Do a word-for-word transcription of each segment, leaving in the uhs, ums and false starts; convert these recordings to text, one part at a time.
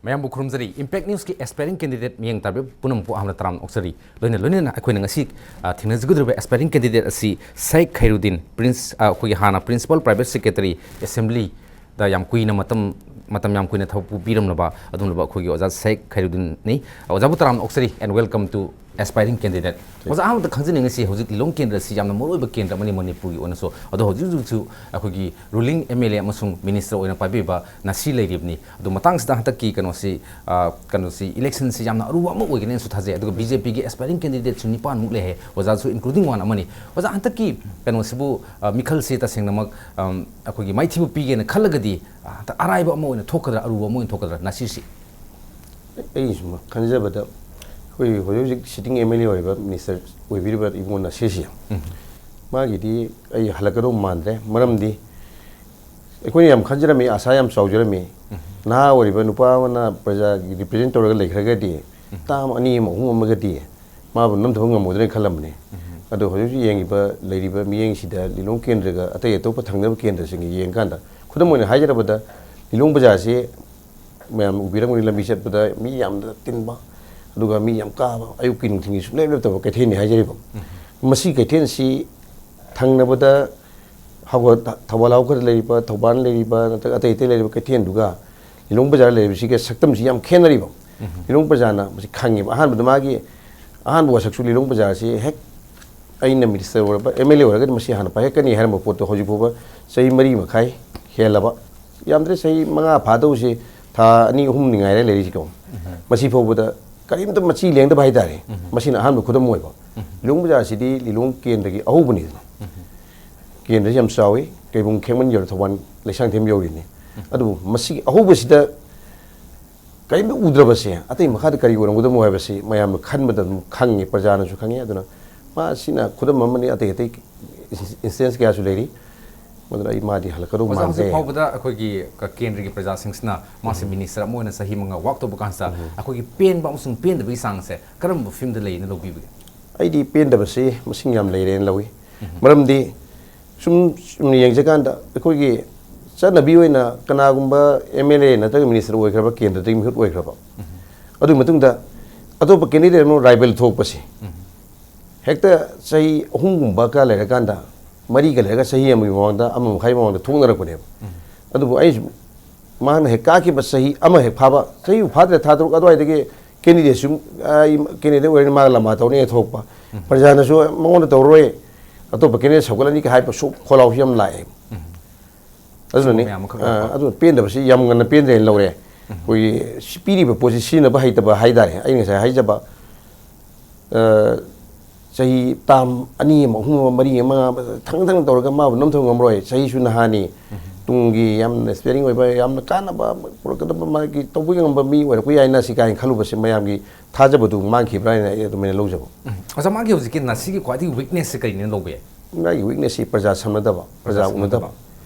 ꯃꯌꯥꯝꯕꯨ ꯈꯨꯔꯨꯝꯖꯔꯤ꯫ Impact Newsꯀꯤ aspiring candidate ꯃꯤꯠꯌꯦꯡ ꯇꯥꯕꯤꯕ ꯄꯨꯝꯅꯃꯛꯄꯨ ꯑꯍꯥꯟꯕꯗ ꯇꯔꯥꯝꯅ ꯑꯣꯛꯆꯔꯤ꯫ ꯂꯣꯏꯅ ꯂꯣꯏꯅꯅ ꯑꯩꯈꯣꯏꯅ ꯉꯁꯤ, ꯑ, ꯊꯦꯡꯅꯖꯒꯗꯧꯔꯤꯕ aspiring candidate ꯑꯁꯤ ꯁꯥꯏꯈ ꯈꯩꯔꯨꯗꯤꯟ, ꯄ꯭ꯔꯤꯟꯁ-, ꯑ, ꯑꯩꯈꯣꯏꯒꯤ ꯍꯥꯟꯅ Principal Private Secretary, Assemblyꯗ ꯌꯥꯝ ꯀꯨꯏꯅ ꯃꯇꯝ, ꯃꯇꯝ ꯌꯥꯝ ꯀꯨꯏꯅ ꯊꯕꯛ ꯄꯨꯕꯤꯔꯝꯂꯕ ꯑꯗꯨꯒꯨꯝꯂꯕ ꯑꯩꯈꯣꯏꯒꯤ ꯑꯣꯖꯥ ꯁꯥꯏꯈ ꯈꯩꯔꯨꯗꯤꯟꯅꯤ꯫ ꯑꯣꯖꯥꯕꯨ ꯇꯔꯥꯝꯅ ꯑꯣꯛꯆꯔꯤ and welcome to aspiring candidate꯫ ꯑꯣꯖꯥ, ꯑꯍꯥꯟꯕꯗ ꯈꯪꯖꯅꯤꯡꯉꯤꯁꯤ, ꯍꯧꯖꯤꯛ ꯂꯤꯂꯣꯡ ꯀꯦꯟꯗ꯭ꯔ ꯑꯁꯤ ꯌꯥꯝꯅ ꯃꯔꯨꯑꯣꯏꯕ ꯀꯦꯟꯗ꯭ꯔ ꯑꯃꯅꯤ ꯃꯅꯤꯄꯨꯔꯒꯤ ꯑꯣꯏꯅꯁꯨ꯫ ꯑꯗꯣ ꯍꯧꯖꯤꯛ ꯍꯧꯖꯤꯛꯁꯨ ꯑꯩꯈꯣꯏꯒꯤ ruling M L A ꯑꯃꯁꯨꯡ minister ꯑꯣꯏꯅ ꯄꯥꯏꯕꯤꯕ ꯅꯥꯁꯤꯔ ꯂꯩꯔꯤꯕꯅꯤ꯫ ꯑꯗꯣ ꯃꯇꯥꯡꯁꯤꯗ ꯍꯟꯗꯛꯀꯤ ꯀꯩꯅꯣꯁꯤ, ꯑ, ꯀꯩꯅꯣꯁꯤ, electionꯁꯤ ꯌꯥꯝꯅ ꯑꯔꯨꯕ ꯑꯃ ꯑꯣꯏꯒꯅꯤꯅꯁꯨ ꯊꯥꯖꯩ꯫ ꯑꯗꯨꯒ BJPꯒꯤ aspiring candidateꯁꯨ ꯅꯤꯄꯥꯟꯃꯨꯛ ꯂꯩ ꯍꯥꯏ꯫ ꯑꯣꯖꯥꯁꯨ including one ꯑꯃꯅꯤ꯫ ꯑꯣꯖꯥ, ꯍꯟꯗꯛꯀꯤ ꯀꯩꯅꯣꯁꯤꯕꯨ, ꯑ, ꯃꯤꯈꯜꯁꯤ ꯇꯁꯦꯡꯅꯃꯛ, ꯑꯝ, ꯑꯩꯈꯣꯏꯒꯤ ꯃꯥꯏꯊꯤꯕ ꯄꯤꯒꯦꯅ ꯈꯜꯂꯒꯗꯤ, ꯑ, ꯍꯟꯗꯛ ꯑꯔꯥꯏꯕ ꯑꯃ ꯑꯣꯏꯅ ꯊꯣꯛꯀꯗ꯭ꯔꯥ, ꯑꯔꯨꯕ ꯑꯃ ꯑꯣꯏꯅ ꯊꯣꯛꯀꯗ꯭ꯔꯥ ꯅꯥꯁꯤꯔꯁꯤ? ꯑꯩ ꯁꯨꯝ ꯈꯟꯖꯕꯗ, ꯑꯩꯈꯣꯏ ꯍꯧꯖꯤꯛ ꯍꯧꯖꯤꯛ sitting M L A ꯑꯣꯏꯔꯤꯕ, minister ꯑꯣꯏꯕꯤꯔꯤꯕ ꯏꯕꯨꯡꯉꯣ ꯅꯥꯁꯤꯔꯁꯤ, ꯎꯝ꯫ ꯃꯥꯒꯤꯗꯤ ꯑꯩ ꯍꯜꯂꯛꯀꯗꯧ ꯃꯥꯟꯗ꯭ꯔꯦ꯫ ꯃꯔꯝꯗꯤ ꯑꯩꯈꯣꯏꯅ ꯌꯥꯝ ꯈꯟꯖꯔꯝꯃꯤ, ꯑꯥꯁꯥ ꯌꯥꯝ ꯆꯥꯎꯖꯔꯝꯃꯤ꯫ ꯎꯝ꯫ ꯅꯍꯥ ꯑꯣꯏꯔꯤꯕ ꯅꯨꯄꯥ ꯑꯃꯅ ꯄ꯭ꯔꯖꯥꯒꯤ represent ꯇꯧꯔꯒ ꯂꯩꯈ꯭ꯔꯒꯗꯤ, ꯎꯝ꯫ ꯇꯥꯝ ꯑꯅꯤ ꯑꯃ, ꯑꯍꯨꯝ ꯑꯃꯒꯗꯤ ꯃꯥꯕꯨ ꯅꯝꯊꯕ ꯉꯝꯃꯣꯏꯗ꯭ꯔꯅ ꯈꯜꯂꯝꯕꯅꯤ꯫ ꯎꯝ꯫ ꯑꯗꯣ ꯍꯧꯖꯤꯛ ꯍꯧꯖꯤꯛ ꯌꯦꯡꯉꯤꯕ, ꯂꯩꯔꯤꯕ ꯃꯤꯠꯌꯦꯡꯁꯤꯗ ꯂꯤꯂꯣꯡ ꯀꯦꯟꯗ꯭ꯔꯒ ꯑꯇꯩ ꯑꯇꯣꯞꯄ ꯊꯪꯅꯕ ꯀꯦꯟꯗ꯭ꯔꯁꯤꯡꯒ ꯌꯦꯡꯀꯥꯟꯗ, ꯈꯨꯗꯝ ꯑꯣꯏꯅ ꯍꯥꯏꯖꯔꯕꯗ, ꯂꯤꯂꯣꯡ ꯕꯖꯥꯔꯁꯤ ꯃꯌꯥꯝ ꯎꯕꯤꯔꯝꯒꯅꯤ, ꯂꯝꯕꯤ ꯆꯠꯄꯗ ꯃꯤ ꯌꯥꯝꯅ ꯇꯤꯟꯕ, ꯑꯗꯨꯒ ꯃꯤ ꯌꯥꯝ ꯀꯥꯕ, ꯑꯌꯨꯛꯀꯤ ꯅꯨꯡꯊꯤꯜꯒꯤ ꯁꯨꯡꯂꯦꯞ ꯂꯦꯞꯇꯕ ꯀꯩꯊꯦꯜꯅꯤ ꯍꯥꯏꯖꯔꯤꯕ꯫ ꯎꯝ꯫ ꯃꯁꯤ ꯀꯩꯊꯦꯜꯁꯤ ꯊꯪꯅꯕꯗ ꯍꯧꯒꯠ-, ꯊꯧꯕꯥꯜ ꯍꯧꯒꯠ ꯂꯩꯔꯤꯕ, ꯊꯧꯕꯥꯜ ꯂꯩꯔꯤꯕ, ꯅꯠꯇ꯭ꯔꯒ ꯑꯇꯩ ꯑꯇꯩ ꯂꯩꯔꯤꯕ ꯀꯩꯊꯦꯜꯗꯨꯒ ꯂꯤꯂꯣꯡ ꯕꯖꯥꯔ ꯂꯩꯔꯤꯕꯁꯤꯒ ꯁꯛꯇꯝꯁꯤ ꯌꯥꯝ ꯈꯦꯠꯅꯔꯤꯕ꯫ ꯎꯝ꯫ ꯂꯤꯂꯣꯡ ꯕꯖꯥꯔꯅ ꯃꯁꯤ ꯈꯪꯉꯦꯕ꯫ ꯑꯍꯥꯟꯕꯗ ꯃꯥꯒꯤ ꯑꯍꯥꯟꯕ ꯋꯥꯁꯛꯁꯨ ꯂꯤꯂꯣꯡ ꯕꯖꯥꯔꯁꯤ ꯍꯦꯛ ꯑꯩꯅ minister ꯑꯣꯏꯔꯕ, M L A ꯑꯣꯏꯔꯒꯗꯤ ꯃꯁꯤ ꯍꯥꯟꯅ ꯄꯥꯏꯈꯠꯀꯅꯤ ꯍꯥꯏꯔꯝꯕ ꯄꯣꯠꯇꯣ ꯍꯧꯖꯤꯛ ꯐꯥꯎꯕ ꯆꯍꯤ ꯃꯔꯤ ꯃꯈꯥꯏ ꯍꯦꯜꯂꯕ, ꯌꯥꯝꯗ꯭ꯔꯦ ꯆꯍꯤ ꯃꯉꯥ ꯐꯥꯗꯧꯁꯦ, ꯊꯥ ꯑꯅꯤ ꯑꯍꯨꯝꯅꯤ ꯉꯥꯏꯔꯦ ꯂꯩꯔꯤꯁꯤꯀꯣ꯫ ꯎꯝ꯫ ꯃꯁꯤ ꯐꯥꯎꯕꯗ ꯀꯔꯤꯝꯇ ꯃꯆꯤ ꯂꯦꯡꯗꯕ ꯍꯥꯏꯇꯥꯔꯦ꯫ ꯎꯝ꯫ ꯃꯁꯤꯅ ꯑꯍꯥꯟꯕ ꯈꯨꯗꯝ ꯑꯣꯏꯕ꯫ ꯎꯝ꯫ ꯂꯤꯂꯣꯡ ꯕꯖꯥꯔꯁꯤꯗꯤ ꯂꯤꯂꯣꯡ ꯀꯦꯟꯗ꯭ꯔꯒꯤ ꯑꯍꯧꯕꯅꯤꯗꯅ꯫ ꯎꯝ꯫ ꯀꯦꯟꯗ꯭ꯔꯁꯤ ꯌꯥꯝ ꯆꯥꯎꯏ, ꯀꯩꯕꯨꯡ ꯈꯦꯛꯃꯟ ꯌꯧꯔꯦ, ꯊꯧꯕꯥꯜ ꯂꯩꯁꯥꯡꯊꯦꯝ ꯌꯧꯔꯤꯅꯤ꯫ ꯎꯝ꯫ ꯑꯗꯨꯕꯨ ꯃꯁꯤꯒꯤ ꯑꯍꯧꯕꯁꯤꯗ ꯀꯔꯤꯝꯇ ꯎꯗ꯭ꯔꯕꯁꯦ ꯑꯇꯩ ꯃꯈꯥꯗ ꯀꯔꯤ ꯑꯣꯏꯔꯝꯒꯗꯕꯅꯣ ꯍꯥꯏꯕꯁꯤ ꯃꯌꯥꯝꯅ ꯈꯟꯕꯗ ꯑꯗꯨꯝ ꯈꯪꯉꯤ, ꯄ꯭ꯔꯖꯥꯅꯁꯨ ꯈꯪꯉꯤ꯫ ꯑꯗꯨꯅ ꯃꯁꯤꯅ ꯈꯨꯗꯝ ꯑꯃꯅꯤ, ꯑꯇꯩ ꯑꯇꯩ instance ꯀꯌꯥꯁꯨ ꯂꯩꯔꯤ꯫ ꯃꯗꯨꯅ ꯑꯩ ꯃꯥꯗꯤ ꯍꯜꯂꯛꯀꯗꯧ ꯑꯣꯖꯥ, ꯍꯧꯖꯤꯛ ꯃꯥꯟꯗꯦ꯫ ꯐꯥꯎꯕꯗ ꯑꯩꯈꯣꯏꯒꯤ ꯀ-, ꯀꯦꯟꯗ꯭ꯔꯒꯤ ꯄ꯭ꯔꯖꯥꯁꯤꯡꯁꯤꯅ ꯃꯥꯁꯤ ꯎꯝ꯫ minister ꯑꯃ ꯑꯣꯏꯅ ꯆꯍꯤ ꯃꯉꯥ work ꯇꯧꯕ ꯀꯥꯟꯁꯤꯗ ꯎꯝ꯫ ꯑꯩꯈꯣꯏꯒꯤ ꯄꯦꯟꯕ ꯑꯃꯁꯨꯡ ꯄꯦꯟꯗꯕꯒꯤ ꯆꯥꯡꯁꯦ ꯀꯔꯝꯕ ꯐꯤꯕꯝꯗ ꯂꯩꯅ ꯂꯧꯕꯤꯕꯒꯦ? ꯑꯩꯗꯤ ꯄꯦꯟꯗꯕꯁꯤ ꯃꯁꯤꯡ ꯌꯥꯝ ꯂꯩꯔꯦꯅ ꯂꯧꯏ꯫ ꯎꯝ꯫ ꯃꯔꯝꯗꯤ ꯁꯨꯝ, ꯁꯨꯝ ꯌꯦꯡꯖꯀꯥꯟꯗ ꯑꯩꯈꯣꯏꯒꯤ ꯆꯠꯅꯕꯤ ꯑꯣꯏꯅ ꯀꯅꯥꯒꯨꯝꯕ ꯑꯦꯝ ꯑꯦꯜ ꯑꯦ ꯅꯠꯇ꯭ꯔꯒ ꯃꯤꯅꯤꯁꯇꯔ ꯑꯣꯏꯈ꯭ꯔꯕ, ꯀꯦꯟꯗ꯭ꯔꯗꯒꯤ ꯃꯤꯍꯨꯠ ꯑꯣꯏꯈ꯭ꯔꯕ, ꯑꯗꯨꯒꯤ ꯃꯇꯨꯡꯗ ꯑꯇꯣꯞꯄ ꯀꯦꯟꯗꯤꯗꯦꯠ ꯑꯃ ꯔꯥꯏꯕꯦꯜ ꯊꯣꯛꯄꯁꯤ ꯍꯦꯛꯇ ꯆꯍꯤ ꯑꯍꯨꯝꯒꯨꯝꯕ ꯈꯔ ꯂꯩꯔꯀꯥꯟꯗ, ꯃꯔꯤꯒ ꯂꯩꯔꯒ ꯆꯍꯤ ꯑꯃꯒꯤ ꯃꯃꯥꯡꯗ, ꯑꯃ ꯃꯈꯥꯏ ꯃꯃꯥꯡꯗ ꯊꯣꯛꯅꯔꯛꯄꯅꯦꯕ꯫ ꯑꯗꯨꯕꯨ ꯑꯩꯁꯨ ꯃꯥꯅ ꯍꯦꯛ ꯀꯥꯈꯤꯕ ꯆꯍꯤ ꯑꯃ ꯍꯦꯛ ꯐꯥꯕ, ꯆꯍꯤꯕꯨ ꯐꯥꯗ꯭ꯔꯦ, ꯊꯥ ꯇꯔꯨꯛ ꯑꯗꯨꯋꯥꯏꯗꯒꯤ ꯀꯦꯟꯗꯤꯗꯦꯠꯁꯨ, ꯑꯩ ꯀꯦꯟꯗꯤꯗꯦꯠ ꯑꯣꯏꯔꯅꯤ, ꯃꯥꯒ ꯂꯝꯕꯥ ꯇꯧꯅꯤ ꯊꯣꯛꯄ꯫ ꯄ꯭ꯔꯖꯥꯅꯁꯨ ꯃꯉꯣꯟꯗ ꯇꯧꯔꯣꯏ, ꯑꯇꯣꯞꯄ ꯀꯦꯟꯗꯤꯗꯦꯠ ꯁꯧꯒꯠꯂꯅꯤ ꯀ ꯍꯥꯏꯕ ꯁꯨꯝ ꯈꯣꯜꯂꯥꯎꯁꯨ ꯌꯥꯝ ꯂꯥꯛꯑꯦ꯫ ꯑꯗꯨꯅꯅꯤ, ꯃꯌꯥꯝ ꯑꯃꯈꯛ ꯑ, ꯂꯥꯛꯄ꯫ ꯑꯗꯨꯅ ꯄꯦꯟꯗꯕꯁꯤ ꯌꯥꯝ ꯉꯟꯅ ꯄꯦꯟꯗ꯭ꯔꯦꯅ ꯂꯧꯔꯦ꯫ ꯑꯩꯈꯣꯏꯒꯤ ꯁꯤ ꯄꯤꯔꯤꯕ ꯄꯣꯠꯁꯤ ꯁꯤꯖꯤꯟꯅꯕ ꯍꯩꯇꯕ ꯍꯥꯏ ꯇꯥꯔꯦ꯫ ꯑꯩꯅ ꯉꯁꯥꯏ ꯍꯥꯏꯖꯕ, ꯑ, ꯆꯍꯤ ꯇꯥꯝ ꯑꯅꯤ ꯑꯃ, ꯑꯍꯨꯝ ꯑꯃ, ꯃꯔꯤ ꯑꯃ, ꯊꯪ ꯊꯪ ꯇꯧꯔꯒ ꯃꯥꯕꯨ ꯅꯝꯊꯕ ꯉꯝꯔꯣꯏ꯫ ꯆꯍꯤꯁꯨ ꯅꯍꯥꯅꯤ, ꯇꯨꯡꯒꯤ ꯌꯥꯝꯅ ꯏꯁꯄꯤꯌꯥꯔꯤꯡ ꯑꯣꯏꯕ, ꯌꯥꯝꯅ ꯀꯥꯟꯅꯕ ꯄꯨꯔꯛꯀꯗꯕ, ꯃꯥꯒꯤ ꯇꯧꯕ ꯉꯝꯕ ꯃꯤ ꯑꯣꯏꯔꯛꯄ ꯌꯥꯏꯅ ꯁꯤ ꯀꯥꯏꯅ ꯈꯜꯂꯨꯕꯁꯦ ꯃꯌꯥꯝꯒꯤ ꯊꯥꯖꯕꯗꯨ ꯃꯥꯡꯈꯤꯕ꯭ꯔꯥ ꯍꯥꯏꯅ ꯑꯩ ꯑꯗꯨꯃꯥꯏꯅ ꯂꯧꯖꯕ꯫ ꯑꯣꯖꯥ, ꯃꯥꯒꯤ ꯍꯧꯖꯤꯛꯀꯤ ꯅꯥꯁꯤꯒꯤ ꯈ꯭ꯋꯥꯏꯗꯒꯤ ꯋꯤꯛꯅꯦꯁꯁꯦ ꯀꯔꯤꯅꯦꯅ ꯂꯧꯕ ꯌꯥꯏ? ꯃꯥꯒꯤ ꯋꯤꯛꯅꯦꯁꯁꯤ ꯄ꯭ꯔꯖꯥ ꯁꯝꯅꯗꯕ, ꯄ꯭ꯔꯖꯥ ꯎꯅꯗꯕ꯫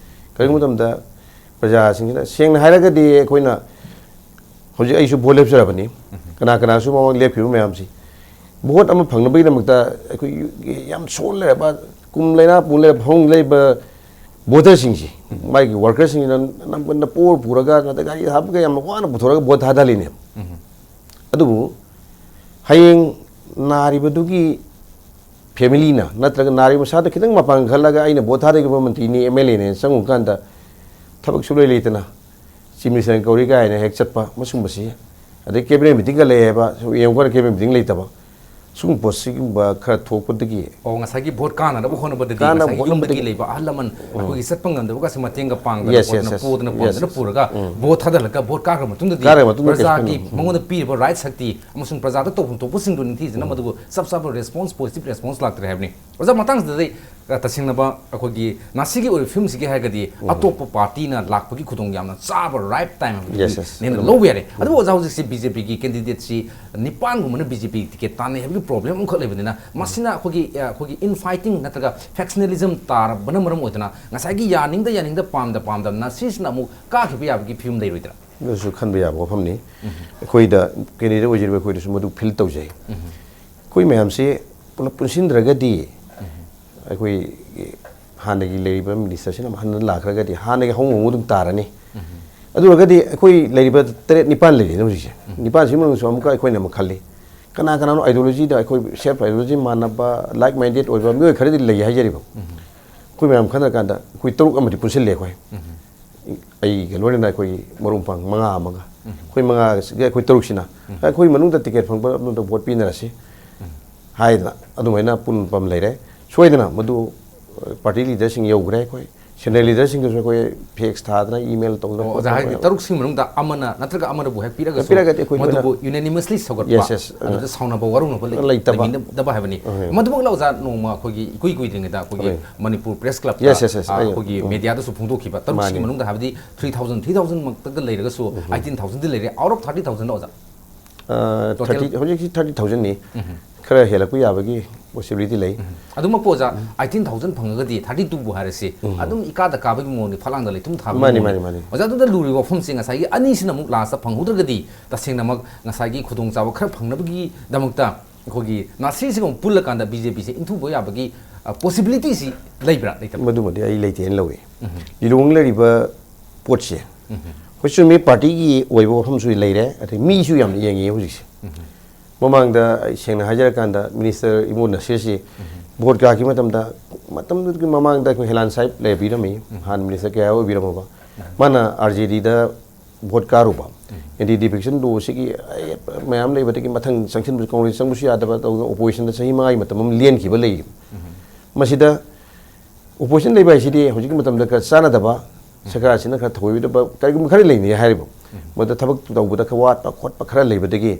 ꯀꯔꯤꯒꯨꯝꯕ ꯃꯇꯝꯗ ꯄ꯭ꯔꯖꯥꯁꯤꯡꯁꯤꯅ, ꯁꯦꯡꯅ ꯍꯥꯏꯔꯒꯗꯤ, ꯑꯩꯈꯣꯏꯅ ꯍꯧꯖꯤꯛ ꯑꯩꯁꯨ ꯚꯣꯠ ꯂꯦꯞꯆꯔꯕꯅꯤ, ꯀꯅꯥ ꯀꯅꯥꯁꯨ ꯃꯃꯥꯡ ꯂꯦꯞꯈꯤꯕ ꯃꯌꯥꯝꯁꯤ, ꯚꯣꯠ ꯑꯃ ꯐꯪꯅꯕꯒꯤꯗꯃꯛꯇ ꯑꯩꯈꯣꯏ ꯌꯥꯝ ꯁꯣꯜ ꯂꯩꯔꯕ, ꯀꯨꯝ ꯂꯩꯅꯥ ꯄꯨ ꯂꯩꯔꯕ, ꯐꯃꯨꯡ ꯂꯩꯕ ꯚꯣꯇꯔꯁꯤꯡꯁꯤ, ꯃꯥꯒꯤ ꯋꯥꯔꯀꯔꯁꯤꯡꯁꯤꯅ ꯅꯝꯒꯟꯗ ꯄꯣꯔ ꯄꯨꯔꯒ, ꯅꯠꯇ꯭ꯔꯒ ꯒꯥꯔꯤ ꯍꯥꯞꯄꯒ ꯌꯥꯝꯅ ꯋꯥꯅ ꯄꯨꯊꯣꯔꯒ ꯚꯣꯠ ꯊꯥꯗꯍꯜꯂꯤꯅꯦꯕ꯫ ꯑꯗꯨꯕꯨ ꯍꯌꯦꯡ ꯅꯥꯔꯤꯕꯗꯨꯒꯤ ꯐꯦꯃꯤꯂꯤꯅ, ꯅꯠꯇ꯭ꯔꯒ ꯅꯥꯔꯤꯕ ꯃꯁꯥꯗ ꯈꯤꯇꯪ ꯃꯄꯥꯡꯒꯜ ꯈꯜꯂꯒ ꯑꯩꯅ ꯚꯣꯠ ꯊꯥꯗꯈꯤꯕ ꯃꯟꯇ꯭ꯔꯤꯅꯤ, ꯑꯦꯝ ꯑꯦꯜ ꯑꯦꯅꯦ ꯆꯪꯉꯨꯀꯥꯟꯗ ꯊꯕꯛ ꯁꯨꯡꯂꯩ ꯂꯩꯇꯅ ꯆꯤꯐ ꯃꯤꯅꯤꯁꯇꯔ ꯀꯧꯔꯤ ꯀꯥꯏꯅ ꯍꯦꯛ ꯆꯠꯄ, ꯃꯁꯨꯝꯕꯁꯤ, ꯑꯗꯩ ꯀꯦꯕꯤꯅꯦꯠ ꯃꯤꯇꯤꯡꯒ ꯂꯩ ꯍꯥꯏꯕ, ꯌꯦꯡꯉꯨꯀꯥꯟꯗ ꯀꯦꯕꯤꯅꯦꯠ ꯃꯤꯇꯤꯡ ꯂꯩꯇꯕ, ꯁꯤꯒꯨꯝꯕ ꯄꯣꯠꯁꯤꯒꯨꯝꯕ ꯈꯔ ꯊꯣꯛꯄꯗꯒꯤ꯫ ꯑꯣ, ꯉꯁꯥꯏꯒꯤ ꯚꯣꯠ ꯀꯥꯅꯅꯕ ꯍꯣꯠꯅꯕꯗꯗꯤ ꯀꯥꯅꯕ ꯉꯁꯥꯏꯒꯤ ꯍꯣꯠꯅꯕꯗꯒꯤ ꯌꯨꯝꯗꯒꯤ ꯂꯩꯕ ꯑꯍꯜ ꯂꯃꯟ ꯑꯩꯈꯣꯏꯒꯤ ꯆꯠꯄ ꯉꯝꯗꯕꯒꯁꯦ ꯃꯇꯦꯡꯒ ꯄꯥꯡꯗꯅ, yes, yes, ꯈꯣꯠꯇꯅ, yes, ꯄꯣꯗꯅ, yes, ꯄꯣꯝꯗꯅ, yes, ꯄꯨꯔꯒ ꯎꯝ, ꯚꯣꯠ ꯊꯥꯗꯍꯜꯂꯒ ꯚꯣꯠ ꯀꯥꯈ꯭ꯔ ꯃꯇꯨꯡꯗꯗꯤ ꯀꯥꯈ꯭ꯔ ꯃꯇꯨꯡꯗ ꯄ꯭ꯔꯖꯥꯒꯤ ꯀꯩꯁꯨ, ꯎꯝ, ꯃꯉꯣꯟꯗ ꯄꯤꯔꯤꯕ ꯔꯥꯏꯠ ꯁꯛꯇꯤ ꯑꯃꯁꯨꯡ ꯄ꯭ꯔꯖꯥꯗ ꯇꯧꯐꯝ ꯊꯣꯛꯄꯁꯤꯡꯗꯨ ꯅꯤꯡꯊꯤꯖꯅ ꯃꯗꯨꯕꯨ ꯆꯞ ꯆꯥꯕ ꯔꯦꯁꯄꯣꯟꯁ, ꯄꯣꯖꯤꯇꯤꯚ ꯔꯦꯁꯄꯣꯟꯁ ꯂꯥꯛꯇ꯭ꯔꯦ ꯍꯥꯏꯕꯅꯤ꯫ ꯑꯣꯖꯥ, ꯃꯇꯥꯡꯁꯤꯗꯗꯤ, ꯑ, ꯇꯁꯦꯡꯅꯕ ꯑꯩꯈꯣꯏꯒꯤ ꯅꯥꯁꯤꯒꯤ ꯑꯣꯏꯕ ꯐꯤꯂꯝꯁꯤꯒꯤ ꯍꯥꯏꯔꯒꯗꯤ ꯑꯇꯣꯞꯄ ꯄꯥꯔꯇꯤꯅ ꯂꯥꯛꯄꯒꯤ ꯈꯨꯗꯣꯡ ꯌꯥꯝꯅ ꯆꯥꯕ ꯔꯥꯏꯠ ꯇꯥꯏꯝ ꯍꯥꯏꯕꯗꯨ ꯌꯦꯁ, ꯌꯦꯁ, ꯅꯦꯅ ꯂꯧꯕ ꯌꯥꯔꯦ꯫ ꯑꯗꯨꯕꯨ ꯑꯣꯖꯥ, ꯍꯧꯖꯤꯛꯁꯤ ꯕꯤ ꯖꯦ ꯄꯤꯒꯤ ꯀꯦꯟꯗꯤꯗꯦꯠꯁꯤ ꯅꯤꯄꯥꯟꯒꯨꯝꯕꯅ ꯕꯤ ꯖꯦ ꯄꯤ ꯇꯤꯀꯦꯠ ꯇꯥꯟꯅꯩ ꯍꯥꯏꯕꯒꯤ ꯄ꯭ꯔꯣꯕ꯭ꯂꯦꯝ ꯑꯃꯈꯛ ꯂꯩꯕꯅꯤꯅ, ꯃꯁꯤꯅ ꯑꯩꯈꯣꯏꯒꯤ, ꯑ, ꯑꯩꯈꯣꯏꯒꯤ ꯏꯟ ꯐꯥꯏꯇꯤꯡ ꯅꯠꯇ꯭ꯔꯒ ꯐꯦꯛꯁꯅꯦꯂꯤꯖꯝ ꯇꯥꯔꯕꯅ ꯃꯔꯝ ꯑꯣꯏꯗꯅ ꯉꯁꯥꯏꯒꯤ ꯌꯥꯅꯤꯡꯗ ꯌꯥꯅꯤꯡꯗ, ꯄꯥꯝꯗ ꯄꯥꯝꯗ ꯅꯥꯁꯤꯁꯤꯅ ꯑꯃꯨꯛ ꯀꯥꯈꯤꯕ ꯌꯥꯕꯒꯤ ꯐꯤꯕꯝ ꯂꯩꯔꯣꯏꯗ꯭ꯔꯥ? ꯑꯗꯨꯁꯨ ꯈꯟꯕ ꯌꯥꯕ ꯋꯥꯐꯝꯅꯤ꯫ ꯑꯩꯈꯣꯏꯗ ꯀꯦꯟꯗꯤꯗꯦꯠ ꯑꯣꯏꯖꯔꯤꯕ ꯑꯩꯈꯣꯏꯗꯁꯨ ꯃꯗꯨ ꯐꯤꯜ ꯇꯧꯖꯩ꯫ ꯑꯩꯈꯣꯏ ꯃꯌꯥꯝꯁꯤ ꯄꯨꯂꯞ ꯄꯨꯟꯁꯤꯟꯗ꯭ꯔꯒꯗꯤ ꯑꯩꯈꯣꯏ ꯍꯥꯟꯅꯒꯤ ꯂꯩꯔꯤꯕ ꯃꯤꯅꯤꯁꯇꯔꯁꯤꯅ ꯑꯃꯨꯛ ꯍꯟꯅ ꯂꯥꯛꯈ꯭ꯔꯒꯗꯤ ꯍꯥꯟꯅꯒꯤ ꯍꯧꯍꯧꯕ ꯑꯗꯨꯝ ꯇꯥꯔꯅꯤ꯫ ꯑꯗꯨ ꯑꯣꯏꯔꯒꯗꯤ ꯑꯩꯈꯣꯏ ꯂꯩꯔꯤꯕ ꯇꯔꯦꯠ ꯅꯤꯄꯥꯟ ꯂꯩꯔꯤꯅ ꯍꯧꯖꯤꯛꯁꯦ, ꯅꯤꯄꯥꯟꯁꯤ ꯃꯅꯨꯡꯗꯁꯨ ꯑꯃꯨꯛꯀ ꯑꯩꯈꯣꯏꯅ ꯑꯃꯨꯛ ꯈꯜꯂꯤ, ꯀꯅꯥ ꯀꯅꯥꯅꯣ ꯑꯥꯏꯗꯤꯌꯣꯂꯣꯖꯤꯗ ꯑꯩꯈꯣꯏ ꯁꯦꯜꯐ ꯑꯥꯏꯗꯤꯌꯣꯂꯣꯖꯤ ꯃꯥꯟꯅꯕ, ꯂꯥꯏꯛ ꯃꯥꯏꯟꯗꯦꯠ ꯑꯣꯏꯕ ꯃꯤꯑꯣꯏ ꯈꯔꯗꯤ ꯂꯩ ꯍꯥꯏꯖꯔꯤꯕ꯫ ꯑꯩꯈꯣꯏ ꯃꯌꯥꯝ ꯈꯟꯅꯔꯀꯥꯟꯗ ꯑꯩꯈꯣꯏ ꯇꯔꯨꯛ ꯑꯃꯗꯤ ꯄꯨꯟꯁꯤꯜꯂꯦ ꯑꯩꯈꯣꯏ꯫ ꯑꯩꯒ ꯂꯣꯏꯅꯅ ꯑꯩꯈꯣꯏꯒꯤ ꯃꯔꯨꯞ ꯃꯄꯥꯡ ꯃꯉꯥ ꯑꯃꯒ, ꯑꯩꯈꯣꯏ ꯃꯉꯥꯁꯤꯒ ꯑꯩꯈꯣꯏ ꯇꯔꯨꯛꯁꯤꯅ ꯑꯩꯈꯣꯏ ꯃꯅꯨꯡꯗ ꯇꯤꯀꯦꯠ ꯐꯪꯕ ꯃꯅꯨꯡꯗ ꯚꯣꯠ ꯄꯤꯅꯔꯁꯤ ꯍꯥꯏꯗꯅ ꯑꯗꯨꯃꯥꯏꯅ ꯄꯨꯟꯕ ꯑꯃ ꯂꯩꯔꯦ꯫ ꯁꯣꯏꯗꯅ ꯃꯗꯨ ꯄꯥꯔꯇꯤ ꯂꯤꯗꯔꯁꯤꯡ ꯌꯧꯈ꯭ꯔꯦ꯫ ꯑꯩꯈꯣꯏ ꯁꯦꯟꯇ꯭ꯔꯦꯜ ꯂꯤꯗꯔꯁꯤꯡꯗꯁꯨ ꯑꯩꯈꯣꯏ ꯐꯦꯛꯁ ꯊꯥꯗꯅ, ꯏꯃꯦꯜ ꯇꯧꯗꯅ ꯑꯣ, ꯑꯣꯖꯥ ꯈꯣꯠꯇꯅ ꯍꯥꯏꯗꯤ ꯇꯧꯔꯦ꯫ ꯇꯔꯨꯛꯁꯤꯒꯤ ꯃꯅꯨꯡꯗ ꯑꯃꯅ ꯅꯠꯇ꯭ꯔꯒ ꯑꯃꯅꯕꯨ ꯍꯦꯛ ꯄꯤꯔꯒꯁꯨ ꯄꯤꯔꯒꯗꯤ ꯑꯩꯈꯣꯏ ꯃꯗꯨꯕꯨ ꯂꯣꯏꯅ unanimously ꯁꯧꯒꯠꯄ, Yes, yes. ꯑꯗꯨꯗ ꯁꯥꯎꯅꯕ ꯋꯥꯔꯧꯅꯕ ꯂꯩ-, ꯂꯩꯇꯕ꯫ ꯂꯩꯃꯤꯟꯅꯗꯕ ꯍꯥꯏꯕꯅꯤ꯫ ꯎꯝ꯫ ꯃꯗꯨꯃꯛ ꯑꯣꯖꯥ ꯅꯣꯡꯃ ꯑꯩꯈꯣꯏꯒꯤ ꯏꯀꯨꯏ ꯀꯨꯏꯗ꯭ꯔꯤꯉꯩꯗ ꯑꯩꯈꯣꯏꯒꯤ ꯍꯣꯏ꯫ ꯃꯅꯤꯄꯨꯔ ꯄ꯭ꯔꯦꯁ ꯀ꯭ꯂꯕꯇ, Yes, yes, yes. ꯑ, ꯑꯩ, ꯑꯩꯈꯣꯏꯒꯤ ꯎꯝ꯫ ꯃꯦꯗꯤꯌꯥꯗꯁꯨ ꯐꯣꯡꯗꯣꯛꯈꯤꯕ ꯇꯔꯨꯛꯁꯤꯒꯤ ꯃꯥꯅꯤ꯫ ꯃꯅꯨꯡꯗ ꯍꯥꯏꯕꯗꯤ three thousand, three thousand ꯃꯛꯇꯒ ꯂꯩꯔꯒꯁꯨ ꯎꯝ꯫ eighteen thousandꯗꯤ ꯂꯩꯔꯦ꯫ Out of thirty thousand ꯑꯣꯖꯥ? ꯑ, Total? Thirty, ꯍꯧꯖꯤꯛꯁꯤ thirty thousandꯅꯤ꯫ ꯎꯝ꯫ ꯈꯔ ꯍꯦꯜꯂꯛꯄ ꯌꯥꯕꯒꯤ possibility ꯂꯩ꯫ ꯎꯝ꯫ ꯑꯗꯨꯃꯛꯄꯨ ꯑꯣꯖꯥ, eighteen thousand ꯐꯪꯉꯒꯗꯤ thirty twoꯕꯨ ꯍꯥꯏꯔꯁꯤ, ꯎꯝ꯫ ꯑꯗꯨꯝ ꯏꯀꯥꯗ ꯀꯥꯕꯒꯤ ꯃꯑꯣꯡꯅꯤ, ꯐꯠꯂꯥꯡꯗ ꯂꯩꯇꯨꯝ ꯊꯥꯕꯒꯤ ꯃꯥꯅꯤ, ꯃꯑꯣꯡꯅꯤ꯫ ꯃꯥꯅꯤ, ꯃꯥꯅꯤ꯫ ꯑꯣꯖꯥ, ꯑꯗꯨꯗ ꯂꯨꯔꯤꯕ ꯋꯥꯐꯝꯁꯦ ꯉꯁꯥꯏꯒꯤ ꯑꯅꯤꯁꯤꯅ ꯑꯃꯨꯛ ꯂꯥꯁꯇ ꯐꯪꯍꯧꯗ꯭ꯔꯒꯗꯤ ꯇꯁꯦꯡꯅꯃꯛ ꯉꯁꯥꯏꯒꯤ ꯈꯨꯗꯣꯡꯆꯥꯕ ꯈꯔ ꯐꯪꯅꯕꯒꯤꯗꯃꯛꯇ ꯑꯩꯈꯣꯏꯒꯤ ꯅꯥꯁꯤꯔꯁꯤꯒ ꯑꯃꯨꯛ ꯄꯨꯜꯂꯀꯥꯟꯗ BJPꯁꯦ ꯏꯟꯊꯨꯕ ꯌꯥꯕꯒꯤ, ꯑ, possibilityꯁꯤ ꯂꯩꯕ꯭ꯔꯥ, ꯂꯩꯇꯕ꯭ꯔꯥ? ꯃꯗꯨꯃꯗꯤ ꯑꯩ ꯂꯩꯇꯦꯅ ꯂꯧꯏ꯫ ꯎꯝ꯫ ꯂꯤꯂꯣꯡ ꯂꯩꯔꯤꯕ ꯄꯣꯠꯁꯦ, ꯎꯝ꯫ ꯍꯣꯏ, ꯆꯨꯝꯃꯤ, ꯄꯥꯔꯇꯤꯒꯤ ꯑꯣꯏꯕ ꯋꯥꯐꯝꯁꯨ ꯂꯩꯔꯦ, ꯑꯗꯩ ꯃꯤꯁꯨ ꯌꯥꯝ ꯌꯦꯡꯉꯤ ꯍꯧꯖꯤꯛꯁꯦ꯫ ꯎꯝ꯫ ꯃꯃꯥꯡꯗ ꯑꯩ ꯁꯦꯡꯅ ꯍꯥꯏꯖꯔꯀꯥꯟꯗ ꯃꯤꯅꯤꯁꯇꯔ ꯏꯃꯣ ꯅꯁꯤꯔꯁꯤ ꯎꯝ꯫ ꯚꯣꯠ ꯀꯥꯈꯤꯕ ꯃꯇꯝꯗ, ꯃꯇꯝꯗꯨꯒꯤ ꯃꯃꯥꯡꯗ ꯑꯩꯈꯣꯏ ꯍꯦꯂꯥꯟ ꯁꯥꯍꯤꯕ ꯂꯩꯕꯤꯔꯝꯃꯤ, ꯎꯝ꯫ ꯍꯥꯟꯅ ꯃꯤꯅꯤꯁꯇꯔ ꯀꯌꯥ ꯑꯣꯏꯕꯤꯔꯝꯃꯕ꯫ ꯎꯝ꯫ ꯃꯥꯅ RJDꯗ ꯚꯣꯠ ꯀꯥꯔꯨꯕ, ꯎꯝ꯫ ꯑꯦꯟꯇꯤ ꯗꯤꯐꯦꯛꯁꯟ ꯂꯣꯁꯤꯒꯤ ꯃꯌꯥꯝ ꯂꯩꯕꯗꯒꯤ ꯃꯊꯪ ꯆꯪꯁꯤꯟꯕꯁꯨ ꯀꯣꯡꯒ꯭ꯔꯦꯁ ꯆꯪꯕꯁꯨ ꯌꯥꯗꯕ ꯇꯧꯗꯅ ꯑꯣꯄꯣꯖꯤꯁꯟꯗ ꯆꯍꯤ ꯃꯉꯥꯒꯤ ꯃꯇꯝ ꯑꯃ ꯂꯦꯟꯈꯤꯕ ꯂꯩ꯫ ꯎꯝ꯫ ꯃꯁꯤꯗ ꯑꯣꯄꯣꯖꯤꯁꯟ ꯂꯩꯕ ꯍꯥꯏꯁꯤꯗꯤ ꯍꯧꯖꯤꯛꯀꯤ ꯃꯇꯝꯗ ꯈꯔ ꯆꯥꯟꯅꯗꯕ, ꯁꯔꯀꯥꯔꯁꯤꯅ ꯈꯔ ꯊꯧꯑꯣꯏꯕꯤꯗꯕ ꯀꯔꯤꯒꯨꯝꯕ ꯈꯔ ꯂꯩꯅꯩ ꯍꯥꯏꯔꯤꯕ꯫ ꯎꯝ꯫ ꯃꯗ ꯊꯕꯛ ꯇꯧꯕꯗ ꯈꯔ ꯋꯥꯠꯄ ꯈꯣꯠꯄ ꯈꯔ ꯂꯩꯕꯗꯒꯤ,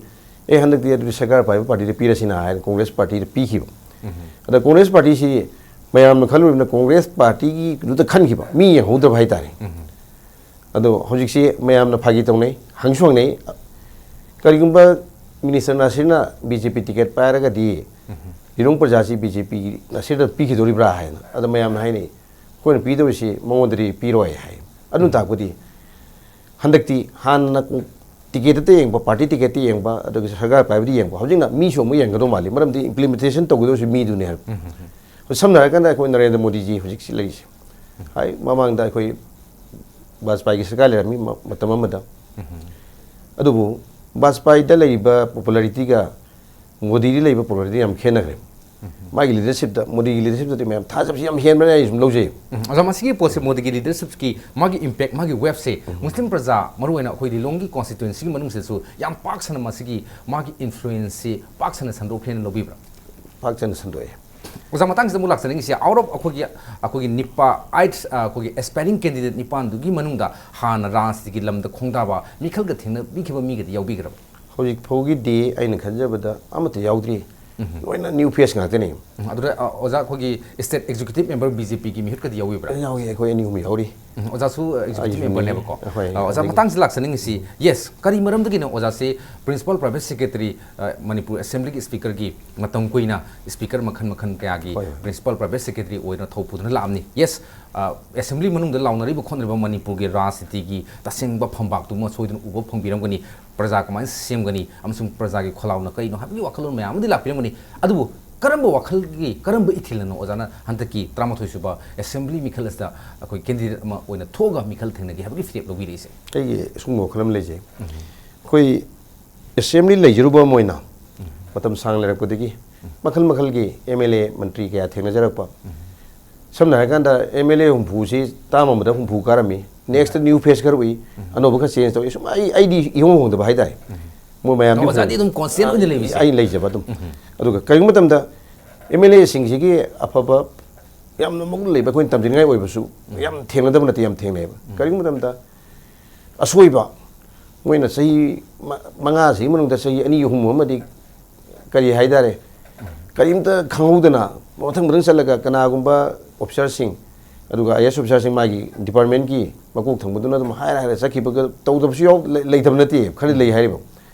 "ꯑꯦ, ꯍꯟꯗꯛꯇꯤ ꯑꯗꯨꯗꯤ ꯁꯔꯀꯥꯔ ꯄꯥꯏꯕ ꯄꯥꯔꯇꯤꯗ ꯄꯤꯔꯁꯤꯅ" ꯍꯥꯏꯅ ꯀꯣꯡꯒ꯭ꯔꯦꯁ ꯄꯥꯔꯇꯤꯗ ꯄꯤꯈꯤꯕ꯫ ꯎꯝ꯫ ꯑꯗ ꯀꯣꯡꯒ꯭ꯔꯦꯁ ꯄꯥꯔꯇꯤꯁꯤ ꯃꯌꯥꯝꯅ ꯈꯜꯂꯨꯔꯤꯕꯅ ꯀꯣꯡꯒ꯭ꯔꯦꯁ ꯄꯥꯔꯇꯤꯒꯤꯗꯨꯗ ꯈꯟꯈꯤꯕ, ꯃꯤ ꯌꯦꯡꯍꯧꯗ꯭ꯔꯕ ꯍꯥꯏꯇꯥꯔꯦ꯫ ꯎꯝ꯫ ꯑꯗꯣ ꯍꯧꯖꯤꯛꯁꯤ ꯃꯌꯥꯝꯅ ꯐꯥꯒꯤ ꯇꯧꯅꯩ, ꯍꯪꯁꯨ ꯍꯪꯅꯩ, ꯀꯔꯤꯒꯨꯝꯕ ꯃꯤꯅꯤꯁꯇꯔ ꯅꯥꯁꯤꯔꯅ BJP ꯇꯤꯀꯦꯠ ꯄꯥꯏꯔꯒꯗꯤ ꯎꯝ꯫ ꯂꯤꯂꯣꯡ ꯄ꯭ꯔꯖꯥꯁꯤ BJP ꯅꯥꯁꯤꯔꯗ ꯄꯤꯈꯤꯗꯣꯔꯤꯕ꯭ꯔꯥ ꯍꯥꯏꯅ꯫ ꯑꯗ ꯃꯌꯥꯝꯅ ꯍꯥꯏꯅꯩ, "ꯑꯩꯈꯣꯏꯅ ꯄꯤꯗꯧꯔꯤꯁꯤ ꯃꯉꯣꯟꯗꯗꯤ ꯄꯤꯔꯣꯏ" ꯍꯥꯏ꯫ ꯑꯗꯨꯅ ꯎꯝ꯫ ꯇꯥꯛꯄꯗꯤ ꯍꯟꯗꯛꯇꯤ ꯍꯥꯟꯅ ꯀꯣ-, ꯇꯤꯀꯦꯠꯇ ꯌꯦꯡꯕ, ꯄꯥꯔꯇꯤ ꯇꯤꯀꯦꯠꯇ ꯌꯦꯡꯕ, ꯑꯗꯨꯒ ꯁꯔꯀꯥꯔ ꯄꯥꯏꯕꯗ ꯌꯦꯡꯕ, ꯍꯧꯖꯤꯛꯅ ꯃꯤꯁꯨ ꯑꯃꯨꯛ ꯌꯦꯡꯒꯗꯧ ꯃꯥꯜꯂꯤ, ꯃꯔꯝꯗꯤ implementation ꯇꯧꯒꯗꯧꯔꯤꯁꯤ ꯃꯤꯗꯨꯅꯦ ꯍꯥꯏꯕ꯫ ꯎꯝ, ꯎꯝ, ꯎꯝ꯫ ꯁꯝꯅ ꯍꯥꯏꯔꯀꯥꯟꯗ ꯑꯩꯈꯣꯏ ꯅꯔꯦꯟꯗ꯭ꯔ ꯃꯣꯗꯤꯖꯤ ꯍꯧꯖꯤꯛꯁꯤ ꯂꯩꯔꯤꯁꯦ꯫ ꯍꯥꯏ, ꯃꯃꯥꯡꯗ ꯑꯩꯈꯣꯏ ꯕꯥꯖꯄꯥꯏꯒꯤ ꯁꯔꯀꯥꯔ ꯂꯩꯔꯝꯃꯤ ꯃ-, ꯃꯇꯝ ꯑꯃꯗ꯫ ꯑꯗꯨꯕꯨ ꯕꯥꯖꯄꯥꯏꯗ ꯂꯩꯔꯤꯕ ꯄꯣꯄꯨꯂꯔꯤꯇꯤꯒ ꯃꯣꯗꯤꯗ ꯂꯩꯕ ꯄꯣꯄꯨꯂꯔꯤꯇꯤ ꯌꯥꯝ ꯈꯦꯠꯅꯈ꯭ꯔꯦ꯫ ꯃꯥꯒꯤ ꯂꯤꯗꯔꯁꯤꯞꯇ, ꯃꯣꯗꯤꯒꯤ ꯂꯤꯗꯔꯁꯤꯞꯇꯗꯤ ꯃꯌꯥꯝ ꯊꯥꯖꯕꯁꯤ ꯌꯥꯝ ꯍꯦꯟꯕꯅ ꯑꯩ ꯁꯨꯝ ꯂꯧꯖꯩ꯫ ꯎꯝ, ꯑꯣꯖꯥ, ꯃꯁꯤꯒꯤ ꯄꯣꯠꯁꯦ ꯃꯣꯗꯤꯒꯤ ꯂꯤꯗꯔꯁꯤꯞꯀꯤ ꯃꯥꯒꯤ ꯏꯝꯄꯦꯛ, ꯃꯥꯒꯤ ꯋꯦꯞꯁꯦ ꯃꯨꯁꯂꯤꯝ ꯄ꯭ꯔꯖꯥ, ꯃꯔꯨꯑꯣꯏꯅ ꯑꯩꯈꯣꯏ ꯂꯤꯂꯣꯡꯒꯤ ꯀꯣꯟꯁꯇꯤꯇ꯭ꯋꯦꯟꯁꯤꯒꯤ ꯃꯅꯨꯡꯁꯤꯗꯁꯨ ꯌꯥꯝ ꯄꯥꯛ ꯁꯟꯅ ꯃꯁꯤꯒꯤ ꯃꯥꯒꯤ ꯏꯟꯐ꯭ꯂꯨꯌꯦꯟꯁꯁꯤ ꯄꯥꯛ ꯁꯟꯅ ꯁꯟꯗꯣꯛꯈ꯭ꯔꯦꯅ ꯂꯧꯕꯤꯕ꯭ꯔꯥ? ꯄꯥꯛ ꯁꯟꯅ ꯁꯟꯗꯣꯛꯑꯦ꯫ ꯑꯣꯖꯥ, ꯃꯇꯥꯡꯁꯤꯗ ꯑꯃꯨꯛ ꯂꯥꯛꯆꯅꯤꯡꯉꯤꯁꯤ, ꯑꯥꯎꯠ ꯑꯣꯐ ꯑꯩꯈꯣꯏꯒꯤ, ꯑꯩꯈꯣꯏꯒꯤ ꯅꯤꯄꯥ ꯑꯥꯏꯠ, ꯑꯩꯈꯣꯏꯒꯤ ꯑꯦꯁꯄꯥꯏꯔꯤꯡ ꯀꯦꯟꯗꯤꯗꯦꯠ ꯅꯤꯄꯥꯟꯗꯨꯒꯤ ꯃꯅꯨꯡꯗ ꯍꯥꯟꯅ ꯔꯥꯖꯅꯤꯇꯤꯒꯤ ꯂꯝꯗ ꯈꯣꯡꯗꯥꯕ ꯃꯤꯈꯜꯒ ꯊꯦꯡꯅꯕꯤꯈꯤꯕ ꯃꯤꯒꯗꯤ ꯌꯥꯎꯕꯤꯈ꯭ꯔꯕ? ꯍꯧꯖꯤꯛ ꯐꯥꯎꯒꯤꯗꯤ ꯑꯩꯅ ꯈꯟꯖꯕꯗ ꯑꯃꯠꯇ ꯌꯥꯎꯗ꯭ꯔꯤ꯫ ꯂꯣꯏꯅ ꯅ꯭ꯌꯨ ꯐꯦꯁ ꯉꯥꯛꯇꯅꯤ꯫ ꯎꯝ, ꯑꯗꯨꯗ, ꯑ, ꯑꯣꯖꯥ, ꯑꯩꯈꯣꯏꯒꯤ state executive member B J ꯄꯤꯒꯤ ꯃꯤꯍꯨꯠꯀꯗꯤ ꯌꯥꯎꯕꯤꯕ꯭ꯔꯥ? ꯌꯥꯎꯏ, ꯑꯩꯈꯣꯏ ꯑꯅꯤ ꯑꯍꯨꯝ ꯌꯥꯎꯔꯤ꯫ ꯎꯝ, ꯑꯣꯖꯥꯁꯨ ꯑꯦꯛꯖꯤꯀ꯭ꯌꯨꯇꯤꯚ ꯑꯩꯁꯨ ꯃꯦꯝꯕꯔꯅꯦꯕꯀꯣ꯫ ꯍꯣꯏ, ꯑ, ꯑꯣꯖꯥ, ꯑꯗꯒꯤ ꯃꯇꯥꯡꯁꯤꯗ ꯂꯥꯛꯆꯅꯤꯡꯉꯤꯁꯤ, ꯌꯦꯁ, ꯀꯔꯤ ꯃꯔꯝꯗꯒꯤꯅꯣ ꯑꯣꯖꯥꯁꯦ ꯄ꯭ꯔꯤꯟꯁꯤꯄꯥꯜ ꯄ꯭ꯔꯥꯏꯚꯦꯠ ꯁꯦꯀ꯭ꯔꯦꯇꯔꯤ, ꯑ, ꯃꯅꯤꯄꯨꯔ ꯑꯦꯁꯦꯝꯕ꯭ꯂꯤꯒꯤ ꯁ꯭ꯄꯤꯀꯔꯒꯤ ꯃꯇꯝ ꯀꯨꯏꯅ ꯁ꯭ꯄꯤꯀꯔ ꯃꯈꯜ ꯃꯈꯜ ꯀꯌꯥꯒꯤ ꯍꯣꯏ, ꯍꯣꯏ꯫ ꯄ꯭ꯔꯤꯟꯁꯤꯄꯥꯜ ꯄ꯭ꯔꯥꯏꯚꯦꯠ ꯁꯦꯀ꯭ꯔꯦꯇꯔꯤ ꯑꯣꯏꯅ ꯊꯧ ꯄꯨꯗꯨꯅ ꯂꯥꯛꯑꯝꯅꯤ? ꯌꯦꯁ, ꯑ, ꯑꯦꯁꯦꯝꯕ꯭ꯂꯤ ꯃꯅꯨꯡꯗ ꯂꯥꯎꯅꯔꯤꯕ ꯈꯣꯠꯅꯔꯤꯕ ꯃꯅꯤꯄꯨꯔꯒꯤ ꯔꯥꯖꯅꯤꯇꯤꯒꯤ ꯇꯁꯦꯡꯕ ꯐꯝꯕꯥꯛꯇꯨꯃ ꯁꯣꯏꯗꯅ ꯎꯕ ꯐꯪꯕꯤꯔꯝꯒꯅꯤ꯫ ꯄ꯭ꯔꯖꯥ ꯀꯃꯥꯏꯅ ꯁꯦꯝꯒꯅꯤ ꯑꯃꯁꯨꯡ ꯄ꯭ꯔꯖꯥꯒꯤ ꯈꯣꯜꯂꯥꯎꯅ ꯀꯔꯤꯅꯣ ꯍꯥꯏꯕꯒꯤ ꯋꯥꯈꯜꯂꯣꯟ ꯃꯌꯥꯝ ꯑꯃꯗꯤ ꯂꯥꯛꯄꯤꯔꯝꯒꯅꯤ꯫ ꯑꯗꯨꯕꯨ ꯀꯔꯝꯕ ꯋꯥꯈꯜꯒꯤ, ꯀꯔꯝꯕ ꯏꯊꯤꯜꯅꯅꯣ ꯑꯣꯖꯥꯅ ꯍꯟꯗꯛꯀꯤ ꯇꯔꯥꯃꯥꯊꯣꯏ ꯁꯨꯕ ꯑꯦꯁꯦꯝꯕ꯭ꯂꯤ ꯃꯤꯈꯜ ꯑꯁꯤꯗ ꯑꯩꯈꯣꯏ ꯀꯦꯟꯗꯤꯗꯦꯠ ꯑꯃ ꯑꯣꯏꯅ ꯊꯣꯛꯑꯒ ꯃꯤꯈꯜ ꯊꯦꯡꯅꯒꯦ ꯍꯥꯏꯕꯒꯤ ꯐꯤꯔꯦꯞ ꯂꯧꯕꯤꯔꯛꯏꯁꯦ? ꯑꯩꯒꯤ ꯑꯁꯨꯝꯕ ꯋꯥꯈꯜ ꯑꯃ ꯂꯩꯖꯩ꯫ ꯑꯩꯈꯣꯏ ꯑꯦꯁꯦꯝꯕ꯭ꯂꯤ ꯂꯩꯖꯔꯨꯕ ꯑꯃ ꯑꯣꯏꯅ ꯃꯇꯝ ꯁꯥꯡꯅ ꯂꯩꯔꯛꯄꯗꯒꯤ ꯃꯈꯜ ꯃꯈꯜꯒꯤ ꯑꯦꯝ ꯑꯦꯜ ꯑꯦ, ꯃꯟꯇ꯭ꯔꯤ ꯀꯌꯥ ꯊꯦꯡꯅꯖꯔꯛꯄ꯫ ꯁꯝꯅ ꯍꯥꯏꯔꯀꯥꯟꯗ ꯑꯦꯝ ꯑꯦꯜ ꯑꯦ ꯍꯨꯝꯐꯨꯁꯤ ꯇꯔꯥ ꯑꯃꯗ ꯍꯨꯝꯐꯨ ꯀꯥꯔꯝꯃꯤ, ꯅꯦꯛꯁꯇ ꯅ꯭ꯌꯨ ꯐꯦꯁ ꯈꯔ ꯎꯏ, ꯑꯅꯧꯕ ꯈꯔ ꯆꯦꯟꯖ ꯇꯧꯏ꯫ ꯁꯨꯝ ꯑꯩ, ꯑꯩꯗꯤ ꯏꯍꯣꯡ ꯍꯣꯡꯗꯕ ꯍꯥꯏꯇꯥꯔꯦ꯫ ꯃꯣꯏ ꯃꯌꯥꯝꯗꯤ ꯑꯣꯖꯥꯗꯤ ꯑꯗꯨꯝ constant ꯑꯣꯏꯅ ꯂꯩꯕꯁꯦ꯫ ꯑꯩ ꯂꯩꯖꯕ ꯑꯗꯨꯝ꯫ ꯑꯗꯨꯒ ꯀꯔꯤꯒꯨꯝꯕ ꯃꯇꯝꯗ ꯑꯦꯝ ꯑꯦꯜ ꯑꯦꯁꯤꯡꯁꯤꯒꯤ ꯑꯐꯕ ꯌꯥꯝꯅ ꯃꯒꯨꯟ ꯂꯩꯕ, ꯑꯩꯈꯣꯏꯅ ꯇꯝꯖꯅꯤꯡꯉꯥꯏ ꯑꯣꯏꯕꯁꯨ ꯌꯥꯝ ꯊꯦꯡꯅꯗꯕ ꯅꯠꯇꯦ, ꯌꯥꯝ ꯊꯦꯡꯅꯩꯑꯕ꯫ ꯀꯔꯤꯒꯨꯝꯕ ꯃꯇꯝꯗ ꯑꯁꯣꯏꯕ, ꯃꯣꯏꯅ ꯆꯍꯤ ꯃ-, ꯃꯉꯥꯁꯤꯒꯤ ꯃꯅꯨꯡꯗ ꯆꯍꯤ ꯑꯅꯤ ꯑꯍꯨꯝ ꯑꯃꯗꯤ ꯀꯔꯤ ꯍꯥꯏꯇꯥꯔꯦ, ꯀꯔꯤꯝꯇ ꯈꯪꯍꯧꯗꯅ ꯃꯊꯪ ꯃꯊꯪ ꯆꯠꯂꯒ ꯀꯅꯥꯒꯨꯝꯕ ꯑꯣꯐꯤꯁꯥꯔꯁꯤꯡ, ꯑꯗꯨꯒ ꯑꯥꯏ ꯑꯦꯁ ꯑꯣꯐꯤꯁꯥꯔꯁꯤꯡ ꯃꯥꯒꯤ ꯗꯤꯄꯥꯔꯠꯃꯦꯟꯒꯤ ꯃꯀꯣꯛ ꯊꯪꯕꯗꯨꯅ ꯑꯗꯨꯝ ꯍꯥꯏꯔ ꯍꯥꯏꯔ ꯆꯠꯈꯤꯕꯒ ꯇꯧꯗꯕꯁꯨ ꯌꯥꯎ-, ꯂꯩ-, ꯂꯩꯇꯕ ꯅꯠꯇꯦ, ꯈꯔꯗꯤ ꯂꯩ ꯍꯥꯏꯔꯤꯕ꯫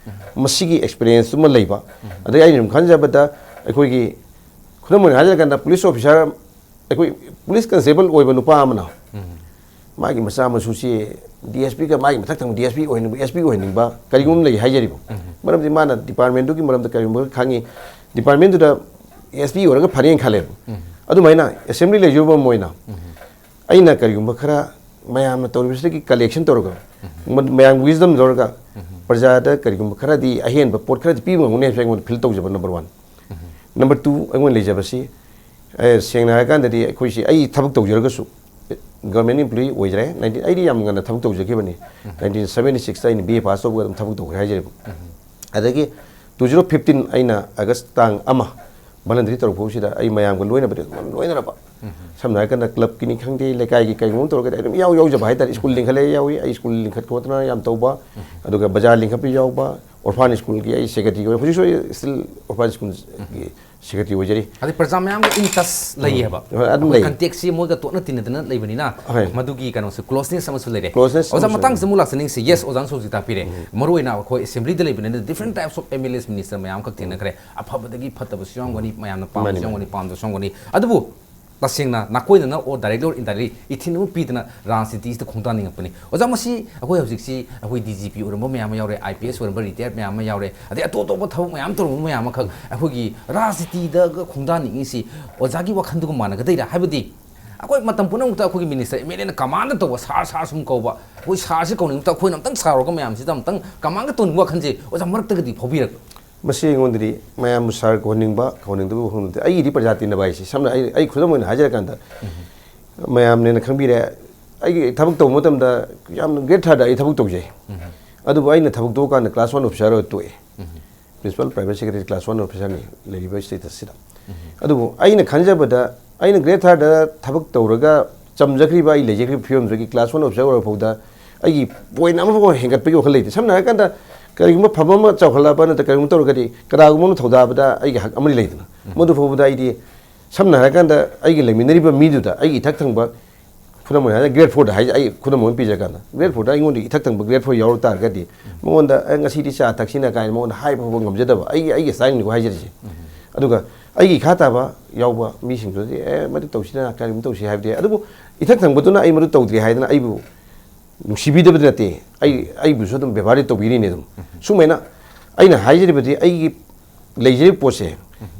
ꯃꯁꯤꯒꯤ ꯑꯦꯛꯁꯄꯤꯔꯤꯌꯦꯟꯁꯇꯨꯃ ꯂꯩꯕ꯫ ꯑꯗꯩ ꯑꯩꯅ ꯁꯨꯝ ꯈꯟꯖꯕꯗ, ꯑꯩꯈꯣꯏꯒꯤ, ꯈꯨꯗꯝ ꯑꯣꯏꯅ ꯍꯥꯏꯖꯔꯀꯥꯟꯗ, ꯄꯨꯂꯤꯁ ꯑꯣꯐꯤꯁꯥꯔ, ꯑꯩꯈꯣꯏ ꯄꯨꯂꯤꯁ ꯀꯟꯁꯇꯦꯕꯜ ꯑꯣꯏꯕ ꯅꯨꯄꯥ ꯑꯃꯅ ꯃꯥꯒꯤ ꯃꯆꯥ ꯃꯁꯨꯁꯤ ꯗꯤ ꯑꯦꯁ ꯄꯤꯒ ꯃꯥꯒꯤ ꯃꯊꯛ ꯊꯪꯕ D S P ꯑꯣꯏꯍꯟꯅꯤꯡꯕ, S P ꯑꯣꯏꯍꯟꯅꯤꯡꯕ ꯀꯔꯤꯒꯨꯝꯕ ꯑꯃ ꯂꯩ ꯍꯥꯏꯖꯔꯤꯕ꯫ ꯃꯔꯝꯗꯤ ꯃꯥꯅ ꯗꯤꯄꯥꯔꯠꯃꯦꯟꯗꯨꯒꯤ ꯃꯔꯝꯗ ꯀꯔꯤꯒꯨꯝꯕ ꯈꯪꯉꯤ, ꯗꯤꯄꯥꯔꯠꯃꯦꯟꯗꯨꯗ ꯑꯦꯁ ꯄꯤ ꯑꯣꯏꯔꯒ ꯐꯔꯦꯅ ꯈꯜꯂꯦꯕ꯫ ꯑꯗꯨꯃꯥꯏꯅ ꯑꯦꯁꯦꯝꯕ꯭ꯂꯤ ꯂꯩꯖꯔꯨꯕ ꯑꯃ ꯑꯣꯏꯅ ꯑꯩꯅ ꯀꯔꯤꯒꯨꯝꯕ ꯈꯔ ꯃꯌꯥꯝꯅ ꯇꯧꯔꯤꯕꯁꯤꯗꯒꯤ ꯀꯂꯦꯛꯁꯟ ꯇꯧꯔꯒ, ꯃ-, ꯃꯌꯥꯝꯒꯤ ꯋꯤꯁꯗꯝ ꯂꯧꯔꯒ, ꯄ꯭ꯔꯖꯥꯗ ꯀꯔꯤꯒꯨꯝꯕ ꯈꯔꯗꯤ ꯑꯍꯦꯟꯕ ꯄꯣꯠ ꯈꯔꯗꯤ ꯄꯤꯕ ꯉꯝꯒꯅꯤ ꯍꯥꯏꯕꯁꯦ ꯑꯩꯉꯣꯟꯗ ꯐꯤꯜ ꯇꯧꯖꯕ ꯅꯝꯕꯔ ꯋꯥꯟ꯫ ꯅꯝꯕꯔ ꯇꯨ, ꯑꯩꯉꯣꯟꯗ ꯂꯩꯖꯕꯁꯤ, ꯑꯦ, ꯁꯦꯡꯅ ꯍꯥꯏꯔꯀꯥꯟꯗꯗꯤ ꯑꯩꯈꯣꯏꯁꯤ, ꯑꯩ ꯊꯕꯛ ꯇꯧꯖꯔꯒꯁꯨ, ꯒꯚꯔꯟꯃꯦꯟ ꯏꯝꯄ꯭ꯂꯣꯌꯤ ꯑꯣꯏꯖꯔꯦ꯫ ꯅꯥꯏꯟꯇꯤꯟ, ꯑꯩꯗꯤ ꯌꯥꯝ ꯉꯟꯅ ꯊꯕꯛ ꯇꯧꯖꯈꯤꯕꯅꯤ꯫ ꯅꯥꯏꯟꯇꯤꯟ ꯁꯕꯦꯟꯇꯤ ꯁꯤꯛꯁꯇ ꯑꯩꯅ ꯕꯤ ꯑꯦ ꯄꯥꯁ ꯇꯧꯕꯒ ꯑꯗꯨꯝ ꯊꯕꯛ ꯇꯧꯈ꯭ꯔꯦ ꯍꯥꯏꯖꯔꯤꯕ꯫ ꯑꯗꯒꯤ ꯇꯨ ꯖꯤꯔꯣ ꯐꯤꯐꯇꯤꯟ ꯑꯩꯅ ꯑꯥꯒꯁ ꯇꯥꯡ ꯑꯃ ꯚꯣꯂꯟꯇꯔꯤ ꯇꯧꯔꯛꯄ ꯐꯥꯎꯁꯤꯗ ꯑꯩ ꯃꯌꯥꯝꯒ ꯂꯣꯏꯅꯕꯗꯤ ꯑꯗꯨꯝ ꯂꯣꯏꯅꯔꯕ꯫ ꯁꯝꯅ ꯍꯥꯏꯔꯀꯥꯟꯗ ꯀ꯭ꯂꯕꯀꯤꯅꯤ ꯈꯪꯗꯦ, ꯂꯩꯀꯥꯏꯒꯤ ꯀꯩꯒꯨꯝꯕ ꯇꯧꯔꯒꯗꯤ ꯑꯩ ꯑꯗꯨꯝ ꯌꯥꯎ-, ꯌꯥꯎꯖꯕ ꯍꯥꯏꯇꯥꯔꯦ꯫ ꯁ꯭ꯀꯨꯜ ꯂꯤꯡꯈꯠꯂꯛꯑꯦ ꯌꯥꯎꯏ, ꯑꯩ ꯁ꯭ꯀꯨꯜ ꯂꯤꯡꯈꯠ ꯈꯣꯠꯇꯅ ꯌꯥꯝ ꯇꯧꯕ, ꯑꯗꯨꯒ ꯕꯖꯥꯔ ꯂꯤꯡꯈꯠꯄ ꯌꯥꯎꯕ, ꯑꯣꯔꯐꯥꯟ ꯁ꯭ꯀꯨꯜꯒꯤ ꯑꯩ ꯁꯦꯀ꯭ꯔꯦꯇꯔꯤ ꯑꯣꯏ, ꯍꯧꯖꯤꯛꯁꯨ ꯑꯩ ꯁ꯭ꯇꯤꯜ ꯑꯣꯔꯐꯥꯟ ꯁ꯭ꯀꯨꯜꯒꯤ ꯁꯦꯀ꯭ꯔꯦꯇꯔꯤ ꯑꯣꯏꯖꯔꯤ꯫ ꯑꯗꯩ ꯄ꯭ꯔꯖꯥ ꯃꯌꯥꯝꯒ ꯏꯟ ꯇꯁ ꯂꯩꯌꯦꯕ꯫ ꯍꯣꯏ, ꯑꯗꯨꯝ ꯑꯩꯈꯣꯏ ꯂꯩ꯫ ꯀꯟꯇꯦꯛꯁꯤ ꯃꯣꯏꯒ ꯇꯣꯠꯅ ꯇꯤꯟꯅꯗꯅ ꯂꯩꯕꯅꯤꯅ ꯍꯣꯏ꯫ ꯃꯗꯨꯒꯤ ꯀꯩꯅꯣꯁꯦ, ꯀ꯭ꯂꯣꯁꯅꯦꯁ ꯑꯃꯁꯨ ꯂꯩꯔꯦ꯫ Closeness ꯑꯣꯖꯥ, ꯑꯃꯁꯨ ꯃꯇꯥꯡꯁꯤꯗ ꯂꯩꯔꯦ꯫ ꯑꯃꯨꯛ ꯂꯥꯛꯆꯅꯤꯡꯁꯤ꯫ ꯌꯦꯁ, ꯑꯣꯖꯥꯅ ꯁꯣꯝꯁꯤ ꯇꯥꯛꯄꯤꯔꯦ꯫ ꯃꯔꯨꯑꯣꯏꯅ ꯑꯩꯈꯣꯏ ꯑꯦꯁꯦꯝꯕ꯭ꯂꯤꯗ ꯂꯩꯕꯅꯤꯅ different types of M L As, minister ꯃꯌꯥꯝ ꯑꯃꯈꯛ ꯊꯦꯡꯅꯈ꯭ꯔꯦ꯫ ꯑꯐꯕꯗꯒꯤ ꯐꯠꯇꯕꯁꯨ ꯌꯥꯎꯔꯝꯒꯅꯤ, ꯃꯌꯥꯝꯅ ꯄꯥꯝꯕꯁꯨ ꯃꯥꯅꯤ, ꯌꯥꯎꯔꯝꯒꯅꯤ, ꯃꯥꯅꯤ꯫ ꯄꯥꯝꯗꯕꯁꯨ ꯌꯥꯎꯔꯝꯒꯅꯤ꯫ ꯑꯗꯨꯕꯨ ꯇꯁꯦꯡꯅ ꯅꯥꯀꯣꯏꯅꯅ or directly or indirectly ꯏꯊꯤꯟ ꯑꯃ ꯄꯤꯗꯅ ꯔꯥꯖꯅꯤꯇꯤꯁꯤꯗ ꯈꯣꯡꯗꯥꯅꯤꯡꯉꯛꯄꯅꯤ꯫ ꯑꯣꯖꯥ, ꯃꯁꯤ ꯑꯩꯈꯣꯏ ꯍꯧꯖꯤꯛꯁꯤ ꯑꯩꯈꯣꯏ D G P ꯑꯣꯏꯔꯝꯕ ꯃꯌꯥꯝ ꯑꯃ ꯌꯥꯎꯔꯦ, I P S ꯑꯣꯏꯔꯝꯕ ꯔꯤꯇꯥꯌꯔ ꯃꯌꯥꯝ ꯑꯃ ꯌꯥꯎꯔꯦ, ꯑꯗꯩ ꯑꯇꯣꯞ ꯑꯇꯣꯞꯄ ꯊꯕꯛ ꯃꯌꯥꯝ ꯇꯧꯔꯝꯕ ꯃꯌꯥꯝ ꯑꯃꯈꯛ ꯑꯩꯈꯣꯏꯒꯤ ꯔꯥꯖꯅꯤꯇꯤꯗꯒ ꯈꯣꯡꯗꯥꯅꯤꯡꯉꯤꯁꯤ ꯑꯣꯖꯥꯒꯤ ꯋꯥꯈꯜꯗꯨꯒ ꯃꯥꯟꯅꯒꯗꯣꯏꯔꯥ? ꯍꯥꯏꯕꯗꯤ ꯑꯩꯈꯣꯏ ꯃꯇꯝ ꯄꯨꯝꯅꯃꯛꯇ ꯑꯩꯈꯣꯏꯒꯤ ꯃꯤꯅꯤꯁꯇꯔ, M L Aꯅ ꯀꯃꯥꯟꯗ ꯇꯧꯕ, "ꯁꯥꯔ, ꯁꯥꯔ" ꯁꯨꯝ ꯀꯧꯕ, ꯑꯩꯈꯣꯏ ꯁꯥꯔꯁꯤ ꯀꯧꯅꯤꯡꯕꯗ ꯑꯩꯈꯣꯏꯅ ꯑꯝꯇꯪ ꯁꯥꯔ ꯀꯧꯔꯒ ꯃꯌꯥꯝꯁꯤꯗ ꯑꯝꯇꯪ ꯀꯃꯥꯟꯗ ꯇꯧꯅꯤꯡꯕ ꯋꯥꯈꯜꯁꯦ ꯑꯣꯖꯥ ꯃꯔꯛꯇꯒꯗꯤ ꯐꯥꯎꯕꯤꯔꯛꯄ꯭ꯔꯥ? ꯃꯁꯤ ꯑꯩꯉꯣꯟꯗꯗꯤ ꯃꯌꯥꯝꯕꯨ ꯁꯥꯔ ꯀꯧꯍꯟꯅꯤꯡꯕ, ꯀꯧꯍꯟꯅꯤꯡꯗꯕ ꯋꯥꯈꯜ ꯅꯠꯇꯦ꯫ ꯑꯩꯒꯤꯗꯤ ꯄ꯭ꯔꯖꯥ ꯇꯤꯟꯅꯕ ꯍꯥꯏꯁꯦ, ꯁꯝꯅ ꯑꯩ, ꯑꯩ ꯈꯨꯗꯝ ꯑꯣꯏꯅ ꯍꯥꯏꯖꯔꯀꯥꯟꯗ, ꯃꯌꯥꯝꯅ ꯍꯦꯟꯅ ꯈꯪꯕꯤꯔꯦ, ꯑꯩꯒꯤ ꯊꯕꯛ ꯇꯧꯕ ꯃꯇꯝꯗ ꯌꯥꯝꯅ grade thirdꯇ ꯑꯩ ꯊꯕꯛ ꯇꯧꯖꯩ꯫ ꯑꯗꯨꯕꯨ ꯑꯩꯅ ꯊꯕꯛ ꯇꯣꯛꯑꯀꯥꯟꯗ class one officer ꯑꯣꯏꯔ ꯇꯣꯛꯑꯦ꯫ Principal Private Secretary, class one officerꯅꯤ ꯂꯩꯔꯤꯕ statusꯁꯤꯗ꯫ ꯑꯗꯨꯕꯨ ꯑꯩꯅ ꯈꯟꯖꯕꯗ, ꯑꯩꯅ grade thirdꯇ ꯊꯕꯛ ꯇꯧꯔꯒ ꯆꯝꯖꯈ꯭ꯔꯤꯕ, ꯑꯩ ꯂꯩꯖꯈ꯭ꯔꯤꯕ ꯐꯤꯕꯝꯗꯨꯗꯒꯤ class one officer ꯑꯣꯏꯔ ꯐꯥꯎꯗ ꯑꯩꯒꯤ point ꯑꯃꯐꯥꯎ ꯍꯦꯟꯒꯠꯄꯒꯤ ꯋꯥꯈꯜ ꯂꯩꯇꯦ꯫ ꯁꯝꯅ ꯍꯥꯏꯔꯀꯥꯟꯗ, ꯀꯔꯤꯒꯨꯝꯕ ꯐꯕ ꯑꯃ ꯆꯥꯎꯈꯠꯂꯛꯑꯕ ꯅꯠꯇ꯭ꯔꯒ ꯀꯔꯤꯒꯨꯝꯕ ꯇꯧꯔꯒꯗꯤ ꯀꯅꯥꯒꯨꯝꯕ ꯑꯃ ꯊꯧꯗꯥꯕꯗ ꯑꯩꯒꯤ ꯍꯛ ꯑꯃꯗꯤ ꯂꯩꯗꯅ꯫ ꯃꯗꯨ ꯐꯥꯎꯕꯗ ꯑꯩꯗꯤ, ꯁꯝꯅ ꯍꯥꯏꯔꯀꯥꯟꯗ, ꯑꯩꯒꯤ ꯂꯩꯃꯤꯟꯅꯔꯤꯕ ꯃꯤꯗꯨꯗ, ꯑꯩꯒꯤ ꯏꯊꯛ ꯊꯪꯕ, ꯈꯨꯗꯝ ꯑꯣꯏꯅ ꯍꯥꯏꯔꯕꯗ grade fourꯗ ꯍꯥꯏ, ꯑꯩ ꯈꯨꯗꯝ ꯑꯣꯏꯅ ꯄꯤꯖꯔꯀꯥꯟꯗ, grade fourꯗ ꯑꯩꯉꯣꯟꯗꯒꯤ ꯏꯊꯛ ꯊꯪꯕ grade four ꯌꯥꯎꯔ ꯇꯥꯔꯒꯗꯤ, ꯃꯉꯣꯟꯗ, "ꯑꯦ, ꯉꯁꯤꯗꯤ ꯆꯥ ꯊꯛꯁꯤꯅ" ꯀꯥꯏꯅ ꯃꯉꯣꯟꯗ ꯍꯥꯏꯕ ꯐꯥꯎꯕ ꯉꯝꯖꯗꯕ, ꯑꯩꯒꯤ, ꯑꯩꯒꯤ styleꯅꯤꯀꯣ ꯍꯥꯏꯖꯔꯤꯁꯦ꯫ ꯑꯗꯨꯒ ꯑꯩꯒꯤ ꯏꯈꯥ ꯇꯥꯕ ꯌꯥꯎꯕ ꯃꯤꯁꯤꯡꯗꯨꯗꯤ, "ꯑꯦ, ꯃꯗꯨ ꯇꯧꯁꯤꯅ, ꯀꯔꯤꯒꯨꯝꯕ ꯇꯧꯁꯤ" ꯍꯥꯏꯕꯗꯤ, ꯑꯗꯨꯕꯨ ꯏꯊꯛ ꯊꯪꯕꯗꯨꯅ ꯑꯩ ꯃꯗꯨ ꯇꯧꯗ꯭ꯔꯤ ꯍꯥꯏꯗꯅ ꯑꯩꯕꯨ ꯅꯨꯡꯁꯤꯕꯤꯗꯕꯗꯤ ꯅꯠꯇꯦ, ꯑꯩ, ꯑꯩꯕꯨꯁꯨ ꯑꯗꯨꯝ ꯕꯦꯕꯥꯔꯗꯤ ꯇꯧꯕꯤꯔꯤꯅꯦ ꯑꯗꯨꯝ꯫ ꯁꯨꯃꯥꯏꯅ ꯑꯩꯅ ꯍꯥꯏꯖꯔꯤꯕꯗꯤ, ꯑꯩꯒꯤ ꯂꯩꯖꯔꯤꯕ ꯄꯣꯠꯁꯦ,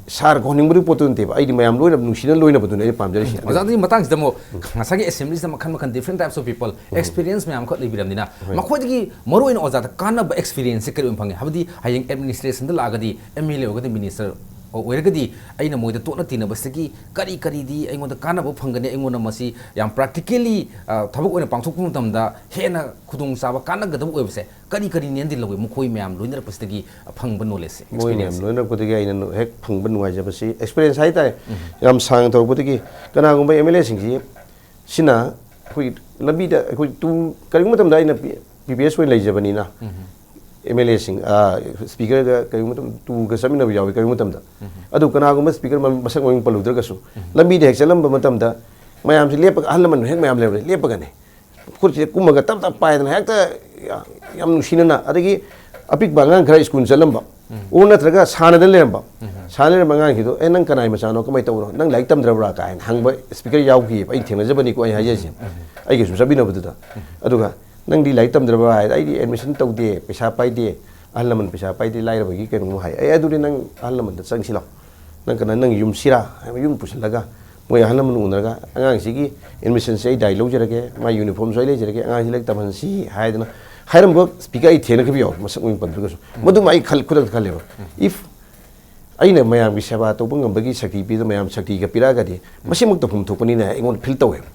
ꯁꯥꯔ ꯀꯧꯍꯟꯅꯤꯡꯕꯗꯨꯒꯤ ꯄꯣꯠꯇꯨ ꯅꯠꯇꯦꯕ, ꯑꯩꯗꯤ ꯃꯌꯥꯝ ꯂꯣꯏꯅ ꯅꯨꯡꯁꯤꯅ ꯂꯣꯏꯅꯕꯗꯨꯅꯦ ꯑꯩꯅ ꯄꯥꯝꯖꯔꯤꯁꯦ꯫ ꯑꯣꯖꯥ, ꯑꯗꯨꯒꯤ ꯃꯇꯥꯡꯁꯤꯗ ꯑꯃꯨꯛ ꯉꯁꯥꯏꯒꯤ ꯑꯦꯁꯦꯝꯕ꯭ꯂꯤꯁꯤꯗ ꯃꯈꯜ ꯃꯈꯜ different types of people, experience ꯃꯌꯥꯝ ꯑꯃꯈꯛ ꯂꯩꯕꯤꯔꯕꯅꯤꯅ, ꯃꯈꯣꯏꯗꯒꯤ ꯃꯔꯨ ꯑꯣꯏꯅ ꯑꯣꯖꯥꯗ ꯀꯥꯟꯅꯕ experienceꯁꯦ ꯀꯔꯤ ꯑꯣꯏꯅ ꯐꯪꯉꯦ? ꯍꯥꯏꯕꯗꯤ ꯍꯌꯦꯡ administrationꯗ ꯂꯥꯛꯑꯒꯗꯤ, MLA ꯑꯣꯏꯔꯒꯗꯤ, minister ꯑꯣꯏꯔꯒꯗꯤ ꯑꯩꯅ ꯃꯣꯏꯗ ꯇꯣꯠꯅ ꯇꯤꯟꯅꯕꯁꯤꯗꯒꯤ ꯀꯔꯤ ꯀꯔꯤꯗꯤ ꯑꯩꯉꯣꯟꯗ ꯀꯥꯟꯅꯕ ꯐꯪꯒꯅꯤ, ꯑꯩꯉꯣꯟꯗ ꯃꯁꯤ ꯌꯥꯝ practically, ꯑ, ꯊꯕꯛ ꯑꯣꯏꯅ ꯄꯥꯡꯊꯣꯛꯄ ꯃꯇꯝꯗ ꯍꯦꯟꯅ ꯈꯨꯗꯣꯡꯆꯥꯕ, ꯀꯥꯟꯅꯒꯗꯕ ꯑꯣꯏꯕꯁꯦ ꯀꯔꯤ ꯀꯔꯤꯅꯦꯅꯗꯤ ꯂꯧꯏ? ꯃꯈꯣꯏ ꯃꯌꯥꯝ ꯂꯣꯏꯅꯔꯛꯄꯁꯤꯗꯒꯤ ꯐꯪꯕ knowledgeꯁꯦ, ꯃꯣꯏ ꯃꯌꯥꯝ experience? ꯂꯣꯏꯅꯔꯛꯄꯗꯒꯤ ꯑꯩꯅ ꯅꯨ- ꯍꯦꯛ ꯐꯪꯕ ꯅꯨꯡꯉꯥꯏꯖꯕꯁꯤ, experience ꯍꯥꯏꯇꯥꯔꯦ, ꯌꯥꯝ ꯁꯥꯡꯅ ꯇꯧꯔꯛꯄꯗꯒꯤ, ꯀꯅꯥꯒꯨꯝꯕ MLAꯁꯤꯡꯁꯤ ꯁꯤꯅ ꯑꯩꯈꯣꯏ ꯂꯝꯕꯤꯗ ꯑꯩꯈꯣꯏ ꯇꯨ ꯀꯔꯤꯒꯨꯝꯕ ꯃꯇꯝꯗ ꯑꯩꯅ PPS ꯑꯣꯏꯅ ꯂꯩꯖꯕꯅꯤꯅ, MLAꯁꯤꯡ, speakerꯒ ꯀꯔꯤꯒꯨꯝꯕ ꯃꯇꯝꯗ ꯇꯨꯔꯒ ꯆꯠꯃꯤꯟꯅꯕ ꯌꯥꯎꯏ꯫ ꯀꯔꯤꯒꯨꯝꯕ ꯃꯇꯝꯗ, ꯑꯗꯨ ꯀꯅꯥꯒꯨꯝꯕ speaker ꯃ- ꯃꯁꯛ ꯃꯃꯤꯡ ꯄꯜꯂꯨꯗ꯭ꯔꯒꯁꯨ, ꯂꯝꯕꯤꯗ ꯍꯦꯛ ꯆꯠꯂꯝꯕ ꯃꯇꯝꯗ ꯃꯌꯥꯝꯁꯤ ꯂꯦꯞꯄꯒ, ꯑꯍꯜ ꯂꯃꯟ ꯍꯦꯛ ꯃꯌꯥꯝ ꯂꯩꯔꯝꯕꯁꯦ ꯂꯦꯞꯄꯒꯅꯦ, ꯈꯨꯠꯁꯤꯗ ꯀꯨꯝꯃꯒ ꯇꯞ ꯇꯞ ꯄꯥꯏꯗꯅ ꯍꯦꯛꯇ ꯌꯥꯝ ꯅꯨꯡꯁꯤꯅꯅ, ꯑꯗꯒꯤ ꯑꯄꯤꯛꯄ ꯑꯉꯥꯡ ꯈꯔ ꯁ꯭ꯀꯨꯜ ꯆꯠꯂꯝꯕ, ꯑꯣ, ꯅꯠꯇ꯭ꯔꯒ ꯁꯥꯟꯅꯗꯅ ꯂꯩꯔꯝꯕ, ꯁꯥꯟꯅ ꯂꯩꯔꯝꯕ ꯑꯉꯥꯡꯁꯤꯗꯣ, "ꯑꯦ, ꯅꯪ ꯀꯅꯥꯏ ꯃꯆꯥꯅꯣ, ꯀꯃꯥꯏꯅ ꯇꯧꯕꯅꯣ, ꯅꯪ ꯂꯥꯏꯔꯤꯛ ꯇꯝꯗ꯭ꯔꯕ꯭ꯔꯥ?" ꯀꯥꯏꯅ ꯍꯪꯕ speaker ꯌꯥꯎꯈꯤꯑꯕ, ꯑꯩꯅ ꯊꯦꯡꯅꯖꯕꯅꯤꯀꯣ ꯑꯩ ꯍꯥꯏꯖꯔꯤꯁꯦ꯫ ꯑꯩꯒ ꯁꯨꯝ ꯆꯠꯃꯤꯟꯅꯕꯗꯨꯗ꯫ ꯑꯗꯨꯒ, "ꯅꯪꯗꯤ ꯂꯥꯏꯔꯤꯛ ꯇꯝꯗ꯭ꯔꯕ꯭ꯔꯥ?" ꯍꯥꯏꯗ, "ꯑꯩꯗꯤ admission ꯇꯧꯗꯦ, ꯄꯩꯁꯥ ꯄꯥꯏꯗꯦ, ꯑꯍꯜ ꯂꯃꯟ ꯄꯩꯁꯥ ꯄꯥꯏꯗꯦ, ꯂꯥꯏꯔꯕꯒꯤ ꯀꯩꯅꯣꯝ ꯍꯥꯏ"꯫ "ꯑꯦ, ꯑꯗꯨꯗꯤ ꯅꯪ ꯑꯍꯜ ꯂꯃꯟꯗ ꯆꯪꯁꯤꯜꯂꯣ, ꯅꯪ ꯀꯅꯥ, ꯅꯪ ꯌꯨꯝ ꯁꯤꯔꯥ?" ꯍꯥꯏꯕ, ꯌꯨꯝ ꯄꯨꯁꯤꯜꯂꯒ ꯃꯣꯏ ꯑꯍꯜ ꯂꯃꯟ ꯎꯅꯔꯒ, "ꯑꯉꯥꯡꯁꯤꯒꯤ admissionꯁꯦ ꯑꯩ ꯗꯥꯏ ꯂꯧꯖꯔꯒꯦ, ꯃꯥꯏ uniformꯁꯨ ꯑꯩ ꯂꯩꯖꯔꯒꯦ, ꯑꯉꯥꯡꯁꯤ ꯂꯥꯏꯔꯤꯛ ꯇꯝꯍꯟꯁꯤ" ꯍꯥꯏꯗꯅ ꯍꯥꯏꯔꯝꯕ speaker ꯑꯩ ꯊꯦꯡꯅꯈꯤꯕ ꯌꯥꯎꯋꯦ, ꯃꯁꯛ ꯃꯃꯤꯡ ꯄꯟꯗ꯭ꯔꯒꯁꯨ꯫ ꯃꯗꯨꯃ ꯑꯩ ꯈꯜ- ꯈꯨꯗꯛꯇ ꯈꯜꯂꯦꯕ, if ꯑꯩꯅ ꯃꯌꯥꯝꯒꯤ ꯁꯦꯕꯥ ꯇꯧꯕ ꯉꯝꯕꯒꯤ ꯁꯛꯇꯤ ꯄꯤꯗ, ꯃꯌꯥꯝ ꯁꯛꯇꯤꯒ ꯄꯤꯔꯛꯑꯒꯗꯤ ꯃꯁꯤꯃꯛ ꯇꯧꯐꯝ ꯊꯣꯛꯄꯅꯤꯅ ꯑꯩꯉꯣꯟꯗ feel ꯇꯧꯋꯦꯕ꯫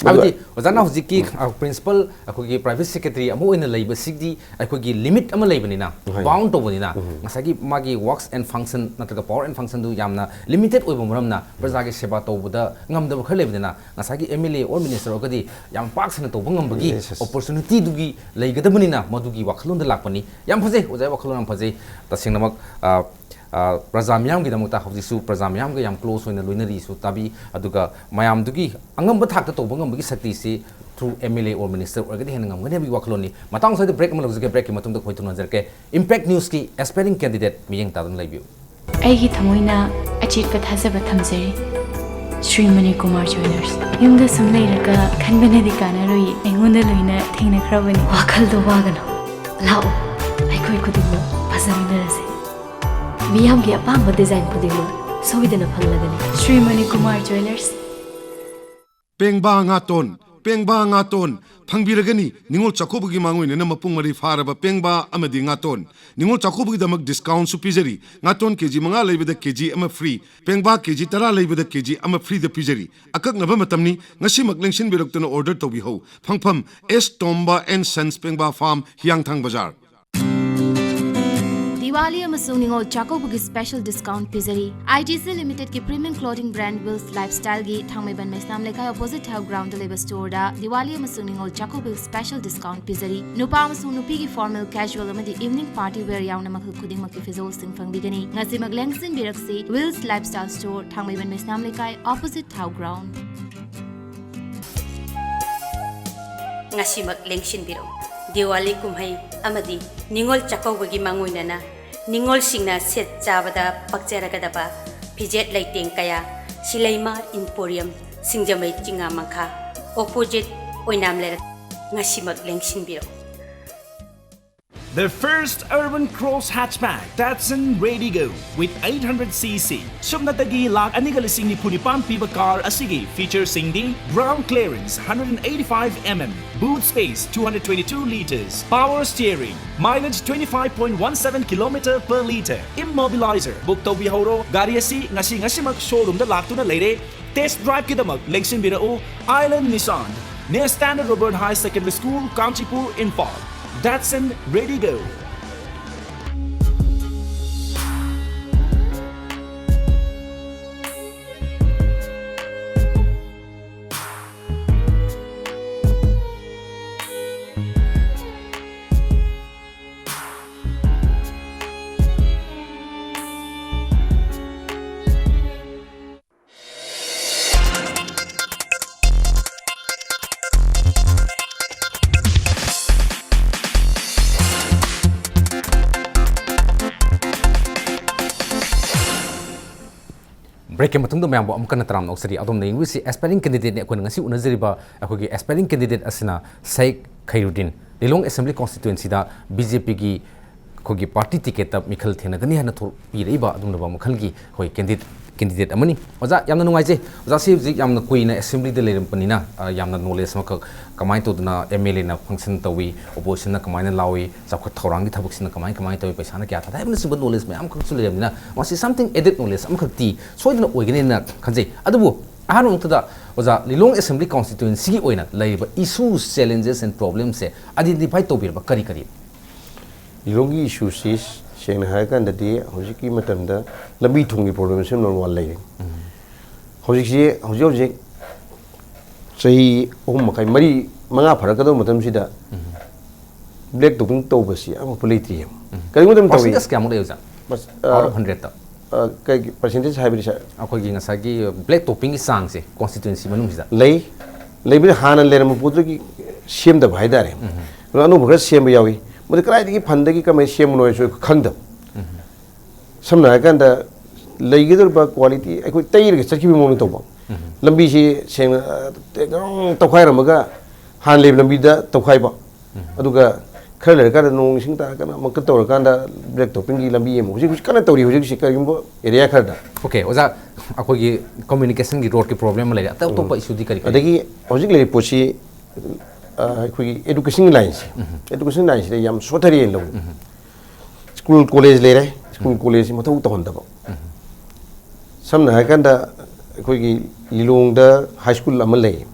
ꯃꯗꯨ ꯍꯥꯏꯕꯗꯤ, ꯑꯣꯖꯥꯅ ꯍꯧꯖꯤꯛꯀꯤ, ꯑ, principal, ꯑꯩꯈꯣꯏꯒꯤ private secretary ꯑꯃ ꯑꯣꯏꯅ ꯂꯩꯕꯁꯤꯗꯤ ꯑꯩꯈꯣꯏꯒꯤ limit ꯑꯃ ꯂꯩꯕꯅꯤꯅ, ꯍꯣꯏ꯫ Bound ꯇꯧꯕꯅꯤꯅ, ꯎꯝ꯫ ꯉꯁꯥꯏꯒꯤ ꯃꯥꯒꯤ works and function ꯅꯠꯇ꯭ꯔꯒ power and functionꯗꯨ ꯌꯥꯝꯅ limited ꯑꯣꯏꯕ ꯃꯔꯝꯅ, ꯎꯝ꯫ ꯄ꯭ꯔꯖꯥꯒꯤ ꯁꯦꯕꯥ ꯇꯧꯕꯗ ꯉꯝꯗꯕ ꯈꯔ ꯂꯩꯕꯅꯤꯅ, ꯉꯁꯥꯏꯒꯤ MLA or minister ꯑꯣꯏꯔꯒꯗꯤ ꯌꯥꯝ ꯄꯥꯛ ꯁꯟꯅ ꯇꯧꯕ ꯉꯝꯕꯒꯤ, yes, yes, opportunityꯗꯨꯒꯤ ꯂꯩꯒꯗꯕꯅꯤꯅ, ꯃꯗꯨꯒꯤ ꯋꯥꯈꯜꯂꯣꯟꯗ ꯂꯥꯛꯄꯅꯤ꯫ ꯌꯥꯝ ꯐꯖꯩ, ꯑꯣꯖꯥꯒꯤ ꯋꯥꯈꯜꯂꯣꯟ ꯌꯥꯝ ꯐꯖꯩ꯫ ꯇꯁꯦꯡꯅꯃꯛ, ꯑ, ꯑ, ꯄ꯭ꯔꯖꯥ ꯃꯤꯌꯥꯝꯒꯤꯗꯃꯛꯇ ꯍꯧꯖꯤꯛꯁꯨ ꯄ꯭ꯔꯖꯥ ꯃꯤꯌꯥꯝꯒ ꯌꯥꯝ close ꯑꯣꯏꯅ ꯂꯣꯏꯅꯔꯤꯁꯨ ꯇꯥꯕꯤ, ꯑꯗꯨꯒ ꯃꯌꯥꯝꯗꯨꯒꯤ ꯑꯉꯝꯕ ꯊꯥꯛꯇ ꯇꯧꯕ ꯉꯝꯕꯒꯤ ꯁꯛꯇꯤꯁꯤ through MLA or minister ꯑꯣꯏꯔꯒꯗꯤ ꯍꯦꯟꯅ ꯉꯝꯒꯅꯤ ꯍꯥꯏꯕꯒꯤ ꯋꯥꯈꯜꯂꯣꯟꯅꯤ꯫ ꯃꯇꯥꯡ ꯁ꯭ꯋꯥꯏꯗ break ꯑꯃ ꯂꯧꯖꯒꯦ, breakꯀꯤ ꯃꯇꯨꯡꯗ ꯑꯩꯈꯣꯏ ꯊꯨꯡꯅꯖꯔꯛꯀꯦ꯫ Impact Newsꯀꯤ aspiring candidate ꯃꯤꯠꯌꯦꯡ ꯇꯥꯗꯨꯅ ꯂꯩꯕꯤꯌꯨ꯫ ꯑꯩꯒꯤ ꯊꯃꯣꯏꯅ ꯑꯆꯦꯠꯄ ꯊꯥꯖꯕ ꯊꯝꯖꯔꯤ꯫ ꯁ꯭ꯔꯤ ꯃꯅꯤꯀꯨꯃꯥꯔ ꯖ꯭ꯋꯦꯂꯔꯁ꯫ ꯌꯨꯝꯗ ꯁꯨꯝ ꯂꯩꯔꯒ ꯈꯟꯕꯅꯗꯤ ꯀꯥꯟꯅꯔꯣꯏ, ꯑꯩꯉꯣꯟꯗ ꯂꯣꯏꯅ ꯊꯦꯡꯅꯈ꯭ꯔꯕꯅꯤ꯫ ꯋꯥꯈꯜꯗꯣ ꯋꯥꯒꯅꯨ, ꯂꯥꯛꯑꯣ, ꯑꯩꯈꯣꯏ ꯈꯨꯗꯤꯡꯃꯛ ꯐꯖꯃꯤꯟꯅꯔꯁꯦ꯫ ꯃꯤꯌꯥꯝꯒꯤ ꯑꯄꯥꯝꯕ ꯗꯤꯖꯥꯏꯟ ꯈꯨꯗꯤꯡꯃꯛ ꯁꯣꯏꯗꯅ ꯐꯪꯂꯒꯅꯤ꯫ ꯁ꯭ꯔꯤ ꯃꯅꯤꯀꯨꯃꯥꯔ ꯖ꯭ꯋꯦꯂꯔꯁ꯫ ꯄꯦꯡꯕꯥ ꯉꯥꯇꯣꯟ, ꯄꯦꯡꯕꯥ ꯉꯥꯇꯣꯟ ꯐꯪꯕꯤꯔꯒꯅꯤ꯫ ꯅꯤꯉꯣꯜ ꯆꯥꯛꯀꯧꯕꯒꯤ ꯃꯥꯡꯑꯣꯏꯅꯅ ꯃꯄꯨꯡ ꯃꯔꯩ ꯐꯥꯔꯕ ꯄꯦꯡꯕꯥ ꯑꯃꯗꯤ ꯉꯥꯇꯣꯟ꯫ ꯅꯤꯉꯣꯜ ꯆꯥꯛꯀꯧꯕꯒꯤꯗꯃꯛ ꯗꯤꯁꯀꯥꯎꯟꯁꯨ ꯄꯤꯖꯔꯤ꯫ ꯉꯥꯇꯣꯟ ꯀꯦ ꯖꯤ ꯃꯉꯥ ꯂꯩꯕꯗ ꯀꯦ ꯖꯤ ꯑꯃ ꯐ꯭ꯔꯤ, ꯄꯦꯡꯕꯥ ꯀꯦ ꯖꯤ ꯇꯔꯥ ꯂꯩꯕꯗ ꯀꯦ ꯖꯤ ꯑꯃ ꯐ꯭ꯔꯤꯗ ꯄꯤꯖꯔꯤ꯫ ꯑꯀꯛꯅꯕ ꯃꯇꯝꯅꯤ, ꯉꯁꯤꯃꯛ ꯂꯦꯡꯁꯤꯟꯕꯤꯔꯛꯇꯨꯅ ꯑꯣꯔꯗꯔ ꯇꯧꯕꯤꯍꯧ꯫ ꯐꯪꯐꯝ, S Tomba and sons, Pengba farm, Hiyangthang bazaar. Diwali ꯑꯃꯁꯨꯡ ꯅꯤꯉꯣꯜ ꯆꯥꯛꯀꯧꯕꯒꯤ ꯁ꯭ꯄꯦꯁꯦꯜ ꯗꯤꯁꯀꯥꯎꯟꯠ ꯄꯤꯖꯔꯤ꯫ ꯑꯥꯏ ꯇꯤ ꯁꯤ ꯂꯤꯃꯤꯇꯦꯗꯀꯤ ꯄ꯭ꯔꯤꯃꯤꯌꯝ ꯀ꯭ꯂꯣꯊꯤꯡ ꯕ꯭ꯔꯥꯟꯗ ꯋꯤꯜꯁ ꯂꯥꯏꯐꯁ꯭ꯇꯥꯏꯜꯒꯤ ꯊꯥꯡꯃꯩꯕꯟ ꯃꯩꯁꯅꯥꯝ ꯂꯩꯀꯥꯏ ꯑꯣꯄꯣꯖꯤꯠ ꯊꯥꯎ ꯒ꯭ꯔꯥꯎꯟꯗ ꯂꯩꯕ ꯁ꯭ꯇꯣꯔꯗ ꯗꯤꯋꯥꯂꯤ ꯑꯃꯁꯨꯡ ꯅꯤꯉꯣꯜ ꯆꯥꯛꯀꯧꯕꯒꯤ ꯁ꯭ꯄꯦꯁꯦꯜ ꯗꯤꯁꯀꯥꯎꯟꯠ ꯄꯤꯖꯔꯤ꯫ ꯅꯨꯄꯥ ꯑꯃꯁꯨꯡ ꯅꯨꯄꯤꯒꯤ ꯐꯣꯔꯃꯦꯜ, ꯀꯦꯖꯨꯑꯦꯜ ꯑꯃꯗꯤ ꯏꯚꯤꯅꯤꯡ ꯄꯥꯔꯇꯤ ꯋꯦꯌꯔ ꯌꯥꯎꯅ ꯃꯈꯜ ꯈꯨꯗꯤꯡꯃꯛꯀꯤ ꯐꯤꯖꯣꯜꯁꯤꯡ ꯐꯪꯕꯤꯒꯅꯤ꯫ ꯉꯁꯤꯃꯛ ꯂꯦꯡꯁꯤꯟꯕꯤꯔꯛꯁꯤ, ꯋꯤꯜꯁ ꯂꯥꯏꯐꯁ꯭ꯇꯥꯏꯜ ꯁ꯭ꯇꯣꯔ, ꯊꯥꯡꯃꯩꯕꯟ ꯃꯩꯁꯅꯥꯝ ꯂꯩꯀꯥꯏ, ꯑꯣꯄꯣꯖꯤꯠ ꯊꯥꯎ ꯒ꯭ꯔꯥꯎꯟꯗ꯫ ꯉꯁꯤꯃꯛ ꯂꯦꯡꯁꯤꯟꯕꯤꯔꯛꯎ꯫ ꯗꯤꯋꯥꯂꯤ ꯀꯨꯝꯍꯩ ꯑꯃꯗꯤ ꯅꯤꯉꯣꯜ ꯆꯥꯛꯀꯧꯕꯒꯤ ꯃꯥꯡꯑꯣꯏꯅꯅ ꯅꯤꯉꯣꯜꯁꯤꯡꯅ ꯁꯦꯠ ꯆꯥꯕꯗ ꯄꯛꯆꯔꯒꯗꯕ ꯐꯤꯖꯦꯠ ꯂꯩꯇꯦꯡ ꯀꯌꯥ ꯁꯤꯂꯩꯃ ꯏꯝꯄꯣꯔꯤꯌꯝ, ꯁꯤꯡꯖꯃꯩ ꯆꯤꯉꯥ ꯃꯈꯥ, ꯑꯣꯄꯣꯖꯤꯠ ꯑꯣꯏꯅꯥꯝ ꯂꯩꯔꯛ꯫ ꯉꯁꯤꯃꯛ ꯂꯦꯡꯁꯤꯟꯕꯤꯔꯛꯎ꯫ The first urban cross hatchback, Datsun Redigo, with eight hundred C C. ꯁꯨꯞꯅꯇꯒꯤ ꯂꯥꯈ ꯑꯅꯤꯒ ꯂꯤꯁꯤꯡ ꯅꯤꯐꯨ ꯅꯤꯄꯥꯟ ꯄꯤꯕ ꯀꯥꯔ ꯑꯁꯤꯒꯤ ꯐꯤꯆꯔꯁꯤꯡꯗꯤ: ground clearance hundred and eighty-five mm, boot space two hundred twenty-two liters, power steering, mileage twenty-five point one seven kilometer per liter, immobilizer. Book ꯇꯧꯕꯤꯍꯧꯔꯣ꯫ ꯒꯥꯔꯤ ꯑꯁꯤ ꯉꯁꯤ ꯉꯁꯤꯃꯛ ꯁꯣꯔꯨꯝꯗ ꯂꯥꯛꯇꯨꯅ ꯂꯩꯔꯦ꯫ ꯇꯦꯁ ꯗ꯭ꯔꯥꯏꯚꯀꯤꯗꯃꯛ ꯂꯦꯡꯁꯤꯟꯕꯤꯔꯛꯎ, Island Nissan, near Standard Robert High Secondary School, Kanchipur, Imphal. Datsun Redigo. ꯕ꯭ꯔꯦꯛꯀꯤ ꯃꯇꯨꯡꯗ ꯃꯌꯥꯝꯕꯨ ꯑꯃꯨꯛ ꯍꯟꯅ ꯇꯔꯥꯝꯅ ꯑꯣꯛꯆꯔꯤ꯫ ꯑꯗꯣꯝꯅ ꯌꯦꯡꯕꯤꯔꯤꯁꯤ ꯑꯦꯁꯄꯥꯏꯔꯤꯡ ꯀꯦꯟꯗꯤꯗꯦꯠꯅꯤ꯫ ꯑꯩꯈꯣꯏꯅ ꯉꯁꯤ ꯎꯅꯖꯔꯤꯕ ꯑꯩꯈꯣꯏꯒꯤ ꯑꯦꯁꯄꯥꯏꯔꯤꯡ ꯀꯦꯟꯗꯤꯗꯦꯠ ꯑꯁꯤꯅ ꯁꯦꯈ ꯈꯩꯔꯨꯗꯤꯟ, ꯂꯤꯂꯣꯡ ꯑꯦꯁꯦꯝꯕ꯭ꯂꯤ ꯀꯣꯟꯁꯇꯤꯇ꯭ꯋꯦꯟꯁꯤꯗ ꯕꯤ ꯖꯦ ꯄꯤꯒꯤ ꯑꯩꯈꯣꯏꯒꯤ ꯄꯥꯔꯇꯤ ꯇꯤꯀꯦꯠꯇ ꯃꯤꯈꯜ ꯊꯦꯡꯅꯒꯅꯤ ꯍꯥꯏꯅ ꯊꯣꯛꯄꯤꯔꯛꯏꯕ ꯑꯗꯨꯒꯨꯝꯂꯕ ꯃꯈꯜꯒꯤ ꯑꯩꯈꯣꯏ ꯀꯦꯟꯗꯤꯗꯦꯠ ꯀꯦꯟꯗꯤꯗꯦꯠ ꯑꯃꯅꯤ꯫ ꯑꯣꯖꯥ, ꯌꯥꯝꯅ ꯅꯨꯡꯉꯥꯏꯖꯩ꯫ ꯑꯣꯖꯥꯁꯤ ꯍꯧꯖꯤꯛ ꯌꯥꯝꯅ ꯀꯨꯏꯅ ꯑꯦꯁꯦꯝꯕ꯭ꯂꯤꯗ ꯂꯩꯔꯝꯕꯅꯤꯅ, ꯑ, ꯌꯥꯝꯅ ꯅꯣꯂꯦꯖ ꯑꯃꯈꯛ, ꯀꯃꯥꯏꯅ ꯇꯧꯗꯅ ꯑꯦꯝ ꯑꯦꯜ ꯑꯦꯅ ꯐꯪꯁꯟ ꯇꯧꯏ, ꯑꯣꯄꯣꯖꯤꯁꯟꯅ ꯀꯃꯥꯏꯅ ꯂꯥꯎꯏ, ꯆꯥꯎꯈꯠ ꯊꯧꯔꯥꯡꯒꯤ ꯊꯕꯛꯁꯤꯅ ꯀꯃꯥꯏ ꯀꯃꯥꯏꯅ ꯇꯧꯏ, ꯄꯩꯁꯥꯅ ꯀꯌꯥ ꯊꯥꯗ ꯍꯥꯏꯕꯅꯆꯤꯡꯕ ꯅꯣꯂꯦꯖ ꯃꯌꯥꯝ ꯑꯃꯈꯛꯁꯨ ꯂꯩꯔꯕꯅꯤꯅ, ꯃꯁꯤ something added knowledge ꯑꯃꯈꯛꯇꯤ ꯁꯣꯏꯗꯅ ꯑꯣꯏꯒꯅꯤꯅ ꯈꯟꯖꯩ꯫ ꯑꯗꯨꯕꯨ ꯑꯍꯥꯟꯕ ꯃꯛꯇꯗ ꯑꯣꯖꯥ, ꯂꯤꯂꯣꯡ ꯑꯦꯁꯦꯝꯕ꯭ꯂꯤ ꯀꯣꯟꯁꯇꯤꯇ꯭ꯋꯦꯟꯁꯤꯒꯤ ꯑꯣꯏꯅ ꯂꯩꯔꯤꯕ ꯏꯁꯨꯁ, ꯆꯦꯂꯦꯟꯖꯦꯁ ꯑꯦꯟ ꯄ꯭ꯔꯣꯕ꯭ꯂꯦꯝꯁꯦ ꯑꯥꯏꯗꯦꯟꯇꯤꯐꯥꯏ ꯇꯧꯕꯤꯔꯕ ꯀꯔꯤ ꯀꯔꯤ? ꯂꯤꯂꯣꯡꯒꯤ ꯏꯁꯨꯁꯤ ꯁꯦꯡꯅ ꯍꯥꯏꯔꯀꯥꯟꯗꯗꯤ ꯍꯧꯖꯤꯛꯀꯤ ꯃꯇꯝꯗ ꯂꯝꯕꯤ ꯊꯣꯡꯒꯤ ꯄ꯭ꯔꯣꯕ꯭ꯂꯦꯝꯁꯤ ꯅꯝꯕꯔ ꯋꯥꯟ ꯂꯩꯔꯦ꯫ ꯍꯧꯖꯤꯛꯁꯤ, ꯍꯧꯖꯤꯛ ꯍꯧꯖꯤꯛ ꯆꯍꯤ ꯑꯍꯨꯝ ꯃꯈꯥꯏ, ꯃꯔꯤ, ꯃꯉꯥ ꯐꯥꯔꯛꯀꯗꯧꯕ ꯃꯇꯝꯁꯤꯗ ꯕ꯭ꯂꯦꯛ ꯇꯣꯞꯄꯤꯡ ꯇꯧꯕꯁꯤ ꯑꯃꯐꯥꯎ ꯂꯩꯇ꯭ꯔꯤꯌꯦ꯫ ꯀꯔꯤꯒꯨꯝꯕ ꯃꯇꯝꯗ ꯇꯧꯏ? ꯄꯥꯔꯁꯦꯟꯇꯦꯖ ꯀꯌꯥꯃꯨꯛ ꯂꯩ ꯑꯣꯖꯥ? ꯃꯁ-, ꯑ, ꯑꯥꯎꯠ ꯑꯣꯐ ꯍꯟꯗ꯭ꯔꯦꯠꯇ? ꯑ, ꯀꯩꯒꯤ ꯄꯥꯔꯁꯦꯟꯇꯦꯖ ꯍꯥꯏꯕꯗꯤ, ꯁꯥꯔ? ꯑꯩꯈꯣꯏꯒꯤ ꯉꯁꯥꯏꯒꯤ ꯕ꯭ꯂꯦꯛ ꯇꯣꯞꯄꯤꯡꯒꯤ ꯆꯥꯡꯁꯦ ꯀꯣꯟꯁꯇꯤꯇ꯭ꯋꯦꯟꯁꯤ ꯃꯅꯨꯡꯁꯤꯗ? ꯂꯩ꯫ ꯂꯩꯕꯗꯤ ꯍꯥꯟꯅ ꯂꯩꯔꯝꯕ ꯄꯣꯠꯇꯨꯒꯤ ꯁꯦꯝꯗꯕ ꯍꯥꯏꯇꯥꯔꯦ꯫ ꯑꯗꯣ ꯑꯅꯧꯕ ꯈꯔ ꯁꯦꯝꯕ ꯌꯥꯎꯏ꯫ ꯃꯗꯨ ꯀꯗꯥꯏꯗꯒꯤ ꯐꯟꯗꯒꯤ ꯀꯃꯥꯏꯅ ꯁꯦꯝꯕꯅꯣ ꯍꯥꯏꯁꯨ ꯑꯩꯈꯣꯏ ꯈꯪꯗꯕ꯫ ꯁꯝꯅ ꯍꯥꯏꯔꯀꯥꯟꯗ, ꯂꯩꯒꯗꯧꯔꯤꯕ ꯀ꯭ꯋꯥꯂꯤꯇꯤ ꯑꯩꯈꯣꯏ ꯇꯩꯔꯒ ꯆꯠꯈꯤꯕ ꯃꯑꯣꯡꯗ ꯇꯧꯕ꯫ ꯂꯝꯕꯤꯁꯤ ꯁꯦꯡꯅ, ꯑ, ꯒ꯭ꯔꯣꯡ ꯇꯧꯈꯥꯏꯔꯝꯃꯒ ꯍꯥꯟꯅ ꯂꯩꯕ ꯂꯝꯕꯤꯗ ꯇꯧꯈꯥꯏꯕ꯫ ꯑꯗꯨꯒ ꯈꯔ ꯂꯩꯔꯀꯥꯟꯗ ꯅꯣꯡ ꯏꯁꯤꯡ ꯇꯥꯔꯀꯥꯟꯗ ꯑꯃꯨꯛꯀ ꯇꯧꯔꯀꯥꯟꯗ ꯕ꯭ꯂꯦꯛ ꯇꯣꯞꯄꯤꯡꯒꯤ ꯂꯝꯕꯤ ꯑꯃ ꯍꯧꯖꯤꯛ, ꯍꯧꯖꯤꯛ ꯀꯟꯅ ꯇꯧꯔꯤ꯫ ꯍꯧꯖꯤꯛ ꯍꯧꯖꯤꯛ ꯀꯔꯤꯒꯨꯝꯕ ꯑꯦꯔꯤꯌꯥ ꯈꯔꯗ꯫ ꯑꯣꯀꯦ, ꯑꯣꯖꯥ, ꯑꯩꯈꯣꯏꯒꯤ ꯀꯝꯃ꯭ꯌꯨꯅꯤꯀꯦꯁꯟꯒꯤ, ꯔꯣꯗꯀꯤ ꯄ꯭ꯔꯣꯕ꯭ꯂꯦꯝ ꯑꯃ ꯂꯩꯔꯦ꯫ ꯑꯇꯩ ꯑꯇꯣꯞꯄ ꯏꯁꯨꯗꯤ ꯀꯔꯤ ꯀꯔꯤ? ꯑꯗꯒꯤ ꯍꯧꯖꯤꯛ ꯂꯩꯔꯤꯕ ꯄꯣꯠꯁꯤ, ꯑ, ꯑꯩꯈꯣꯏꯒꯤ ꯑꯦꯗꯨꯀꯦꯁꯟꯒꯤ ꯂꯥꯏꯟꯁꯦ, ꯑꯦꯗꯨꯀꯦꯁꯟ ꯂꯥꯏꯟꯁꯤꯗ ꯌꯥꯝ ꯁꯣꯊꯔꯦꯅ ꯂꯧꯏ꯫ ꯁ꯭ꯀꯨꯜ ꯀꯣꯂꯦꯖ ꯂꯩꯔꯦ, ꯁ꯭ꯀꯨꯜ ꯀꯣꯂꯦꯖꯁꯤ ꯃꯊꯧ ꯇꯧꯍꯟꯗꯕ꯫ ꯁꯝꯅ ꯍꯥꯏꯔꯀꯥꯟꯗ, ꯑꯩꯈꯣꯏꯒꯤ ꯂꯤꯂꯣꯡꯗ ꯍꯥꯏ ꯁ꯭ꯀꯨꯜ ꯑꯃ ꯂꯩ꯫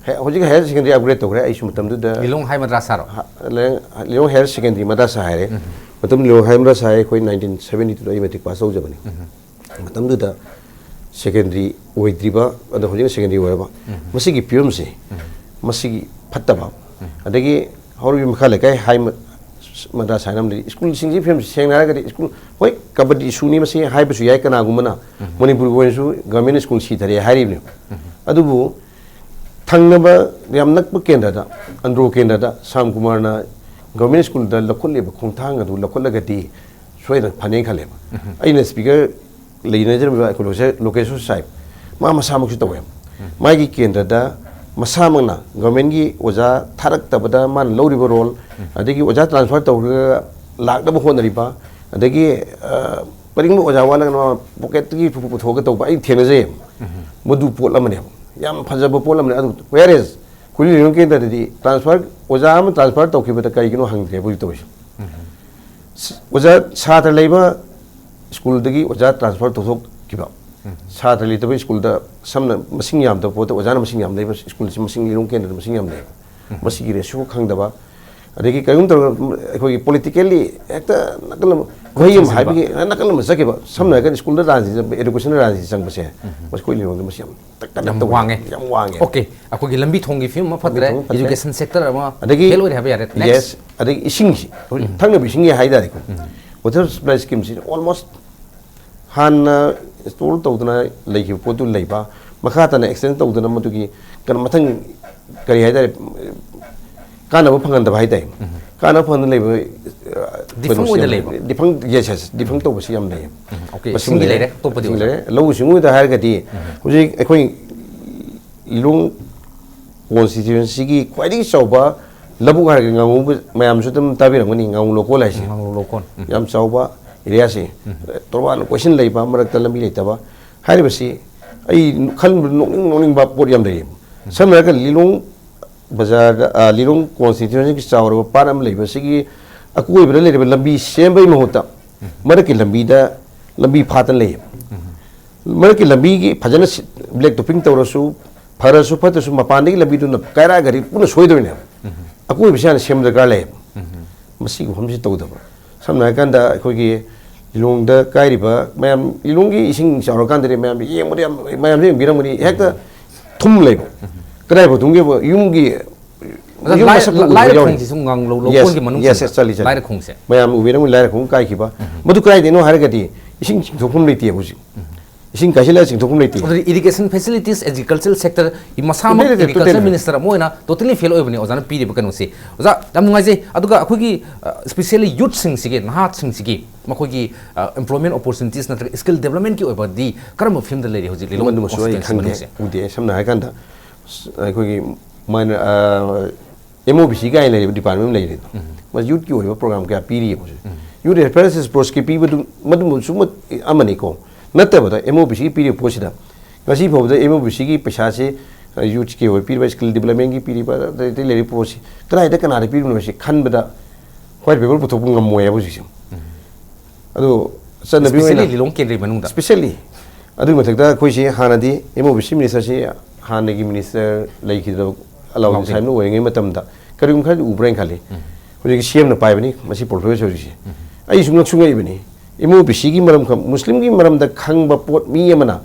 ꯍꯦ-, ꯍꯧꯖꯤꯛ ꯍꯥꯌꯔ ꯁꯦꯀꯦꯟꯗꯔꯤ ꯑꯞꯒ꯭ꯔꯦꯗ ꯇꯧꯈ꯭ꯔꯦ ꯑꯩꯁꯨ ꯃꯇꯝꯗꯨꯗ꯫ ꯂꯤꯂꯣꯡ ꯍꯥꯏ ꯃꯗ꯭ꯔꯥꯁꯥꯔꯣ? ꯍ-, ꯂꯤꯂꯣꯡ, ꯂꯤꯂꯣꯡ ꯍꯥꯌꯔ ꯁꯦꯀꯦꯟꯗꯔꯤ ꯃꯗ꯭ꯔꯥꯁꯥ ꯍꯥꯏꯔꯦ꯫ ꯃꯇꯝ ꯂꯤꯂꯣꯡ ꯍꯥꯌꯔ ꯃꯗ꯭ꯔꯥꯁꯥ ꯍꯥꯏ ꯑꯩꯈꯣꯏ ꯅꯥꯏꯟꯇꯤꯟ ꯁꯚꯦꯟꯇꯤ ꯇꯨꯗ ꯑꯩ ꯃꯦꯇ꯭ꯔꯤꯛ ꯄꯥꯁ ꯇꯧꯖꯕꯅꯤ꯫ ꯃꯇꯝꯗꯨꯗ ꯁꯦꯀꯦꯟꯗꯔꯤ ꯑꯣꯏꯗ꯭ꯔꯤꯕ, ꯑꯗꯣ ꯍꯧꯖꯤꯛꯅ ꯁꯦꯀꯦꯟꯗꯔꯤ ꯑꯣꯏꯔꯕ, ꯃꯁꯤꯒꯤ ꯐꯤꯕꯝꯁꯦ, ꯃꯁꯤꯒꯤ ꯐꯠꯇꯕ, ꯑꯗꯒꯤ ꯍꯧꯔꯤꯕ ꯃꯈꯥ ꯂꯩꯀꯥꯏ ꯍꯥꯏ ꯃ-, ꯃꯗ꯭ꯔꯥꯁꯥ ꯍꯥꯏꯅ ꯑꯃ ꯂꯩ, ꯁ꯭ꯀꯨꯜꯁꯤꯡꯁꯤꯒꯤ ꯐꯤꯕꯝꯁꯦ ꯁꯦꯡꯅ ꯍꯥꯏꯔꯒꯗꯤ, ꯁ꯭ꯀꯨꯜ, ꯍꯣꯏ, ꯀꯕꯗꯤ ꯏꯁꯨꯅꯤ, ꯃꯁꯤ ꯍꯥꯏꯕꯁꯨ ꯌꯥꯏ ꯀꯅꯥꯒꯨꯝꯕꯅ, ꯃꯅꯤꯄꯨꯔꯒꯤ ꯑꯣꯏꯅꯁꯨ ꯒꯚꯔꯟꯃꯦꯟꯠ ꯁ꯭ꯀꯨꯜ ꯁꯤꯊꯔꯦ ꯍꯥꯏꯔꯤꯕꯅꯤ꯫ ꯑꯗꯨꯕꯨ ꯊꯪꯅꯕ ꯌꯥꯝ ꯅꯛꯄ ꯀꯦꯟꯗ꯭ꯔꯗ, ꯑꯟꯗ꯭ꯔꯣ ꯀꯦꯟꯗ꯭ꯔꯗ ꯁꯥꯝ ꯀꯨꯃꯥꯔꯅ ꯒꯚꯔꯟꯃꯦꯟꯠ ꯁ꯭ꯀꯨꯜꯗ ꯂꯧꯈꯠꯂꯤꯕ ꯈꯣꯡꯊꯥꯡ ꯑꯗꯨ ꯂꯧꯈꯠꯂꯒꯗꯤ ꯁꯣꯏꯗꯅ ꯐꯅꯤ ꯈꯜꯂꯦꯕ꯫ ꯑꯩꯅ ꯁ꯭ꯄꯤꯀꯔ ꯂꯩꯅꯖꯔꯝꯃꯤꯕ ꯑꯩꯈꯣꯏ ꯂꯣꯀꯦ-, ꯂꯣꯀꯦꯁꯣꯔ ꯁꯥꯍꯦꯕ, ꯃꯥ ꯃꯁꯥꯃꯛꯁꯨ ꯇꯧꯋꯦꯕ꯫ ꯃꯥꯒꯤ ꯀꯦꯟꯗ꯭ꯔꯗ ꯃꯁꯥꯃꯛꯅ ꯒꯚꯔꯟꯃꯦꯟꯠꯀꯤ ꯑꯣꯖꯥ ꯊꯥꯔꯛꯇꯕꯗ ꯃꯥꯅ ꯂꯧꯔꯤꯕ ꯔꯣꯜ, ꯑꯗꯒꯤ ꯑꯣꯖꯥ ꯇ꯭ꯔꯥꯟꯁꯐꯔ ꯇꯧꯔꯒ ꯂꯥꯛꯅꯕ ꯍꯣꯠꯅꯔꯤꯕ, ꯑꯗꯒꯤ ꯀꯔꯤꯒꯨꯝꯕ ꯑꯣꯖꯥ ꯋꯥꯠꯂꯒꯅ ꯄꯣꯀꯦꯠꯇꯒꯤ ꯄꯨꯊꯣꯛꯑꯒ ꯇꯧꯕ ꯑꯩ ꯊꯦꯡꯅꯖꯩ꯫ ꯃꯗꯨ ꯄꯣꯠ ꯑꯃꯅꯦꯕ, ꯌꯥꯝ ꯐꯖꯕ ꯄꯣꯠ ꯑꯃꯅꯦ꯫ ꯑꯗꯨ whereas ꯈꯨꯂꯤ ꯂꯤꯂꯣꯡ ꯀꯦꯟꯗ꯭ꯔꯗꯗꯤ ꯇ꯭ꯔꯥꯟꯁꯐꯔ, ꯑꯣꯖꯥ ꯑꯃ ꯇ꯭ꯔꯥꯟꯁꯐꯔ ꯇꯧꯈꯤꯕꯗ ꯀꯔꯤꯒꯤꯅꯣ ꯍꯪꯗ꯭ꯔꯦꯕ ꯍꯧꯖꯤꯛ ꯇꯧꯔꯤꯁꯦ꯫ ꯑꯣꯖꯥ, ꯁꯥꯇ꯭ꯔ ꯂꯩꯕ ꯁ꯭ꯀꯨꯜꯗꯒꯤ ꯑꯣꯖꯥ ꯇ꯭ꯔꯥꯟꯁꯐꯔ ꯇꯧꯊꯣꯛꯈꯤꯕ, ꯁꯥꯇ꯭ꯔ ꯂꯩꯇꯕ ꯁ꯭ꯀꯨꯜꯗ, ꯁꯝꯅ ꯃꯁꯤꯡ ꯌꯥꯝꯗꯕ ꯄꯣꯠꯇ ꯑꯣꯖꯥꯅ ꯃꯁꯤꯡ ꯌꯥꯝ ꯂꯩꯕ ꯁ꯭ꯀꯨꯜꯁꯤ, ꯃꯁꯤꯡ ꯂꯤꯂꯣꯡ ꯀꯦꯟꯗ꯭ꯔꯗ ꯃꯁꯤꯡ ꯌꯥꯝ ꯂꯩꯕ, ꯃꯁꯤꯒꯤ ꯔꯦꯁꯤꯑꯣ ꯈꯪꯗꯕ, ꯑꯗꯒꯤ ꯀꯔꯤꯒꯨꯝꯕ ꯇꯧꯔꯒ ꯑꯩꯈꯣꯏꯒꯤ ꯄꯣꯂꯤꯇꯤꯀꯦꯜꯂꯤ ꯍꯦꯛꯇ ꯅꯥꯀꯜ ꯑꯃ, ꯋꯥꯍꯩ ꯑꯃ ꯍꯥꯏꯕꯒꯤ ꯅꯥꯀꯜ ꯑꯃ ꯆꯠꯈꯤꯕ, ꯁꯝꯅ ꯍꯥꯏꯔꯒꯗꯤ ꯁ꯭ꯀꯨꯜꯗ ꯔꯥꯖꯅꯤꯇꯤ ꯆꯪꯕ, ꯏꯗꯨꯀꯦꯁꯟꯗ ꯔꯥꯖꯅꯤꯇꯤ ꯆꯪꯕꯁꯦ, ꯃꯁꯤ ꯑꯩꯈꯣꯏ ꯂꯤꯂꯣꯡꯗ ꯃꯁꯤ ꯌꯥꯝ ꯀꯟꯅ ꯌꯥꯝ ꯇꯧꯋꯦ꯫ ꯋꯥꯡꯉꯦ꯫ ꯌꯥꯝ ꯋꯥꯡꯉꯦ꯫ ꯑꯣꯀꯦ, ꯑꯩꯈꯣꯏꯒꯤ ꯂꯝꯕꯤ ꯊꯣꯡꯒꯤ ꯐꯤꯕꯝ ꯑꯃ ꯐꯠꯇ꯭ꯔꯦ, ꯂꯝꯕꯤ ꯊꯣꯡ ꯐꯠꯇ꯭ꯔꯦ꯫ Education sector ꯑꯃ ꯑꯗꯒꯤ, fail ꯑꯣꯏꯔꯦ ꯍꯥꯏꯕ ꯌꯥꯔꯦ꯫ Next꯫ Yes, ꯑꯗꯒꯤ ꯏꯁꯤꯡꯁꯤ, ꯍꯧꯖꯤꯛ ꯊꯛꯅꯕ ꯏꯁꯤꯡꯒꯤ ꯍꯥꯏꯇꯥꯔꯦꯀꯣ, water supply schemeꯁꯤ almost ꯍꯥꯟꯅ install ꯇꯧꯗꯅ ꯂꯩꯈꯤꯕ ꯄꯣꯠꯇꯨ ꯂꯩꯕ, ꯃꯈꯥ ꯇꯥꯅ extend ꯇꯧꯗꯅ ꯃꯗꯨꯒꯤ ꯀꯩꯅꯣ ꯃꯊꯪ ꯀꯔꯤ ꯍꯥꯏꯇꯥꯔꯦ, ꯀꯥꯟꯅꯕ ꯐꯪꯍꯟꯗꯕ ꯍꯥꯏꯇꯥꯔꯦ꯫ ꯀꯥꯟꯅꯕ ꯐꯪꯍꯟꯗꯅ ꯂꯩꯕ, ꯑ, defunct ꯀꯩꯅꯣꯁꯤ ꯑꯣꯏꯅ ꯌꯥꯝ ꯂꯩ꯫ ꯂꯩꯕ? Defunct, yes, yes, defunct ꯇꯧꯕꯁꯤ ꯌꯥꯝ ꯂꯩꯌꯦ꯫ ꯎꯝ, okay꯫ ꯃꯁꯤꯃ ꯏꯁꯤꯡꯒꯤ ꯂꯩꯔꯦ꯫ ꯂꯩꯔꯦ, ꯑꯇꯣꯞꯄꯗꯤ ꯏꯁꯤꯡ ꯑꯣꯖꯥ? ꯂꯩꯔꯦ꯫ ꯂꯧꯎ ꯁꯤꯡꯎꯗ ꯍꯥꯏꯔꯒꯗꯤ ꯍꯧꯖꯤꯛ ꯑꯩꯈꯣꯏ ꯂꯤꯂꯣꯡ constituencyꯒꯤ ꯈ꯭ꯋꯥꯏꯗꯒꯤ ꯆꯥꯎꯕ ꯂꯧꯕꯨꯛ ꯍꯥꯏꯔꯒ ꯉꯥꯉꯨ, ꯃꯌꯥꯝꯁꯨ ꯑꯗꯨꯝ ꯇꯥꯕꯤꯔꯝꯒꯅꯤ, ꯉꯥꯉꯨ ꯂꯣꯀꯣꯜ ꯍꯥꯏꯁꯦ꯫ ꯉꯥꯉꯨ ꯂꯣꯀꯣꯜ꯫ ꯎꯝ꯫ ꯌꯥꯝ ꯆꯥꯎꯕ areaꯁꯦ꯫ ꯎꯝ꯫ ꯇꯣꯔꯕꯥꯟ ꯀꯣꯏꯁꯤꯟ ꯂꯩꯕ, ꯃꯔꯛꯇ ꯂꯝꯕꯤ ꯂꯩꯇꯕ ꯍꯥꯏꯔꯤꯕꯁꯤ ꯑꯩ ꯈꯟꯕꯗ ꯅꯣꯛꯅꯤꯡ ꯅꯣꯛꯅꯤꯡꯕ ꯄꯣꯠ ꯌꯥꯝ ꯂꯩꯌꯦ꯫ ꯁꯝꯅ ꯍꯥꯏꯔꯒ ꯂꯤꯂꯣꯡ ꯕꯖꯥꯔꯗ, ꯑ, ꯂꯤꯂꯣꯡ constituencyꯒꯤ ꯆꯥꯎꯔꯕ ꯄꯥꯠ ꯑꯃ ꯂꯩꯕ, ꯁꯤꯒꯤ ꯑꯀꯣꯏꯕꯗ ꯂꯩꯔꯤꯕ ꯂꯝꯕꯤ ꯁꯦꯝꯕꯒꯤ ꯃꯍꯨꯠꯇ ꯃꯔꯛꯀꯤ ꯂꯝꯕꯤꯗ ꯂꯝꯕꯤ ꯐꯥꯠꯇꯅ ꯂꯩꯌꯦꯕ꯫ ꯃꯔꯛꯀꯤ ꯂꯝꯕꯤꯒꯤ ꯐꯖꯅ ꯁꯤ-, black topping ꯇꯧꯔꯁꯨ, ꯐꯔꯁꯨ ꯐꯠꯇ꯭ꯔꯁꯨ, ꯃꯄꯥꯟꯗꯒꯤ ꯂꯝꯕꯤꯗꯨꯅ ꯀꯥꯏꯔꯛꯑꯒꯗꯤ ꯄꯨꯟꯅ ꯁꯣꯏꯗꯣꯏꯅꯦꯕ꯫ ꯑꯀꯣꯏꯕꯁꯤ ꯍꯥꯟꯅ ꯁꯦꯝꯕ ꯗꯔꯀꯥꯔ ꯂꯩꯌꯦꯕ꯫ ꯃꯁꯤꯒꯤ ꯋꯥꯐꯝꯁꯤ ꯇꯧꯗꯕ꯫ ꯁꯝꯅ ꯍꯥꯏꯔꯀꯥꯟꯗ ꯑꯩꯈꯣꯏꯒꯤ ꯂꯤꯂꯣꯡꯗ ꯀꯥꯏꯔꯤꯕ ꯃꯌꯥꯝ, ꯂꯤꯂꯣꯡꯒꯤ ꯏꯁꯤꯡ ꯆꯥꯎꯔꯀꯥꯟꯗꯗꯤ ꯃꯌꯥꯝ ꯌꯦꯡꯕꯗ ꯌꯥꯝ, ꯃꯌꯥꯝꯁꯨ ꯌꯦꯡꯕꯤꯔꯝꯒꯅꯤ, ꯍꯦꯛꯇ ꯊꯨꯝ ꯂꯩꯕ꯫ ꯀꯗꯥꯏꯐꯥꯎ ꯊꯨꯝꯒꯦꯕ? ꯌꯨꯝꯒꯤ, ꯑꯣꯖꯥ, ꯌꯨꯝ ꯂꯥꯏ-, ꯃꯁꯛ ꯎꯕ ꯂꯥꯏꯔ ꯌꯥꯎꯔꯤ꯫ ꯈꯣꯡꯁꯤꯁꯨ ꯉꯥꯡꯂꯧ Yes, ꯂꯧꯀꯣꯟꯒꯤ ꯃꯅꯨꯡ yes, ꯆꯟꯕ꯫ Yes, ꯆꯜꯂꯤ, ꯆꯜꯂꯤ꯫ ꯂꯥꯏꯔ ꯈꯣꯡꯁꯦ꯫ ꯃꯌꯥꯝ ꯎꯕꯤꯔꯝꯒꯅꯤ, ꯂꯥꯏꯔ ꯈꯣꯡ ꯀꯥꯏꯈꯤꯕ꯫ ꯃꯗꯨ ꯀꯗꯥꯏꯗꯩꯅꯣ ꯍꯥꯏꯔꯒꯗꯤ ꯏꯁꯤꯡ ꯆꯤꯡꯊꯣꯛꯐꯝ ꯂꯩꯇꯦꯕ ꯍꯧꯖꯤꯛ꯫ ꯏꯁꯤꯡ ꯀꯥꯏꯁꯤꯜꯂꯒ ꯆꯤꯡꯊꯣꯛꯐꯝ ꯂꯩꯇꯦ꯫ ꯑꯗꯨꯗꯤ irrigation facilities, agricultural sector, ꯃꯁꯥꯃꯛ ꯂꯩꯇꯦ, ꯂꯩꯇꯦ, agriculture ꯇꯣꯇꯦꯜ ꯂꯩꯇꯦ꯫ Minister ꯑꯃ ꯑꯣꯏꯅ totally fail ꯑꯣꯏꯕꯅꯤ ꯑꯣꯖꯥꯅ ꯄꯤꯔꯤꯕ ꯀꯩꯅꯣꯁꯤ꯫ ꯑꯣꯖꯥ, ꯌꯥꯝ ꯅꯨꯡꯉꯥꯏꯖꯩ꯫ ꯑꯗꯨꯒ ꯑꯩꯈꯣꯏꯒꯤ, ꯑ, specially youthꯁꯤꯡꯁꯤꯒꯤ, ꯅꯍꯥꯁꯤꯡꯁꯤꯒꯤ ꯃꯈꯣꯏꯒꯤ, ꯑ, employment opportunities ꯅꯠꯇ꯭ꯔꯒ skill developmentꯀꯤ ꯑꯣꯏꯕꯗꯤ ꯀꯔꯝꯕ ꯐꯤꯕꯝꯗ ꯂꯩꯔꯤ ꯍꯧꯖꯤꯛ ꯂꯤꯂꯣꯡ ꯃꯗꯨꯃꯁꯨ ꯑꯩ constituency ꯈꯪꯗꯦ, ꯃꯅꯨꯡꯁꯦ? ꯎꯗꯦ꯫ ꯁꯝꯅ ꯍꯥꯏꯔꯀꯥꯟꯗ, ꯁ-, ꯑꯩꯈꯣꯏꯒꯤ minor, ꯑ, ꯑꯦꯝ ꯑꯣ ꯕꯤ ꯁꯤ ꯀꯥꯏꯅ ꯂꯩꯔꯤꯕ ꯗꯤꯄꯥꯔꯠꯃꯦꯟ ꯑꯃ ꯂꯩꯔꯤꯗꯣ, ꯃꯁꯤ ꯌꯨꯠꯀꯤ ꯑꯣꯏꯕ ꯄ꯭ꯔꯣꯒ꯭ꯔꯥꯝ ꯀꯌꯥ ꯄꯤꯔꯤꯌꯦꯕ ꯍꯧꯖꯤꯛ꯫ ꯌꯨꯠ ꯑꯦꯐꯤꯌꯔꯁ ꯄꯣꯁꯀꯤ ꯄꯤꯕꯗꯨ ꯃꯗꯨꯃꯁꯨ ꯑꯃ-, ꯑꯃꯅꯤꯀꯣ꯫ ꯅꯠꯇꯕꯗ ꯑꯦꯝ ꯑꯣ ꯕꯤ ꯁꯤꯒꯤ ꯄꯤꯔꯤꯕ ꯄꯣꯠꯁꯤꯗ ꯉꯁꯤ ꯐꯥꯎꯕꯗ ꯑꯦꯝ ꯑꯣ ꯕꯤ ꯁꯤꯒꯤ ꯄꯩꯁꯥꯁꯤ, ꯑ, ꯌꯨꯠꯀꯤ ꯑꯣꯏꯕ ꯄꯤꯔꯤꯕ, ꯁ꯭ꯀꯤꯜ ꯗꯤꯕꯂꯞꯃꯦꯟꯒꯤ ꯄꯤꯔꯤꯕ, ꯑꯗꯩ, ꯑꯗꯩ ꯂꯩꯔꯤꯕ ꯄꯣꯠꯁꯤ ꯀꯗꯥꯏꯗ ꯀꯅꯥꯗ ꯄꯤꯔꯤꯕꯅꯣ ꯍꯥꯏꯁꯤ ꯈꯟꯕꯗ ꯋꯥꯏꯠ ꯄꯦꯄꯔ ꯄꯨꯊꯣꯛꯄ ꯉꯝꯃꯣꯏ ꯍꯥꯏꯕ ꯍꯧꯖꯤꯛꯁꯦ꯫ ꯑꯗꯨ ꯆꯠꯅꯕꯤ ꯑꯣꯏꯅ ꯂꯤꯂꯣꯡ ꯀꯦꯟꯗ꯭ꯔꯒꯤ ꯃꯅꯨꯡꯗ꯫ ꯁ꯭ꯄꯦꯁꯦꯜꯂꯤ꯫ ꯑꯗꯨꯒꯤ ꯃꯊꯛꯇ ꯑꯩꯈꯣꯏꯁꯤ ꯍꯥꯟꯅꯗꯤ ꯑꯦꯝ ꯑꯣ ꯕꯤ ꯁꯤ ꯃꯤꯅꯤꯁꯇꯔꯁꯤ ꯍꯥꯟꯅꯒꯤ ꯃꯤꯅꯤꯁꯇꯔ ꯂꯩꯈꯤꯗꯕ ꯑꯂꯥꯎꯗꯤꯟ ꯑꯂꯥꯎꯗꯤꯟ꯫ ꯁꯥꯍꯤꯕꯅ ꯑꯣꯏꯔꯤꯉꯩ ꯃꯇꯝꯗ ꯀꯔꯤꯒꯨꯝꯕ ꯈꯔꯗꯤ ꯎꯕ꯭ꯔꯥ ꯍꯥꯏꯅ ꯈꯜꯂꯤ꯫ ꯍꯧꯖꯤꯛꯀꯤ ꯁꯤ ꯑꯦꯝꯅ ꯄꯥꯏꯕꯅꯤ, ꯃꯁꯤ ꯄꯣꯔꯠꯐꯣꯂꯤꯑꯣꯁꯦ ꯍꯧꯖꯤꯛꯁꯦ꯫ ꯑꯩ ꯁꯨꯝ ꯉꯛꯁꯨ ꯉꯛꯏꯕꯅꯤ꯫ ꯑꯦꯝ ꯑꯣ ꯕꯤ ꯁꯤꯒꯤ ꯃꯔꯝ ꯈꯪ-, ꯃꯨꯁꯂꯤꯝꯒꯤ ꯃꯔꯝꯗ ꯈꯪꯕ ꯄꯣꯠ ꯃꯤ ꯑꯃꯅ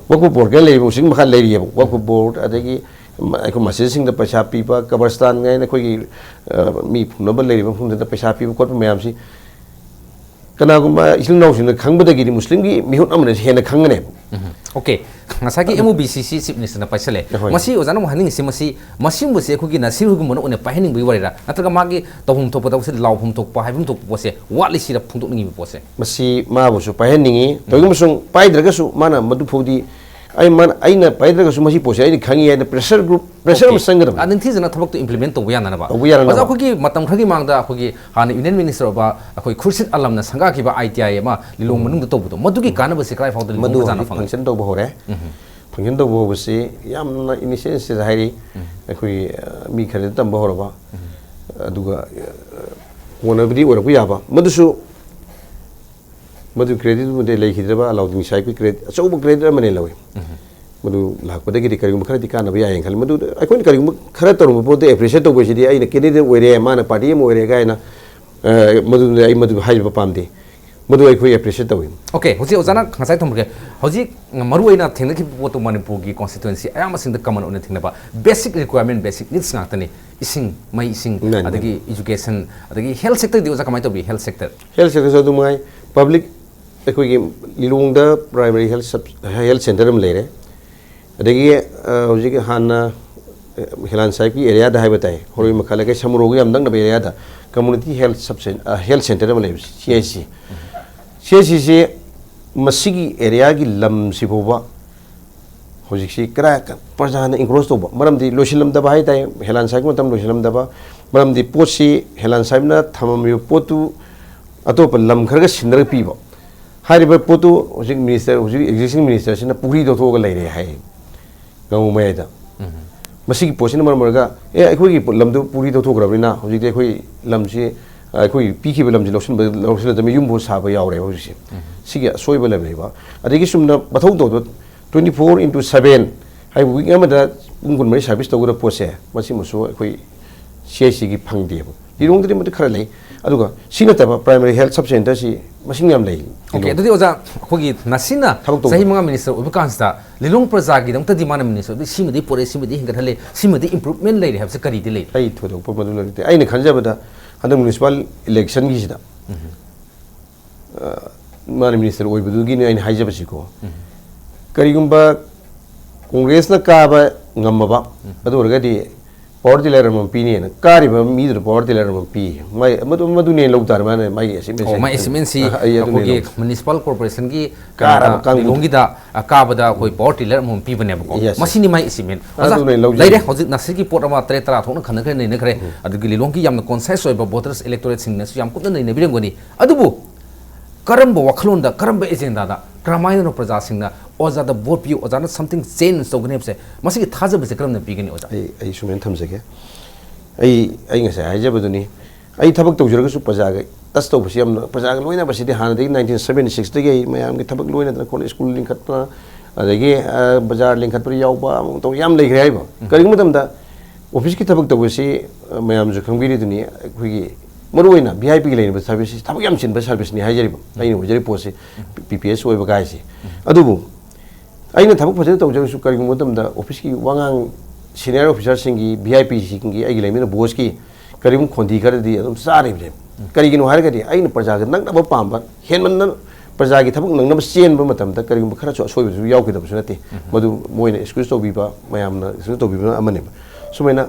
ꯋꯛꯐ ꯕꯣꯔꯗꯀ ꯂꯩꯔꯤꯕ, ꯃꯨꯁꯂꯤꯝ ꯃꯈꯥ ꯂꯩꯔꯤꯑꯕ, ꯋꯛꯐ ꯕꯣꯔꯗ, ꯑꯗꯒꯤ ꯑꯩꯈꯣꯏ ꯃꯁꯖꯤꯗꯁꯤꯡꯗ ꯄꯩꯁꯥ ꯄꯤꯕ, ꯀꯕꯔꯁꯇꯥꯟ ꯍꯥꯏꯅ ꯑꯩꯈꯣꯏꯒꯤ, ꯑ, ꯃꯤ ꯐꯨꯝꯅꯕ ꯂꯩꯔꯤꯕ ꯃꯐꯝꯗꯨꯗ ꯄꯩꯁꯥ ꯄꯤꯕ ꯈꯣꯠꯄ ꯃꯌꯥꯝꯁꯤ ꯀꯅꯥꯒꯨꯝꯕ ꯏꯆꯤꯜ ꯏꯅꯥꯎꯁꯤꯡꯅ ꯈꯪꯕꯗꯒꯤꯗꯤ ꯃꯨꯁꯂꯤꯝꯒꯤ ꯃꯤꯍꯨꯠ ꯑꯃꯅ ꯍꯦꯟꯅ ꯈꯪꯒꯅꯦꯕ꯫ ꯎꯝ꯫ ꯑꯣꯀꯦ, ꯉꯁꯥꯏꯒꯤ ꯑꯦꯝ ꯑꯣ ꯕꯤ ꯁꯤ ꯁꯤ ꯆꯤꯐ ꯃꯤꯅꯤꯁꯇꯔꯅ ꯄꯥꯏꯁꯜꯂꯦ꯫ ꯍꯣꯏ꯫ ꯃꯁꯤ ꯑꯣꯖꯥꯅ ꯑꯃꯨꯛ ꯍꯥꯏꯅꯤꯡꯉꯤꯁꯤ, ꯃꯁꯤ, ꯃꯁꯤꯒꯨꯝꯕꯁꯤ ꯑꯩꯈꯣꯏꯒꯤ ꯅꯁꯤꯔ ꯍꯨꯏꯒꯨꯝꯕꯅ ꯑꯣꯏꯅ ꯄꯥꯏꯍꯟꯅꯤꯡꯕꯒꯤ ꯋꯥꯔꯤꯔꯥ, ꯅꯠꯇ꯭ꯔꯒ ꯃꯥꯒꯤ ꯇꯧꯐꯝ ꯊꯣꯛꯄ ꯊꯕꯛꯁꯦ, ꯂꯥꯎꯐꯝ ꯊꯣꯛꯄ, ꯍꯥꯏꯐꯝ ꯊꯣꯛꯄ ꯄꯣꯠꯁꯦ ꯋꯥꯠꯂꯤ ꯁꯤꯔ ꯐꯣꯡꯗꯣꯛꯅꯤꯡꯉꯤꯕ ꯄꯣꯠꯁꯦ? ꯃꯁꯤ ꯃꯥꯕꯨꯁꯨ ꯄꯥꯏꯍꯟꯅꯤꯡꯉꯤ꯫ ꯎꯝ꯫ ꯇꯧꯏꯒꯨꯝꯕꯁꯨꯡ ꯄꯥꯏꯗ꯭ꯔꯒꯁꯨ ꯃꯥꯅ ꯃꯗꯨ ꯐꯥꯎꯗꯤ ꯑꯩ, ꯃꯥꯅ, ꯑꯩꯅ ꯄꯥꯏꯗ꯭ꯔꯒꯁꯨ ꯃꯁꯤ ꯄꯣꯠꯁꯦ ꯑꯩꯅ ꯈꯪꯉꯤ ꯍꯥꯏꯅ ꯄ꯭ꯔꯦꯁꯔ ꯒ꯭ꯔꯨꯞ, ꯄ꯭ꯔꯦꯁꯔ ꯑꯃ ꯑꯣꯀꯦ꯫ ꯆꯪꯒꯗꯕꯅꯤ꯫ ꯑ, ꯅꯤꯡꯊꯤꯖꯅ ꯊꯕꯛꯇꯣ ꯏꯝꯄ꯭ꯂꯤꯃꯦꯟ ꯇꯧꯕ ꯌꯥꯅꯅꯕ꯫ ꯇꯧꯕ ꯌꯥꯅꯅꯕ꯫ ꯑꯣꯖꯥ, ꯑꯩꯈꯣꯏꯒꯤ ꯃꯇꯝ ꯈꯔꯒꯤ ꯃꯃꯥꯡꯗ ꯑꯩꯈꯣꯏꯒꯤ ꯍꯥꯟꯅ ꯌꯨꯅꯤꯌꯟ ꯃꯤꯅꯤꯁꯇꯔ ꯑꯣꯏꯕ ꯑꯩꯈꯣꯏ ꯈꯨꯔꯁꯤꯠ ꯑꯂꯝꯅ ꯁꯪꯒꯥꯈꯤꯕ ꯑꯥꯏ ꯇꯤ ꯑꯥꯏ ꯑꯃ ꯂꯤꯂꯣꯡ ꯃꯅꯨꯡꯗ ꯇꯧꯕꯗꯣ, ꯃꯗꯨꯒꯤ ꯀꯥꯟꯅꯕꯁꯤ ꯀꯗꯥꯏ ꯐꯥꯎꯗ ꯂꯤꯂꯣꯡ ꯃꯗꯨ ꯄ꯭ꯔꯖꯥꯅ ꯍꯧꯖꯤꯛ ꯐꯪꯂꯦ? ꯐꯪꯁꯟ ꯇꯧꯕ ꯍꯧꯔꯦ꯫ ꯎꯝ꯫ ꯐꯪꯁꯟ ꯇꯧꯕ ꯍꯧꯕꯁꯤ ꯌꯥꯝꯅ ꯏꯅꯤꯁꯤꯌꯦꯜ ꯁ꯭ꯇꯦꯖ ꯍꯥꯏꯔꯤ꯫ ꯎꯝ꯫ ꯑꯩꯈꯣꯏ, ꯑ, ꯃꯤ ꯈꯔꯗꯤ ꯇꯝꯕ ꯍꯧꯔꯕ꯫ ꯎꯝ꯫ ꯑꯗꯨꯒ, ꯑ, ꯀꯣꯟꯅꯕꯗꯤ ꯑꯣꯏꯔꯛꯄ ꯌꯥꯕ꯫ ꯃꯗꯨꯁꯨ, ꯃꯗꯨ ꯀ꯭ꯔꯦꯗꯤꯠꯇꯨꯃꯗꯤ ꯂꯩꯈꯤꯗ꯭ꯔꯕ ꯑꯂꯥꯎꯗꯤꯟ ꯁꯥꯍꯤꯕꯀꯤ ꯀ꯭ꯔꯦꯗꯤꯠ, ꯑꯆꯧꯕ ꯀ꯭ꯔꯦꯗꯤꯠ ꯑꯃꯅꯤ ꯂꯧꯏ꯫ ꯎꯝ꯫ ꯃꯗꯨ ꯂꯥꯛꯄꯗꯒꯤꯗꯤ ꯀꯔꯤꯒꯨꯝꯕ ꯈꯔꯗꯤ ꯀꯥꯟꯅꯕ ꯌꯥꯏꯌꯦꯅ ꯈꯜꯂꯤ꯫ ꯃꯗꯨꯗ ꯑꯩꯈꯣꯏꯅ ꯀꯔꯤꯒꯨꯝꯕ ꯈꯔ ꯇꯧꯔꯝꯕ ꯄꯣꯠꯇꯨ ꯑꯦꯄ꯭ꯔꯤꯁꯤꯌꯦꯠ ꯇꯧꯕ ꯍꯥꯏꯁꯤꯗꯤ ꯑꯩꯅ ꯀꯦꯟꯗꯤꯗꯦꯠ ꯑꯣꯏꯔꯦ, ꯃꯥꯅ ꯄꯥꯔꯇꯤ ꯑꯃ ꯑꯣꯏꯔꯦ ꯀꯥꯏꯅ, ꯑ, ꯃꯗꯨꯗ ꯑꯩ ꯃꯗꯨ ꯍꯥꯏꯖꯕ ꯄꯥꯝꯗꯦ꯫ ꯃꯗꯨ ꯑꯩꯈꯣꯏ ꯑꯦꯄ꯭ꯔꯤꯁꯤꯌꯦꯠ ꯇꯧꯏ꯫ ꯑꯣꯀꯦ, ꯍꯧꯖꯤꯛ ꯑꯣꯖꯥꯅ ꯉꯁꯥꯏ ꯊꯝꯈ꯭ꯔꯦ꯫ ꯍꯧꯖꯤꯛ ꯃꯔꯨꯑꯣꯏꯅ ꯊꯦꯡꯅꯈꯤꯕ ꯄꯣꯠꯇꯨ ꯃꯅꯤꯄꯨꯔꯒꯤ ꯀꯣꯟꯁꯇꯤꯇ꯭ꯋꯦꯟꯁꯤ ꯑꯌꯥꯝꯕꯁꯤꯡꯗ ꯀꯃꯟ ꯑꯣꯏꯅ ꯊꯦꯡꯅꯕ ꯕꯦꯁꯤꯛ ꯔꯤꯀ꯭ꯋꯥꯌꯔꯃꯦꯟ, ꯕꯦꯁꯤꯛ ꯅꯤꯗꯁ ꯉꯥꯛꯇꯅꯤ꯫ ꯏꯁꯤꯡ, ꯃꯩ, ꯏꯁꯤꯡ, ꯃꯥꯅꯤ, ꯃꯥꯅꯤ꯫ ꯑꯗꯒꯤ ꯏꯖꯨꯀꯦꯁꯟ, ꯑꯗꯒꯤ ꯍꯦꯜꯊ ꯁꯦꯛꯇꯔꯗꯤ ꯑꯣꯖꯥ ꯀꯃꯥꯏꯅ ꯇꯧꯕꯤ? Health sector? ꯍꯦꯜꯊ ꯁꯦꯛꯇꯔꯁꯨ ꯑꯗꯨꯝ ꯅꯨꯡꯉꯥꯏ꯫ ꯄꯕ꯭ꯂꯤꯛ ꯑꯩꯈꯣꯏꯒꯤ ꯂꯤꯂꯣꯡꯗ primary health sub-, health center ꯑꯃ ꯂꯩꯔꯦ꯫ ꯑꯗꯒꯤ, ꯑ, ꯍꯧꯖꯤꯛ ꯍꯥꯟꯅ, ꯑ, ꯍꯤꯂꯥꯟ ꯁꯥꯍꯤꯕꯀꯤ ꯑꯦꯔꯤꯌꯥꯗ ꯍꯥꯏꯕ ꯇꯥꯏ, ꯍꯣꯔꯣꯏ ꯃꯈꯥ ꯂꯩꯀꯥꯏ ꯁꯃꯨꯔꯧꯒ ꯌꯥꯝ ꯅꯛꯅꯕ ꯑꯦꯔꯤꯌꯥꯗ ꯀꯝꯃꯨꯅꯤꯇꯤ ꯍꯦꯜꯊ ꯁꯕ ꯁꯦꯟ-, ꯑ, ꯍꯦꯜꯊ ꯁꯦꯟꯇꯔ ꯑꯃ ꯂꯩꯕꯁꯤ, ꯁꯤ ꯑꯩꯆ ꯁꯤ꯫ ꯁꯤ ꯑꯩꯆ ꯁꯤꯁꯤ ꯃꯁꯤꯒꯤ ꯑꯦꯔꯤꯌꯥꯒꯤ ꯂꯝꯁꯤ ꯐꯥꯎꯕ ꯍꯧꯖꯤꯛꯁꯤ ꯀꯔꯥꯏ ꯄ꯭ꯔꯖꯥꯅ ꯏꯟꯀ꯭ꯔꯣꯁ ꯇꯧꯕ ꯃꯔꯝꯗꯤ ꯂꯣꯏꯁꯤꯜꯂꯝꯗꯕ ꯍꯥꯏ ꯇꯥꯏ, ꯍꯦꯂꯥꯟ ꯁꯥꯏꯕ ꯃꯇꯝ ꯂꯣꯏꯁꯤꯜꯂꯝꯗꯕ ꯃꯔꯝꯗꯤ ꯄꯣꯠꯁꯤ ꯍꯦꯂꯥꯟ ꯁꯥꯏꯕꯅ ꯊꯝꯃꯝꯃꯤꯕ ꯄꯣꯠꯇꯨ ꯑꯇꯣꯞꯄ ꯂꯝ ꯈꯔꯒ ꯁꯤꯟꯅꯔꯒ ꯄꯤꯕ꯫ ꯍꯥꯏꯔꯤꯕ ꯄꯣꯠꯇꯨ ꯍꯧꯖꯤꯛ ꯃꯤꯅꯤꯁꯇꯔ, ꯍꯧꯖꯤꯛ ꯑꯦꯛꯖꯤꯁꯇꯤꯡ ꯃꯤꯅꯤꯁꯇꯔꯁꯤꯅ ꯄꯨꯈ꯭ꯔꯤ ꯇꯧꯊꯣꯛꯑꯒ ꯂꯩꯔꯦ ꯍꯥꯏ ꯒꯥꯡꯉꯨ ꯃꯌꯥꯏꯗ꯫ ꯃꯁꯤꯒꯤ ꯄꯣꯠꯁꯤꯅ ꯃꯔꯝ ꯑꯣꯏꯔꯒ ꯑꯦ ꯑꯩꯈꯣꯏꯒꯤ ꯂꯝꯗꯨ ꯄꯨꯈ꯭ꯔꯤ ꯇꯧꯊꯣꯛꯈ꯭ꯔꯕꯅꯤꯅ ꯍꯧꯖꯤꯛꯇꯤ ꯑꯩꯈꯣꯏ ꯂꯝꯁꯤ, ꯑꯩꯈꯣꯏ ꯄꯤꯈꯤꯕ ꯂꯝꯁꯤ ꯂꯧꯁꯤꯟꯕ ꯂꯧꯁꯤꯜꯂꯛꯇꯕ ꯌꯨꯝ ꯐꯥꯎ ꯁꯥꯕ ꯌꯥꯎꯔꯦꯕ ꯍꯧꯖꯤꯛꯁꯦ꯫ ꯁꯤꯒꯤ ꯑꯁꯣꯏꯕ ꯂꯩꯔꯦꯕ꯫ ꯑꯗꯒꯤ ꯆꯨꯝꯅ ꯃꯊꯧ ꯇꯧꯗꯕ twenty four into seven ꯍꯥꯏꯕ ꯋꯤꯛ ꯑꯃꯗ ꯄꯨꯡ ꯀꯨꯟꯃꯔꯤ ꯁꯥꯔꯚꯤꯁ ꯇꯧꯒꯗꯕ ꯄꯣꯠꯁꯦ ꯃꯁꯤꯃꯁꯨ ꯑꯩꯈꯣꯏ ꯁꯤ ꯑꯩꯆ ꯁꯤꯒꯤ ꯐꯪꯗꯦꯕ꯫ ꯂꯤꯂꯣꯡꯗꯗꯤ ꯃꯗꯨ ꯈꯔ ꯂꯩ꯫ ꯑꯗꯨꯒ ꯁꯤ ꯅꯠꯇꯕ ꯄ꯭ꯔꯥꯏꯃꯥꯔꯤ ꯍꯦꯜꯊ ꯁꯕ ꯁꯦꯟꯇꯔꯁꯤ ꯃꯁꯤꯡ ꯌꯥꯝ ꯂꯩ꯫ ꯑꯣꯀꯦ, ꯑꯗꯨꯗꯤ ꯑꯣꯖꯥ, ꯑꯩꯈꯣꯏꯒꯤ ꯅꯁꯤꯅ ꯊꯕꯛ ꯇꯧꯕ꯫ ꯆꯍꯤ ꯃꯉꯥ ꯃꯤꯅꯤꯁꯇꯔ ꯑꯣꯏꯕ ꯀꯥꯟꯁꯤꯗ ꯂꯤꯂꯣꯡ ꯄ꯭ꯔꯖꯥꯒꯤꯗꯃꯛꯇꯗꯤ ꯃꯥꯅ ꯃꯤꯅꯤꯁꯇꯔ ꯑꯣꯏꯕ ꯁꯤꯃꯗꯤ ꯄꯨꯔꯛꯑꯦ, ꯁꯤꯃꯗꯤ ꯍꯦꯟꯒꯠꯍꯜꯂꯦ, ꯁꯤꯃꯗꯤ ꯏꯝꯄ꯭ꯔꯨꯚꯃꯦꯟ ꯂꯩꯔꯦ ꯍꯥꯏꯕꯁꯦ ꯀꯔꯤꯗꯤ ꯂꯩ? ꯑꯩ ꯊꯣꯏꯗꯣꯛꯄ ꯃꯗꯨ ꯂꯩꯇꯦ꯫ ꯑꯩꯅ ꯈꯟꯖꯕꯗ ꯍꯟꯗꯛ ꯃ꯭ꯌꯨꯅꯤꯁꯤꯄꯥꯜ ꯏꯂꯦꯛꯁꯟꯒꯤꯁꯤꯗ, ꯑ, ꯃꯥꯅ ꯃꯤꯅꯤꯁꯇꯔ ꯑꯣꯏꯕꯗꯨꯒꯤꯅꯦ ꯑꯩꯅ ꯍꯥꯏꯖꯕꯁꯤꯀꯣ꯫ ꯀꯔꯤꯒꯨꯝꯕ ꯀꯣꯡꯒ꯭ꯔꯦꯁꯅ ꯀꯥꯕ ꯉꯝꯃꯕ, ꯑꯗꯨ ꯑꯣꯏꯔꯒꯗꯤ ꯄꯥꯋꯔ ꯇꯤꯂꯔ ꯑꯃꯃꯝ ꯄꯤꯅꯦꯅ ꯀꯥꯔꯤꯕ ꯃꯤꯗꯨꯗ ꯄꯥꯋꯔ ꯇꯤꯂꯔ ꯑꯃꯃꯝ ꯄꯤ꯫ ꯃꯥꯏ, ꯃꯗꯨ, ꯃꯗꯨꯅꯦ ꯂꯧ ꯇꯥꯔꯦ ꯃꯥꯅ ꯃꯥꯒꯤ ꯑꯦꯆꯤꯞꯃꯦꯟꯁꯦ꯫ ꯑꯣ, ꯃꯥꯏ ꯑꯦꯆꯤꯞꯃꯦꯟꯁꯤ ꯑ, ꯑꯩ ꯑꯗꯨꯅꯦ ꯑꯩꯈꯣꯏꯒꯤ ꯂꯧ- ꯃ꯭ꯌꯨꯅꯤꯁꯤꯄꯥꯜ ꯀꯣꯔꯄꯣꯔꯦꯁꯟꯒꯤ ꯀꯥꯔꯕ ꯀꯩꯅꯣꯗ, ꯀꯥꯡꯕꯨꯗꯣ꯫ ꯂꯤꯂꯣꯡꯒꯤꯗ, ꯑ, ꯀꯥꯕꯗ ꯑꯩꯈꯣꯏ ꯄꯥꯋꯔ ꯇꯤꯂꯔ ꯑꯃꯃꯝ ꯄꯤꯕꯅꯦꯕꯀꯣ꯫ Yes. ꯃꯁꯤꯅꯤ ꯃꯥꯏ ꯑꯦꯆꯤꯞꯃꯦꯟ꯫ ꯑꯗꯨꯅꯦ ꯂꯧꯖꯩ꯫ ꯂꯩꯔꯦ, ꯍꯧꯖꯤꯛ ꯅꯁꯤꯒꯤ ꯄꯣꯠ ꯑꯃ ꯇꯔꯦꯠ ꯇꯔꯥ ꯊꯣꯛꯅ ꯈꯟꯅꯈ꯭ꯔꯦ, ꯅꯩꯅꯈ꯭ꯔꯦ꯫ ꯑꯗꯨꯒꯤ ꯂꯤꯂꯣꯡꯒꯤ ꯌꯥꯝꯅ ꯀꯣꯟꯁꯤꯌꯁ ꯑꯣꯏꯕ ꯚꯣꯇꯔꯁ ꯏꯂꯦꯛꯇꯣꯔꯦꯠꯁꯤꯡꯅꯁꯨ ꯌꯥꯝ ꯀꯨꯞꯅ ꯅꯩꯅꯕꯤꯔꯝꯒꯅꯤ꯫ ꯑꯗꯨꯕꯨ ꯀꯔꯝꯕ ꯋꯥꯈꯜꯂꯣꯟꯗ, ꯀꯔꯝꯕ ꯑꯦꯖꯦꯟꯗꯥꯗ, ꯀꯔꯝꯍꯥꯏꯅꯅꯣ ꯄ꯭ꯔꯖꯥꯁꯤꯡꯅ ꯑꯣꯖꯥꯗ ꯚꯣꯠ ꯄꯤꯌꯨ, ꯑꯣꯖꯥꯅ something change ꯇꯧꯒꯅꯤ ꯍꯥꯏꯕꯁꯦ, ꯃꯁꯤꯒꯤ ꯊꯥꯖꯕꯁꯦ ꯀꯔꯝꯅ ꯄꯤꯒꯅꯤ ꯑꯣꯖꯥ? ꯑꯩ, ꯑꯩ ꯁꯨꯃꯥꯏꯅ ꯊꯝꯖꯒꯦ꯫ ꯑꯩ, ꯑꯩ ꯉꯁꯥꯏ ꯍꯥꯏꯖꯕꯗꯨꯅꯤ, ꯑꯩ ꯊꯕꯛ ꯇꯧꯖꯔꯒꯁꯨ ꯄ꯭ꯔꯖꯥꯒ ꯇꯁ ꯇꯧꯕꯁꯤ ꯌꯥꯝꯅ, ꯄ꯭ꯔꯖꯥꯒ ꯂꯣꯏꯅꯕꯁꯤꯗꯤ ꯍꯥꯟꯅꯗꯒꯤ nineteen seventy sixꯇꯒꯤ ꯑꯩ ꯃꯌꯥꯝꯒꯤ ꯊꯕꯛ ꯂꯣꯏꯅꯗꯅ ꯈꯣꯠꯅ ꯁ꯭ꯀꯨꯜ ꯂꯤꯡꯈꯠꯄ, ꯑꯗꯒꯤ, ꯑ, ꯕꯖꯥꯔ ꯂꯤꯡꯈꯠꯄꯗ ꯌꯥꯎꯕ ꯑꯃ ꯇꯧꯕ ꯌꯥꯝ ꯂꯩꯈ꯭ꯔꯦ ꯍꯥꯏꯕ꯫ ꯀꯔꯤꯒꯨꯝꯕ ꯃꯇꯝꯗ ꯑꯣꯐꯤꯁꯀꯤ ꯊꯕꯛ ꯇꯧꯕꯁꯤ, ꯑ, ꯃꯌꯥꯝꯁꯨ ꯈꯪꯕꯤꯔꯤꯗꯨꯅꯤ, ꯑꯩꯈꯣꯏꯒꯤ ꯃꯔꯨꯑꯣꯏꯅ ꯚꯤ ꯑꯥꯏ ꯄꯤꯒꯤ ꯂꯩꯔꯤꯕ ꯁꯥꯔꯚꯤꯁꯁꯤ ꯊꯕꯛ ꯌꯥꯝ ꯆꯤꯟꯕ ꯁꯥꯔꯚꯤꯁꯅꯤ ꯍꯥꯏꯖꯔꯤꯕ꯫ ꯑꯩꯅ ꯑꯣꯏꯖꯔꯤꯕ ꯄꯣꯠꯁꯤ ꯄꯤ ꯄꯤ ꯑꯦꯁ ꯑꯣꯏꯕ ꯀꯥꯏꯁꯦ꯫ ꯑꯗꯨꯕꯨ ꯑꯩꯅ ꯊꯕꯛ ꯐꯖꯅ ꯇꯧꯖꯔꯒꯁꯨ ꯀꯔꯤꯒꯨꯝꯕ ꯃꯇꯝꯗ ꯑꯣꯐꯤꯁꯀꯤ ꯋꯥꯉꯥꯡ, ꯁꯤꯅꯤꯌꯔ ꯑꯣꯐꯤꯁꯥꯔꯁꯤꯡꯒꯤ, ꯚꯤ ꯑꯥꯏ ꯄꯤꯁꯤꯡꯒꯤ, ꯑꯩꯒꯤ ꯂꯩꯃꯤꯟꯅ ꯕꯣꯁꯀꯤ ꯀꯔꯤꯒꯨꯝꯕ ꯈꯣꯟꯊꯤ ꯈꯔꯗꯤ ꯑꯗꯨꯝ ꯆꯥꯔꯤꯕꯅꯦꯕ꯫ ꯀꯔꯤꯒꯤꯅꯣ ꯍꯥꯏꯔꯒꯗꯤ ꯑꯩꯅ ꯄ꯭ꯔꯖꯥꯒ ꯅꯛꯅꯕ ꯄꯥꯝꯕ, ꯍꯦꯟꯃꯟꯅ ꯄ꯭ꯔꯖꯥꯒꯤ ꯊꯕꯛ ꯅꯪꯅꯕ ꯆꯦꯟꯕ ꯃꯇꯝꯗ ꯀꯔꯤꯒꯨꯝꯕ ꯈꯔꯁꯨ ꯑꯁꯣꯏꯕꯁꯨ ꯌꯥꯎꯈꯤꯗꯕꯁꯨ ꯅꯠꯇꯦ꯫ ꯃꯗꯨ ꯃꯣꯏꯅ ꯑꯦꯛꯁꯀ꯭ꯌꯨꯁ ꯇꯧꯕꯤꯕ, ꯃꯌꯥꯝꯅ ꯑꯦꯛꯁꯀ꯭ꯌꯨꯁ ꯇꯧꯕꯤꯕꯅ ꯑꯃꯅꯦꯕ꯫ ꯁꯨꯃꯥꯏꯅ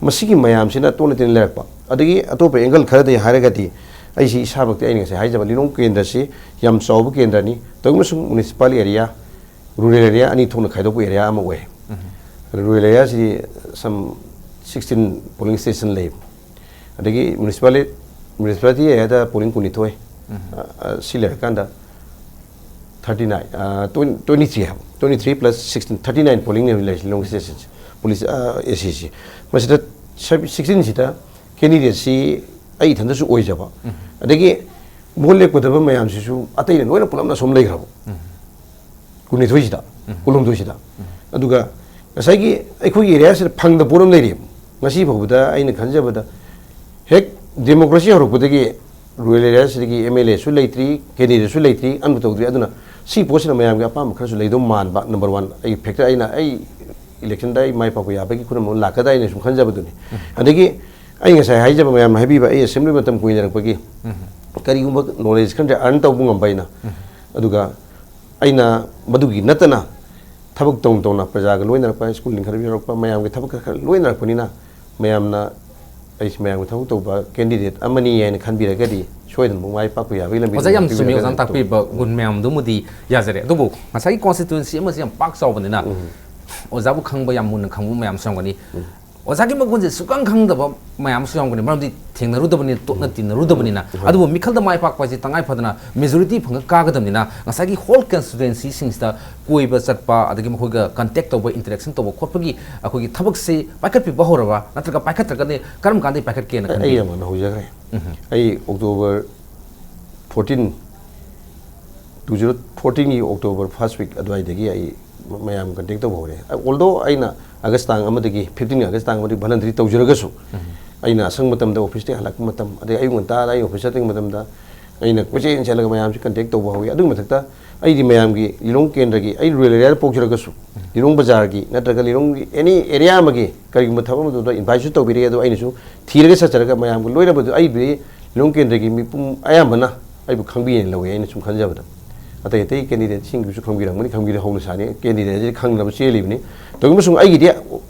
ꯃꯁꯤꯒꯤ ꯃꯌꯥꯝꯁꯤꯅ ꯇꯣꯟꯅ ꯇꯤꯟꯅ ꯂꯩꯔꯛꯄ꯫ ꯑꯗꯒꯤ ꯑꯇꯣꯞꯄ ꯑꯦꯡꯒꯜ ꯈꯔꯗꯒꯤ ꯍꯥꯏꯔꯒꯗꯤ ꯑꯩꯁꯤ ꯏꯁꯥꯃꯛꯇꯤ ꯑꯩꯅ ꯉꯁꯥꯏ ꯍꯥꯏꯖꯕ ꯂꯤꯂꯣꯡ ꯀꯦꯟꯗ꯭ꯔꯁꯤ ꯌꯥꯝ ꯆꯥꯎꯕ ꯀꯦꯟꯗ꯭ꯔꯅꯤ꯫ ꯇꯧꯏꯒꯨꯝꯕꯁꯨꯡ ꯃ꯭ꯌꯨꯅꯤꯁꯤꯄꯥꯜ ꯑꯦꯔꯤꯌꯥ ꯔꯨꯔꯦꯜ ꯑꯦꯔꯤꯌꯥ ꯑꯅꯤ ꯊꯣꯛꯅ ꯈꯥꯏꯗꯣꯛꯄ ꯑꯦꯔꯤꯌꯥ ꯑꯃ ꯑꯣꯏ꯫ ꯔꯨꯔꯦꯜ ꯑꯦꯔꯤꯌꯥꯁꯤꯗꯤ ꯁꯝ ꯁꯤꯛꯁꯇꯤꯟ ꯄꯣꯂꯤꯡ ꯁ꯭ꯇꯦꯁꯟ ꯂꯩ꯫ ꯑꯗꯒꯤ ꯃ꯭ꯌꯨꯅꯤꯁꯤꯄꯥꯂꯤ ꯃ꯭ꯌꯨꯅꯤꯁꯤꯄꯥꯂꯤꯇꯤ ꯑꯦꯔꯤꯌꯥꯗ ꯄꯣꯂꯤꯡ ꯀꯨꯟꯅꯤꯊꯣꯏ, ꯑ, ꯑ, ꯁꯤ ꯂꯩꯔꯀꯥꯟꯗ ꯊꯥꯔꯇꯤ ꯅꯥꯏꯟ, ꯇ꯭ꯋꯦꯟꯇꯤ ꯊ꯭ꯔꯤ ꯍꯥꯏꯕ, twenty three plus sixteen, thirty nine ꯄꯣꯂꯤꯡꯅꯦꯕ ꯂꯩꯔꯤꯁꯦ ꯂꯣꯡ ꯁ꯭ꯇꯦꯁꯟꯁꯦ, ꯄꯨꯂꯤꯁ, ꯑꯦ ꯁꯤꯁꯤ꯫ ꯃꯁꯤꯗ ꯁꯤꯛꯁꯇꯤꯟꯁꯤꯗ ꯀꯦꯟꯗꯤꯗꯦꯠꯁꯤ ꯑꯩ ꯏꯊꯟꯗꯁꯨ ꯑꯣꯏꯖꯕ, ꯑꯗꯒꯤ ꯚꯣꯠ ꯂꯦꯞꯀꯗꯕ ꯃꯌꯥꯝꯁꯤꯁꯨ ꯑꯇꯩꯅ ꯂꯣꯏꯅ ꯄꯨꯂꯞꯅ ꯁꯨꯝ ꯂꯩꯈ꯭ꯔꯕ꯫ ꯀꯨꯟꯅꯤꯊꯣꯏꯁꯤꯗ, ꯀꯨꯟꯍꯨꯝꯗꯣꯏꯁꯤꯗ꯫ ꯑꯗꯨꯒ ꯉꯁꯥꯏꯒꯤ ꯑꯩꯈꯣꯏꯒꯤ ꯑꯦꯔꯤꯌꯥꯁꯤꯗ ꯐꯪꯗꯕ ꯄꯣꯠ ꯑꯃ ꯂꯩꯔꯤ꯫ ꯉꯁꯤ ꯐꯥꯎꯕꯗ ꯑꯩꯅ ꯈꯟꯖꯕꯗ ꯍꯦꯛ ꯗꯦꯃꯣꯀ꯭ꯔꯦꯁꯤ ꯍꯧꯔꯛꯄꯗꯒꯤ ꯔꯨꯔꯦꯜ ꯑꯦꯔꯤꯌꯥꯁꯤꯗꯒꯤ ꯑꯦꯝ ꯑꯦꯜ ꯑꯦꯁꯨ ꯂꯩꯇ꯭ꯔꯤ, ꯀꯦꯟꯗꯤꯗꯦꯠꯁꯨ ꯂꯩꯇ꯭ꯔꯤ, ꯑꯃ ꯇꯧꯗ꯭ꯔꯤ꯫ ꯑꯗꯨꯅ ꯁꯤ ꯄꯣꯠꯁꯤꯅ ꯃꯌꯥꯝꯒꯤ ꯑꯄꯥꯝꯕ ꯈꯔꯁꯨ ꯂꯩꯗꯧ ꯃꯥꯟꯕ, ꯅꯝꯕꯔ ꯋꯥꯟ꯫ ꯑꯩꯒꯤ ꯐꯦꯛꯇꯔ, ꯑꯩꯅ ꯑꯩ ꯏꯂꯦꯛꯁꯟꯗ ꯑꯩ ꯃꯥꯏ ꯄꯥꯛꯄ ꯌꯥꯕꯒꯤ ꯈꯨꯗꯝ ꯑꯃ ꯂꯥꯛꯀꯗ꯭ꯔꯥ ꯍꯥꯏꯅ ꯁꯨꯝ ꯈꯟꯖꯕꯗꯨꯅꯤ꯫ ꯑꯗꯒꯤ ꯑꯩ ꯉꯁꯥꯏ ꯍꯥꯏꯖꯕ, ꯃꯌꯥꯝꯅ ꯍꯥꯏꯕꯤꯕ, ꯑꯩ ꯑꯦꯁꯦꯝꯕ꯭ꯂꯤ ꯃꯇꯝ ꯀꯨꯏꯅ ꯂꯩꯔꯛꯄꯒꯤ ꯀꯔꯤꯒꯨꯝꯕ ꯅꯣꯂꯦꯖ ꯈꯔꯗꯤ ꯑꯥꯔꯟ ꯇꯧꯕ ꯉꯝꯕ ꯑꯩꯅ, ꯑꯗꯨꯒ ꯑꯩꯅ ꯃꯗꯨꯒꯤ ꯅꯠꯇꯅ ꯊꯕꯛ ꯇꯧꯅ ꯇꯧꯅ ꯄ꯭ꯔꯖꯥꯒ ꯂꯣꯏꯅꯔꯛꯄ, ꯁ꯭ꯀꯨꯜ ꯂꯤꯡꯈꯠꯄꯤꯔꯛꯄ, ꯃꯌꯥꯝꯒꯤ ꯊꯕꯛ ꯈꯔ ꯈꯔ ꯂꯣꯏꯅꯔꯛꯄꯅꯤꯅ, ꯃꯌꯥꯝꯅ ꯑꯩꯁꯤ ꯃꯌꯥꯝꯒꯤ ꯊꯕꯛ ꯇꯧꯕ ꯀꯦꯟꯗꯤꯗꯦꯠ ꯑꯃꯅꯤ ꯍꯥꯏꯅ ꯈꯟꯕꯤꯔꯒꯗꯤ ꯁꯣꯏꯗꯅꯃꯛ ꯃꯥꯏ ꯄꯥꯛꯄ ꯌꯥꯕꯒꯤ ꯂꯝꯕꯤ ꯑꯣꯖꯥ, ꯌꯥꯝ ꯆꯨꯝꯃꯤ, ꯑꯣꯖꯥꯅ ꯇꯥꯛꯄꯤꯕ ꯒꯨꯟ ꯃꯌꯥꯝꯗꯨꯃꯗꯤ ꯌꯥꯖꯔꯦ꯫ ꯑꯗꯨꯕꯨ ꯉꯁꯥꯏꯒꯤ ꯀꯣꯟꯁꯇꯤꯇ꯭ꯋꯦꯟꯁꯤ ꯑꯃꯁꯤ ꯌꯥꯝ ꯄꯥꯛ ꯆꯥꯎꯕꯅꯤꯅ, ꯑꯣꯖꯥꯕꯨ ꯈꯪꯕ ꯌꯥꯝ ꯃꯨꯟꯅ ꯈꯪꯕ ꯃꯌꯥꯝꯁꯨ ꯌꯥꯝꯒꯅꯤ꯫ ꯑꯣꯖꯥꯒꯤ ꯃꯒꯨꯟꯁꯦ ꯁꯨꯛꯈꯪ ꯈꯪꯗꯕ ꯃꯌꯥꯝꯁꯨ ꯌꯥꯝꯒꯅꯤ, ꯃꯔꯝꯗꯤ ꯊꯦꯡꯅꯔꯨꯗꯕꯅꯤꯅ, ꯇꯣꯠꯅ ꯇꯤꯟꯅꯔꯨꯗꯕꯅꯤꯅ꯫ ꯑꯗꯨꯕꯨ ꯃꯤꯈꯜꯗ ꯃꯥꯏ ꯄꯥꯛꯄ ꯍꯥꯏꯁꯦ ꯇꯉꯥꯏ ꯐꯗꯅ ꯃꯦꯖꯣꯔꯤꯇꯤ ꯐꯪꯉ ꯀꯥꯒꯗꯕꯅꯤꯅ, ꯉꯁꯥꯏꯒꯤ ꯍꯣꯜ ꯀꯟꯁꯇꯤꯇ꯭ꯋꯦꯟꯁꯤꯁꯤꯡꯁꯤꯗ ꯀꯣꯏꯕ ꯆꯠꯄ, ꯑꯗꯒꯤ ꯃꯈꯣꯏꯒ ꯀꯟꯇꯦꯛ ꯇꯧꯕ, ꯏꯟꯇꯔꯦꯛꯁꯟ ꯇꯧꯕ ꯈꯣꯠꯄꯒꯤ ꯑꯩꯈꯣꯏꯒꯤ ꯊꯕꯛꯁꯤ ꯄꯥꯏꯈꯠꯄꯤꯕ ꯍꯧꯔꯕ, ꯅꯠꯇ꯭ꯔꯒ ꯄꯥꯏꯈꯠꯇ꯭ꯔꯒꯗꯤ ꯀꯔꯝ ꯀꯥꯟꯗꯒꯤ ꯄꯥꯏꯈꯠꯀꯦꯅ ꯈꯟꯕꯤ? ꯑꯩ ꯑꯃꯅ ꯍꯧꯖꯈ꯭ꯔꯦ꯫ ꯑꯩ ꯑꯣꯛꯇꯣꯕꯔ ꯐꯣꯔꯇꯤꯟ, ꯇꯨ ꯖꯤꯔꯣ ꯐꯣꯔꯇꯤꯟꯒꯤ ꯑꯣꯛꯇꯣꯕꯔ ꯐꯥꯔꯁ ꯋꯤꯛ ꯑꯗꯨꯋꯥꯏꯗꯒꯤ ꯑꯩ ꯃꯌꯥꯝ ꯀꯟꯇꯦꯛ ꯇꯧꯕ ꯍꯧꯔꯦ꯫ ꯑꯣꯜꯗꯣ ꯑꯩꯅ ꯑꯥꯒꯁ ꯇꯥꯡ ꯑꯃꯗꯒꯤ, ꯐꯤꯐꯇꯤꯟ ꯑꯥꯒꯁ ꯇꯥꯡ ꯑꯃꯗꯒꯤ ꯚꯂꯟꯇꯔꯤ ꯇꯧꯖꯔꯒꯁꯨ, ꯑꯩꯅ ꯑꯁꯪꯕ ꯃꯇꯝꯗ ꯑꯣꯐꯤꯁꯇꯒꯤ ꯍꯜꯂꯛꯄ ꯃꯇꯝ, ꯑꯗꯩ ꯑꯌꯨꯛ ꯉꯟꯇꯥꯗ ꯑꯩ ꯑꯣꯐꯤꯁ ꯆꯠꯇ꯭ꯔꯤꯉꯩ ꯃꯇꯝꯗ ꯑꯩꯅ ꯀꯣꯏꯆꯦꯟ ꯆꯦꯜꯂꯒ ꯃꯌꯥꯝꯁꯤ ꯀꯟꯇꯦꯛ ꯇꯧꯕ ꯍꯧꯋꯤ꯫ ꯑꯗꯨꯒꯤ ꯃꯊꯛꯇ ꯑꯩꯗꯤ ꯃꯌꯥꯝꯒꯤ ꯂꯤꯂꯣꯡ ꯀꯦꯟꯗ꯭ꯔꯒꯤ, ꯑꯩ ꯔꯨꯔꯦꯜ ꯑꯦꯔꯤꯌꯥꯗ ꯄꯣꯛꯆꯔꯒꯁꯨ, ꯂꯤꯂꯣꯡ ꯕꯖꯥꯔꯒꯤ ꯅꯠꯇ꯭ꯔꯒ ꯂꯤꯂꯣꯡꯒꯤ ꯑꯦꯅꯤ ꯑꯦꯔꯤꯌꯥ ꯑꯃꯒꯤ ꯀꯔꯤꯒꯨꯝꯕ ꯊꯕꯛ ꯑꯃ ꯇꯧꯕꯗ ꯏꯟꯚꯥꯏꯠꯁꯨ ꯇꯧꯕꯤꯔꯛꯏ꯫ ꯑꯗꯣ ꯑꯩꯅꯁꯨ ꯊꯤꯔꯒ ꯆꯠꯆꯔꯒ ꯃꯌꯥꯝꯒ ꯂꯣꯏꯅꯕꯗꯨ ꯑꯩꯕꯨꯗꯤ ꯂꯤꯂꯣꯡ ꯀꯦꯟꯗ꯭ꯔꯒꯤ ꯃꯤꯄꯨꯝ ꯑꯌꯥꯝꯕꯅ ꯑꯩꯕꯨ ꯈꯪꯕꯤꯅ ꯂꯧꯏ꯫ ꯑꯩꯅ ꯁꯨꯝ ꯈꯟꯖꯕꯗ ꯑꯇꯩ ꯑꯇꯩ ꯀꯦꯟꯗꯤꯗꯦꯠꯁꯤꯡꯒꯤꯁꯨ ꯈꯪꯕꯤꯔꯝꯒꯅꯤ, ꯈꯪꯕꯤꯔ ꯍꯧꯅ ꯁꯥꯅꯤ꯫ ꯀꯦꯟꯗꯤꯗꯦꯠꯁꯤ ꯈꯪꯅꯕ ꯆꯦꯜꯂꯤꯕꯅꯤ꯫ ꯇꯧꯕ ꯑꯃꯁꯨꯡ ꯑꯩꯒꯤꯗꯤ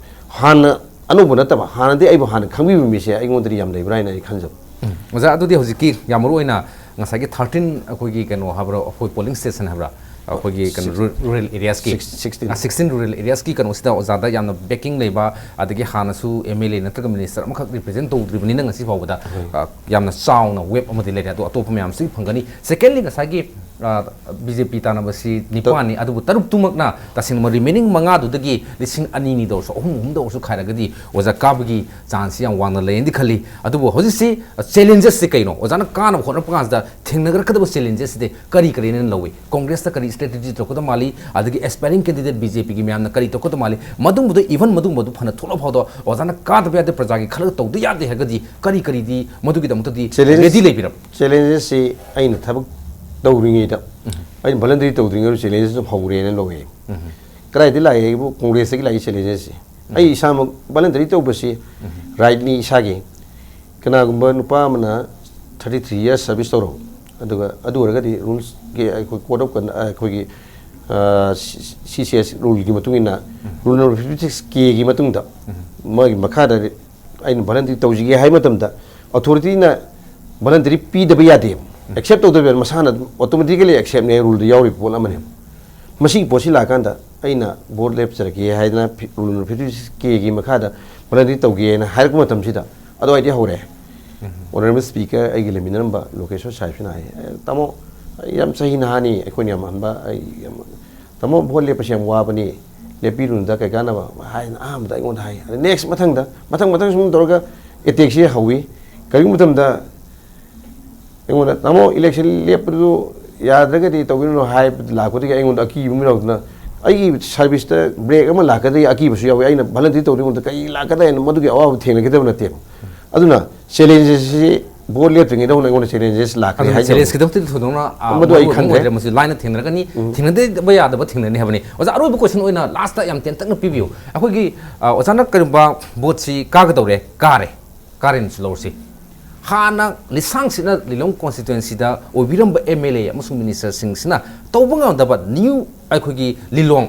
ꯍꯥꯟꯅ ꯑꯅꯧꯕ ꯅꯠꯇꯕ, ꯍꯥꯟꯅꯗꯤ ꯑꯩꯕꯨ ꯍꯥꯟꯅ ꯈꯪꯕꯤꯕ ꯃꯤꯁꯦ ꯑꯩꯉꯣꯟꯗꯗꯤ ꯌꯥꯝ ꯂꯩꯕ꯭ꯔꯥ ꯍꯥꯏꯅ ꯑꯩ ꯈꯟꯖꯕ꯫ ꯎꯝ꯫ ꯑꯣꯖꯥ, ꯑꯗꯨꯗꯤ ꯍꯧꯖꯤꯛꯀꯤ ꯌꯥꯝ ꯃꯔꯨ ꯑꯣꯏꯅ ꯉꯁꯥꯏꯒꯤ ꯊꯥꯔꯇꯤꯟ ꯑꯩꯈꯣꯏꯒꯤ ꯀꯩꯅꯣ ꯍꯥꯏꯕ꯭ꯔꯥ, ꯑꯩꯈꯣꯏ ꯄꯣꯂꯤꯡ ꯁ꯭ꯇꯦꯁꯟ ꯍꯥꯏꯕ꯭ꯔꯥ, ꯑꯩꯈꯣꯏꯒꯤ ꯀꯩꯅꯣ, ꯔꯨ-, ꯔꯨꯔꯦꯜ ꯑꯦꯔꯤꯌꯥꯁꯀꯤ, ꯁꯤꯛꯁ-, ꯁꯤꯛꯁꯇꯤꯟ꯫ ꯑ, ꯁꯤꯛꯁꯇꯤꯟ ꯔꯨꯔꯦꯜ ꯑꯦꯔꯤꯌꯥꯁꯀꯤ ꯀꯩꯅꯣꯁꯤꯗ ꯑꯣꯖꯥꯗ ꯌꯥꯝꯅ ꯕꯦꯀꯤꯡ ꯂꯩꯕ, ꯑꯗꯒꯤ ꯍꯥꯟꯅꯁꯨ ꯑꯦꯝ ꯑꯦꯜ ꯑꯦ ꯅꯠꯇ꯭ꯔꯒ ꯃꯤꯅꯤꯁꯇꯔ ꯑꯃꯈꯛ ꯔꯤꯄ꯭ꯔꯖꯦꯟ ꯇꯧꯗ꯭ꯔꯤꯕꯅꯤꯅ ꯉꯁꯤ ꯐꯥꯎꯕꯗ, ꯎꯝ꯫ ꯑ, ꯌꯥꯝꯅ ꯆꯥꯎꯅ ꯋꯦꯕ ꯑꯃꯗꯤ ꯂꯩꯔꯦ꯫ ꯑꯗꯣ ꯑꯇꯣꯞꯄ ꯃꯌꯥꯝꯁꯨ ꯐꯪꯒꯅꯤ꯫ ꯁꯦꯀꯦꯟꯂꯤ, ꯉꯁꯥꯏꯒꯤ, ꯑ, ꯕꯤ ꯖꯦ ꯄꯤ ꯇꯥꯟꯅꯕꯁꯤ ꯅꯤꯄꯥꯟꯅꯤ, ꯑꯗꯨꯕꯨ ꯇꯔꯨꯛꯇꯨꯃꯛꯅ ꯇꯁꯦꯡꯅ ꯔꯤꯃꯦꯅꯤꯡ ꯃꯉꯥꯗꯨꯗꯒꯤ ꯂꯤꯁꯤꯡ ꯑꯅꯤꯅꯤ ꯇꯧꯔꯁꯨ, ꯑꯍꯨꯝ ꯑꯍꯨꯝ ꯇꯧꯔꯁꯨ ꯈꯥꯏꯔꯒꯗꯤ ꯑꯣꯖꯥ ꯀꯥꯕꯒꯤ ꯆꯥꯟꯁꯁꯤ ꯌꯥꯝ ꯋꯥꯡꯅ ꯂꯩꯌꯦꯅꯗꯤ ꯈꯜꯂꯤ꯫ ꯑꯗꯨꯕꯨ ꯍꯧꯖꯤꯛꯁꯤ, ꯑ, ꯆꯦꯂꯦꯟꯖꯦꯁꯁꯤ ꯀꯩꯅꯣ? ꯑꯣꯖꯥꯅ ꯀꯥꯅꯕ ꯍꯣꯠꯅꯔꯛꯄ ꯀꯥꯟꯁꯤꯗ ꯊꯦꯡꯅꯔꯛꯀꯗꯕ ꯆꯦꯂꯦꯟꯖꯦꯁꯁꯤꯗꯤ ꯀꯔꯤ ꯀꯔꯤꯅ ꯂꯧꯏ? ꯀꯣꯡꯒ꯭ꯔꯦꯁꯇ ꯀꯔꯤ ꯁ꯭ꯇ꯭ꯔꯦꯇꯦꯖꯤ ꯇꯧꯔꯛꯀꯗꯕ ꯃꯥꯜꯂꯤ? ꯑꯗꯒꯤ ꯑꯦꯁꯄꯥꯏꯔꯤꯡ ꯀꯦꯟꯗꯤꯗꯦꯠ ꯕꯤ ꯖꯦ ꯄꯤꯒꯤ ꯃꯌꯥꯝꯅ ꯀꯔꯤ ꯇꯧꯔꯛꯀꯗꯕ ꯃꯥꯜꯂꯤ? ꯃꯗꯨꯝꯕꯗꯣ, ꯏꯚꯟ ꯃꯗꯨꯝꯕꯗꯨ ꯐꯅ ꯊꯣꯛꯂꯛ ꯐꯥꯎꯗ ꯑꯣꯖꯥꯅ ꯀꯥꯗꯕ ꯌꯥꯗꯦ, ꯄ꯭ꯔꯖꯥꯒꯤ ꯈꯜꯂꯒ ꯇꯧꯗ ꯌꯥꯗꯦ ꯍꯥꯏꯔꯒꯗꯤ ꯀꯔꯤ ꯀꯔꯤꯗꯤ ꯃꯗꯨꯒꯤꯗꯃꯛꯇꯗꯤ ꯆꯦꯂꯦꯟꯖ ꯔꯦꯗꯤ ꯂꯩꯕꯤꯔꯕ? ꯆꯦꯂꯦꯟꯖꯦꯁꯁꯤ ꯑꯩꯅ ꯊꯕꯛ ꯇꯧꯔꯤꯉꯩꯗ, ꯎꯝ꯫ ꯑꯩꯅ ꯚꯣꯂꯟꯇꯔꯤ ꯇꯧꯗ꯭ꯔꯤꯉꯩꯗ ꯆꯦꯂꯦꯟꯖꯦꯁ ꯑꯗꯨꯝ ꯍꯧꯔꯦꯅ ꯂꯧꯋꯦ꯫ ꯎꯝ꯫ ꯀꯗꯥꯏꯗꯒꯤ ꯂꯥꯛꯏ ꯍꯥꯏꯕꯨ ꯀꯣꯡꯒ꯭ꯔꯦꯁꯇꯒꯤ ꯂꯥꯛꯏ ꯆꯦꯂꯦꯟꯖꯦꯁꯁꯤ꯫ ꯎꯝ꯫ ꯑꯩ ꯏꯁꯥꯃꯛ ꯚꯣꯂꯟꯇꯔꯤ ꯇꯧꯕꯁꯤ ꯎꯝ꯫ ꯔꯥꯏꯠꯅꯤ ꯏꯁꯥꯒꯤ꯫ ꯀꯅꯥꯒꯨꯝꯕ ꯅꯨꯄꯥ ꯑꯃꯅ ꯊꯥꯔꯇꯤ ꯊ꯭ꯔꯤ ꯌꯔꯁ ꯁꯔꯚꯤꯁ ꯇꯧꯔꯕ, ꯑꯗꯨꯒ ꯑꯗꯨ ꯑꯣꯏꯔꯒꯗꯤ ꯔꯨꯜꯁꯀꯤ ꯑꯩꯈꯣꯏ ꯀꯣꯗ ꯑꯣꯐ ꯀꯟ-, ꯑꯩꯈꯣꯏꯒꯤ, ꯑ, ꯁꯤ-, ꯁꯤ ꯁꯤ ꯑꯦꯁ ꯔꯨꯜꯒꯤ ꯃꯇꯨꯡ ꯏꯟꯅ, ꯎꯝ꯫ ꯔꯨꯜ ꯅꯝꯕꯔ ꯐꯤꯐꯇꯤ ꯁꯤꯛꯁ ꯀꯦꯒꯤ ꯃꯇꯨꯡꯗ ꯎꯝ꯫ ꯃꯥꯒꯤ ꯃꯈꯥꯗ ꯑꯩꯅ ꯚꯣꯂꯟꯇꯔꯤ ꯇꯧꯖꯒꯦ ꯍꯥꯏꯕ ꯃꯇꯝꯗ, ꯑꯣꯊꯣꯔꯤꯇꯤꯅ ꯚꯣꯂꯟꯇꯔꯤ ꯄꯤꯗꯕ ꯌꯥꯗꯦꯕ, ꯎꯝ꯫ ꯑꯦꯛꯁꯦꯞ ꯇꯧꯗꯕ ꯌꯥꯗꯦ, ꯃꯁꯥꯅ ꯑꯗꯨꯝ ꯑꯣꯇꯣꯃꯦꯇꯤꯀꯦꯂꯤ ꯑꯦꯛꯁꯦꯞꯅꯦ, ꯔꯨꯜꯗ ꯌꯥꯎꯔꯤꯕ ꯄꯣꯠ ꯑꯃꯅꯦꯕ꯫ ꯃꯁꯤꯒꯤ ꯄꯣꯠꯁꯤ ꯂꯥꯛꯀꯥꯟꯗ ꯑꯩꯅ ꯚꯣꯠ ꯂꯦꯞꯆꯔꯒꯦ ꯍꯥꯏꯗꯅ ꯐꯤ-, ꯔꯨꯜ ꯅꯝꯕꯔ ꯐꯤꯐꯇꯤ ꯁꯤꯛꯁ ꯀꯦꯒꯤ ꯃꯈꯥꯗ ꯚꯣꯂꯟꯇꯔꯤ ꯇꯧꯒꯦꯅ ꯍꯥꯏꯔꯛꯄ ꯃꯇꯝꯁꯤꯗ, ꯑꯗꯨꯋꯥꯏꯗꯩ ꯍꯧꯔꯛꯑꯦ꯫ ꯎꯝ꯫ ꯑꯣꯅꯔꯦꯕꯜ ꯁ꯭ꯄꯤꯀꯔ, ꯑꯩꯒ ꯂꯩꯃꯤꯟꯅꯔꯝꯕ ꯂꯣꯀꯦꯁꯣꯔ ꯁꯥꯍꯦꯕꯁꯤꯅ ꯍꯥꯏ, "ꯑꯦ, ꯇꯥꯃꯣ, ꯑꯩ ꯌꯥꯝ ꯆꯍꯤ ꯅꯍꯥꯅꯤ, ꯑꯩꯈꯣꯏꯅ ꯌꯥꯝ ꯍꯟꯕ, ꯑꯩ ꯌꯥꯝ, ꯇꯥꯃꯣ, ꯚꯣꯠ ꯂꯦꯞꯄꯁꯦ ꯌꯥꯝ ꯋꯥꯕꯅꯤ, ꯂꯦꯞꯄꯤꯔꯨꯅꯨꯗ, ꯀꯩ ꯀꯥꯟꯅꯕ?" ꯍꯥꯏꯅ ꯑꯍꯥꯟꯕꯗ ꯑꯩꯉꯣꯟꯗ ꯍꯥꯏ꯫ ꯑꯗ ꯅꯦꯛꯁ, ꯃꯊꯪꯗ, ꯃꯊꯪ ꯃꯊꯪ ꯁꯨꯝ ꯇꯧꯔꯒ ꯑꯦꯇꯦꯛꯁꯤ ꯍꯧꯋꯤ꯫ ꯀꯔꯤꯒꯨꯝꯕ ꯃꯇꯝꯗ ꯑꯩꯉꯣꯟꯗ, "ꯇꯥꯃꯣ, ꯏꯂꯦꯛꯁꯟ ꯂꯦꯞꯄꯗꯨ ꯌꯥꯗ꯭ꯔꯒꯗꯤ ꯇꯧꯕꯤꯔꯨꯅꯨ" ꯍꯥꯏꯕ ꯂꯥꯛꯄꯗꯒꯤ ꯑꯩꯉꯣꯟꯗ ꯑꯀꯤꯕ ꯑꯃ ꯌꯥꯎꯗꯅ, ꯑꯩꯒꯤ ꯁꯥꯔꯚꯤꯁꯇ ꯕ꯭ꯔꯦꯛ ꯑꯃ ꯂꯥꯛꯀꯗꯒꯤ ꯑꯀꯤꯕꯁꯨ ꯌꯥꯎꯏ꯫ ꯑꯩꯅ ꯚꯣꯂꯟꯇꯤꯌꯔ ꯇꯧꯔꯤꯉꯩꯗ ꯀꯔꯤ ꯂꯥꯛꯀꯗ꯭ꯔꯥ ꯍꯥꯏꯅ ꯃꯗꯨꯒꯤ ꯑꯋꯥꯕ ꯊꯦꯡꯅꯈꯤꯗꯕ ꯅꯠꯇꯦꯕ꯫ ꯑꯗꯨꯅ ꯆꯦꯂꯦꯟꯖꯦꯁꯁꯤ ꯚꯣꯠ ꯂꯦꯞꯇ꯭ꯔꯤꯉꯩꯗ ꯍꯧꯅ ꯑꯩꯉꯣꯟꯗ ꯆꯦꯂꯦꯟꯖꯦꯁ ꯂꯥꯛꯈ꯭ꯔꯦ ꯑꯗꯨꯅ ꯍꯥꯏꯖꯕꯅꯤ꯫ ꯆꯦꯂꯦꯟꯖ ꯈꯤꯇꯪ ꯊꯣꯏꯗꯣꯛꯅ, ꯑ, ꯃꯗꯨ ꯑꯩ ꯃꯔꯨ ꯑꯣꯏꯕ ꯈꯟꯗ꯭ꯔꯦ꯫ ꯑꯣꯏꯗ꯭ꯔꯦ꯫ ꯃꯁꯤ ꯂꯥꯏꯅ ꯊꯦꯡꯅꯔꯛꯀꯅꯤ, ꯎꯝ꯫ ꯊꯦꯡꯅꯗꯕ ꯌꯥꯗꯕ ꯊꯦꯡꯅꯅꯤ ꯍꯥꯏꯕꯅꯤ꯫ ꯑꯣꯖꯥ, ꯑꯔꯣꯏꯕ ꯀꯣꯏꯁꯟ ꯑꯣꯏꯅ ꯂꯥꯁꯇ ꯌꯥꯝ ꯇꯦꯟꯇꯛꯅ ꯄꯤꯕꯤꯌꯨ꯫ ꯑꯩꯈꯣꯏꯒꯤ, ꯑ, ꯑꯣꯖꯥꯅ ꯀꯔꯤꯒꯨꯝꯕ ꯚꯣꯠꯁꯤ ꯀꯥꯒꯗꯧꯔꯦ, ꯀꯥꯔꯦ, ꯀꯥꯔꯦꯅꯁꯨ ꯂꯧꯔꯁꯤ꯫ ꯍꯥꯟꯅ ꯂꯤꯁꯥꯡꯁꯤꯠꯅ ꯂꯤꯂꯣꯡ ꯀꯣꯟꯁꯇꯤꯇ꯭ꯋꯦꯟꯁꯤꯗ ꯑꯣꯏꯕꯤꯔꯝꯕ ꯑꯦꯝ ꯑꯦꯜ ꯑꯦ ꯑꯃꯁꯨꯡ ꯃꯤꯅꯤꯁꯇꯔꯁꯤꯡꯁꯤꯅ ꯇꯧꯕ ꯉꯝꯗꯕ ꯅ꯭ꯌꯨ ꯑꯩꯈꯣꯏꯒꯤ ꯂꯤꯂꯣꯡ,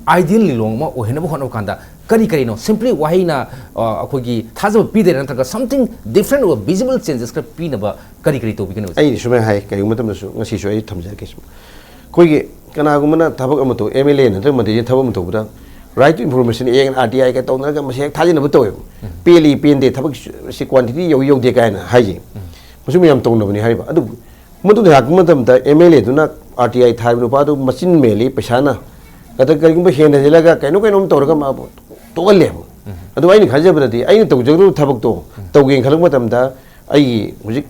ꯑꯥꯏꯗꯤꯌꯦꯜ ꯂꯤꯂꯣꯡ ꯑꯃ ꯑꯣꯏꯍꯟꯅꯕ ꯍꯣꯠꯅꯕ ꯀꯥꯟꯗ ꯀꯔꯤ ꯀꯔꯤꯅꯣ? ꯁꯤꯝꯄ꯭ꯂꯤ ꯋꯥꯍꯩꯅ, ꯑ, ꯑꯩꯈꯣꯏꯒꯤ ꯊꯥꯖꯕ ꯄꯤꯗꯣꯏꯔꯥ, ꯅꯠꯇ꯭ꯔꯒ something different ꯑꯣꯏꯕ visible changes ꯈꯔ ꯄꯤꯅꯕ ꯀꯔꯤ ꯀꯔꯤ ꯇꯧꯕꯤꯒꯅꯤ, ꯑꯣꯖꯥ? ꯑꯩꯅ ꯁꯨꯃꯥꯏꯅ ꯍꯥꯏ, ꯀꯔꯤꯒꯨꯝꯕ ꯃꯇꯝꯗꯁꯨ ꯉꯁꯤꯁꯨ ꯑꯩ ꯊꯝꯖꯔꯛꯀꯦ ꯁꯨꯝ꯫ ꯑꯩꯈꯣꯏꯒꯤ ꯀꯅꯥꯒꯨꯝꯕꯅ ꯊꯕꯛ ꯑꯃ ꯇꯧ, ꯑꯦꯝ ꯑꯦꯜ ꯑꯦ ꯅꯠꯇ꯭ꯔꯒ ꯃꯟꯇ꯭ꯔꯤꯁꯤꯅ ꯊꯕꯛ ꯑꯃ ꯇꯧꯕꯗ, ꯔꯥꯏꯠ ꯇꯨ ꯏꯟꯐꯣꯔꯃꯦꯁꯟ ꯑꯦꯛ, ꯑꯥꯔ ꯇꯤ ꯑꯥꯏꯒ ꯇꯧꯅꯔꯒ ꯃꯁꯤ ꯍꯦꯛ ꯊꯥꯖꯤꯟꯅꯕ ꯇꯧꯋꯦꯕ꯫ ꯄꯦꯜꯂꯤ ꯄꯦꯟꯗꯦ, ꯊꯕꯛꯁꯤ ꯀ꯭ꯋꯥꯟꯇꯤꯇꯤ ꯌꯧꯏ ꯌꯧꯗꯦ ꯀꯥꯏꯅ ꯍꯥꯏꯁꯦ꯫ ꯃꯁꯤ ꯃꯌꯥꯝ ꯇꯧꯅꯕꯅꯤ ꯍꯥꯏꯔꯤꯕ꯫ ꯑꯗꯨꯕꯨ ꯃꯗꯨ ꯂꯥꯛꯄ ꯃꯇꯝꯗ ꯑꯦꯝ ꯑꯦꯜ ꯑꯦꯗꯨꯅ ꯑꯥꯔ ꯇꯤ ꯑꯥꯏ ꯊꯥꯔꯤꯕ ꯅꯨꯄꯥꯗꯨ ꯃꯆꯤꯟ ꯃꯦꯜꯂꯤ, ꯄꯩꯁꯥꯅ, ꯑꯗ ꯀꯔꯤꯒꯨꯝꯕ ꯍꯦꯟꯅ ꯍꯦꯜꯂꯒ ꯀꯩꯅꯣ ꯀꯩꯅꯣꯝ ꯇꯧꯔꯒ ꯃꯥꯕꯨ ꯇꯣꯛꯍꯜꯂꯦꯕ꯫ ꯑꯗꯨ ꯑꯩꯅ ꯈꯟꯖꯕꯗꯗꯤ ꯑꯩꯅ ꯇꯧꯖꯒꯗꯕ ꯊꯕꯛꯇꯣ ꯇꯧꯒꯦꯅ ꯈꯜꯂꯛꯄ ꯃꯇꯝꯗ ꯑꯩꯒꯤ ꯍꯧꯖꯤꯛ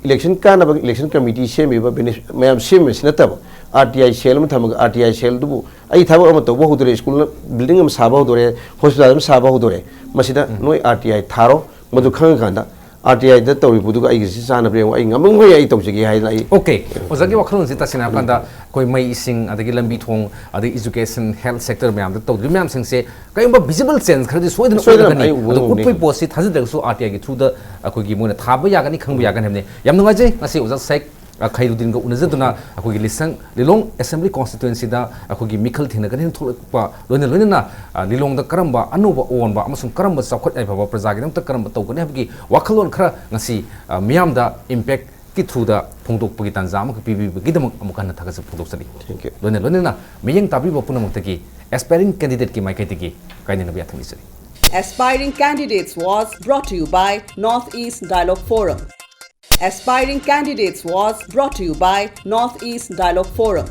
ꯏꯂꯦꯛꯁꯟ ꯀꯥꯟꯅꯕ ꯏꯂꯦꯛꯁꯟ ꯀꯃꯤꯇꯤ ꯁꯦꯝꯃꯤꯕ ꯕꯦꯅꯦ-, ꯃꯌꯥꯝ ꯁꯦꯝꯃꯤꯕꯁꯤ ꯅꯠꯇꯕ, ꯑꯥꯔ ꯇꯤ ꯑꯥꯏ ꯁꯦꯜ ꯑꯃ ꯊꯝꯃꯒ ꯑꯥꯔ ꯇꯤ ꯑꯥꯏ ꯁꯦꯜꯗꯨꯕꯨ ꯑꯩ ꯊꯕꯛ ꯑꯃ ꯇꯧꯕ ꯍꯧꯗꯣꯔꯦ, ꯁ꯭ꯀꯨꯜ ꯕꯤꯜꯗꯤꯡ ꯑꯃ ꯁꯥꯕ ꯍꯧꯗꯣꯔꯦ, ꯍꯣꯁꯄꯤꯇꯥꯜ ꯑꯃ ꯁꯥꯕ ꯍꯧꯗꯣꯔꯦ, ꯃꯁꯤꯗ ꯅꯣꯏ ꯑꯥꯔ ꯇꯤ ꯑꯥꯏ ꯊꯥꯔꯣ, ꯃꯗꯨ ꯈꯪꯉꯀꯥꯟꯗ ꯑꯥꯔ ꯇꯤ ꯑꯥꯏꯗ ꯇꯧꯔꯤꯕꯗꯨꯒ ꯑꯩꯒꯤꯁꯤ ꯆꯥꯟꯅꯕ꯭ꯔꯥ ꯌꯦꯡꯉꯣ, ꯑꯩ ꯉꯝꯃꯝꯈꯣꯏ ꯑꯩ ꯇꯧꯖꯒꯦ ꯍꯥꯏꯅ ꯑꯩ ꯑꯣꯀꯦ, ꯑꯣꯖꯥꯒꯤ ꯋꯥꯈꯜꯂꯣꯟꯁꯦ ꯇꯁꯦꯡꯅ ꯍꯥꯏꯔꯀꯥꯟꯗ ꯑꯩꯈꯣꯏ ꯃꯩ, ꯏꯁꯤꯡ, ꯑꯗꯒꯤ ꯂꯝꯕꯤ ꯊꯣꯡ, ꯑꯗꯒꯤ ꯏꯖꯨꯀꯦꯁꯟ, ꯍꯦꯜꯊ ꯁꯦꯛꯇꯔ ꯃꯌꯥꯝꯗ ꯇꯧꯗ꯭ꯔꯤꯕ ꯃꯌꯥꯝꯁꯤꯡꯁꯦ ꯀꯔꯤꯒꯨꯝꯕ ꯚꯤꯖꯤꯕꯜ ꯆꯦꯟꯖ ꯈꯔꯗꯤ ꯁꯣꯏꯗꯅ ꯁꯣꯏꯗꯅ ꯎꯠꯂꯒꯅꯤ꯫ ꯑꯩ ꯎꯕ ꯑꯗꯣ ꯉꯝꯅꯤ꯫ ꯎꯠꯄꯒꯤ ꯄꯣꯠꯁꯤ ꯊꯥꯖꯗ꯭ꯔꯒꯁꯨ ꯑꯥꯔ ꯇꯤ ꯑꯥꯏꯒꯤ ꯊ꯭ꯔꯨꯗ ꯑꯩꯈꯣꯏꯒꯤ ꯃꯣꯏꯅ ꯊꯥꯕ ꯌꯥꯒꯅꯤ, ꯈꯪꯕ ꯌꯥꯒꯅꯤ ꯍꯥꯏꯕꯅꯤ꯫ ꯌꯥꯝ ꯅꯨꯡꯉꯥꯏꯖꯩ ꯉꯁꯤ ꯑꯣꯖꯥ ꯁꯦꯛ, ꯑ, ꯈꯩꯔꯨꯗꯤꯟꯒ ꯎꯅꯖꯗꯨꯅ ꯑꯩꯈꯣꯏꯒꯤ ꯂꯤꯁꯪ, ꯂꯤꯂꯣꯡ ꯑꯦꯁꯦꯝꯕ꯭ꯂꯤ ꯀꯣꯟꯁꯇꯤꯇ꯭ꯋꯦꯟꯁꯤꯗ ꯑꯩꯈꯣꯏꯒꯤ ꯃꯤꯈꯜ ꯊꯦꯡꯅꯒꯅꯤ ꯊꯣꯛꯂꯛꯄ ꯂꯣꯏꯅ ꯂꯣꯏꯅꯅ, ꯑ, ꯂꯤꯂꯣꯡꯗ ꯀꯔꯝꯕ ꯑꯅꯧꯕ ꯑꯑꯣꯟꯕ ꯑꯃꯁꯨꯡ ꯀꯔꯝꯕ ꯆꯥꯎꯈꯠ ꯌꯥꯏꯐꯕ ꯄ꯭ꯔꯖꯥꯒꯤꯗꯃꯛꯇ ꯀꯔꯝꯕ ꯇꯧꯒꯅꯤ ꯍꯥꯏꯕꯒꯤ ꯋꯥꯈꯜꯂꯣꯟ ꯈꯔ ꯉꯁꯤ, ꯑ, ꯃꯤꯌꯥꯝꯗ ꯏꯝꯄꯦꯛꯀꯤ ꯊ꯭ꯔꯨꯗ ꯐꯣꯡꯗꯣꯛꯄꯒꯤ ꯇꯥꯟꯖꯥ ꯑꯃꯈꯛ ꯄꯤꯕꯤꯕꯒꯤꯗꯃꯛ ꯑꯃꯨꯛ ꯍꯟꯅ ꯊꯥꯒꯠꯆꯕ ꯐꯣꯡꯗꯣꯛꯆꯔꯤ꯫ Thank you. ꯂꯣꯏꯅ ꯂꯣꯏꯅꯅ ꯃꯤꯠꯌꯦꯡ ꯇꯥꯕꯤꯕ ꯄꯨꯝꯅꯃꯛꯇꯒꯤ ꯑꯦꯁꯄꯥꯏꯔꯤꯡ ꯀꯦꯟꯗꯤꯗꯦꯠꯀꯤ ꯃꯥꯏꯀꯩꯗꯒꯤ ꯀꯥꯏꯅꯅꯕ ꯌꯥꯊꯪ ꯅꯤꯖꯔꯤ꯫ Aspiring Candidates was brought to you by North East Dialogue Forum. Aspiring Candidates was brought to you by North East Dialogue Forum.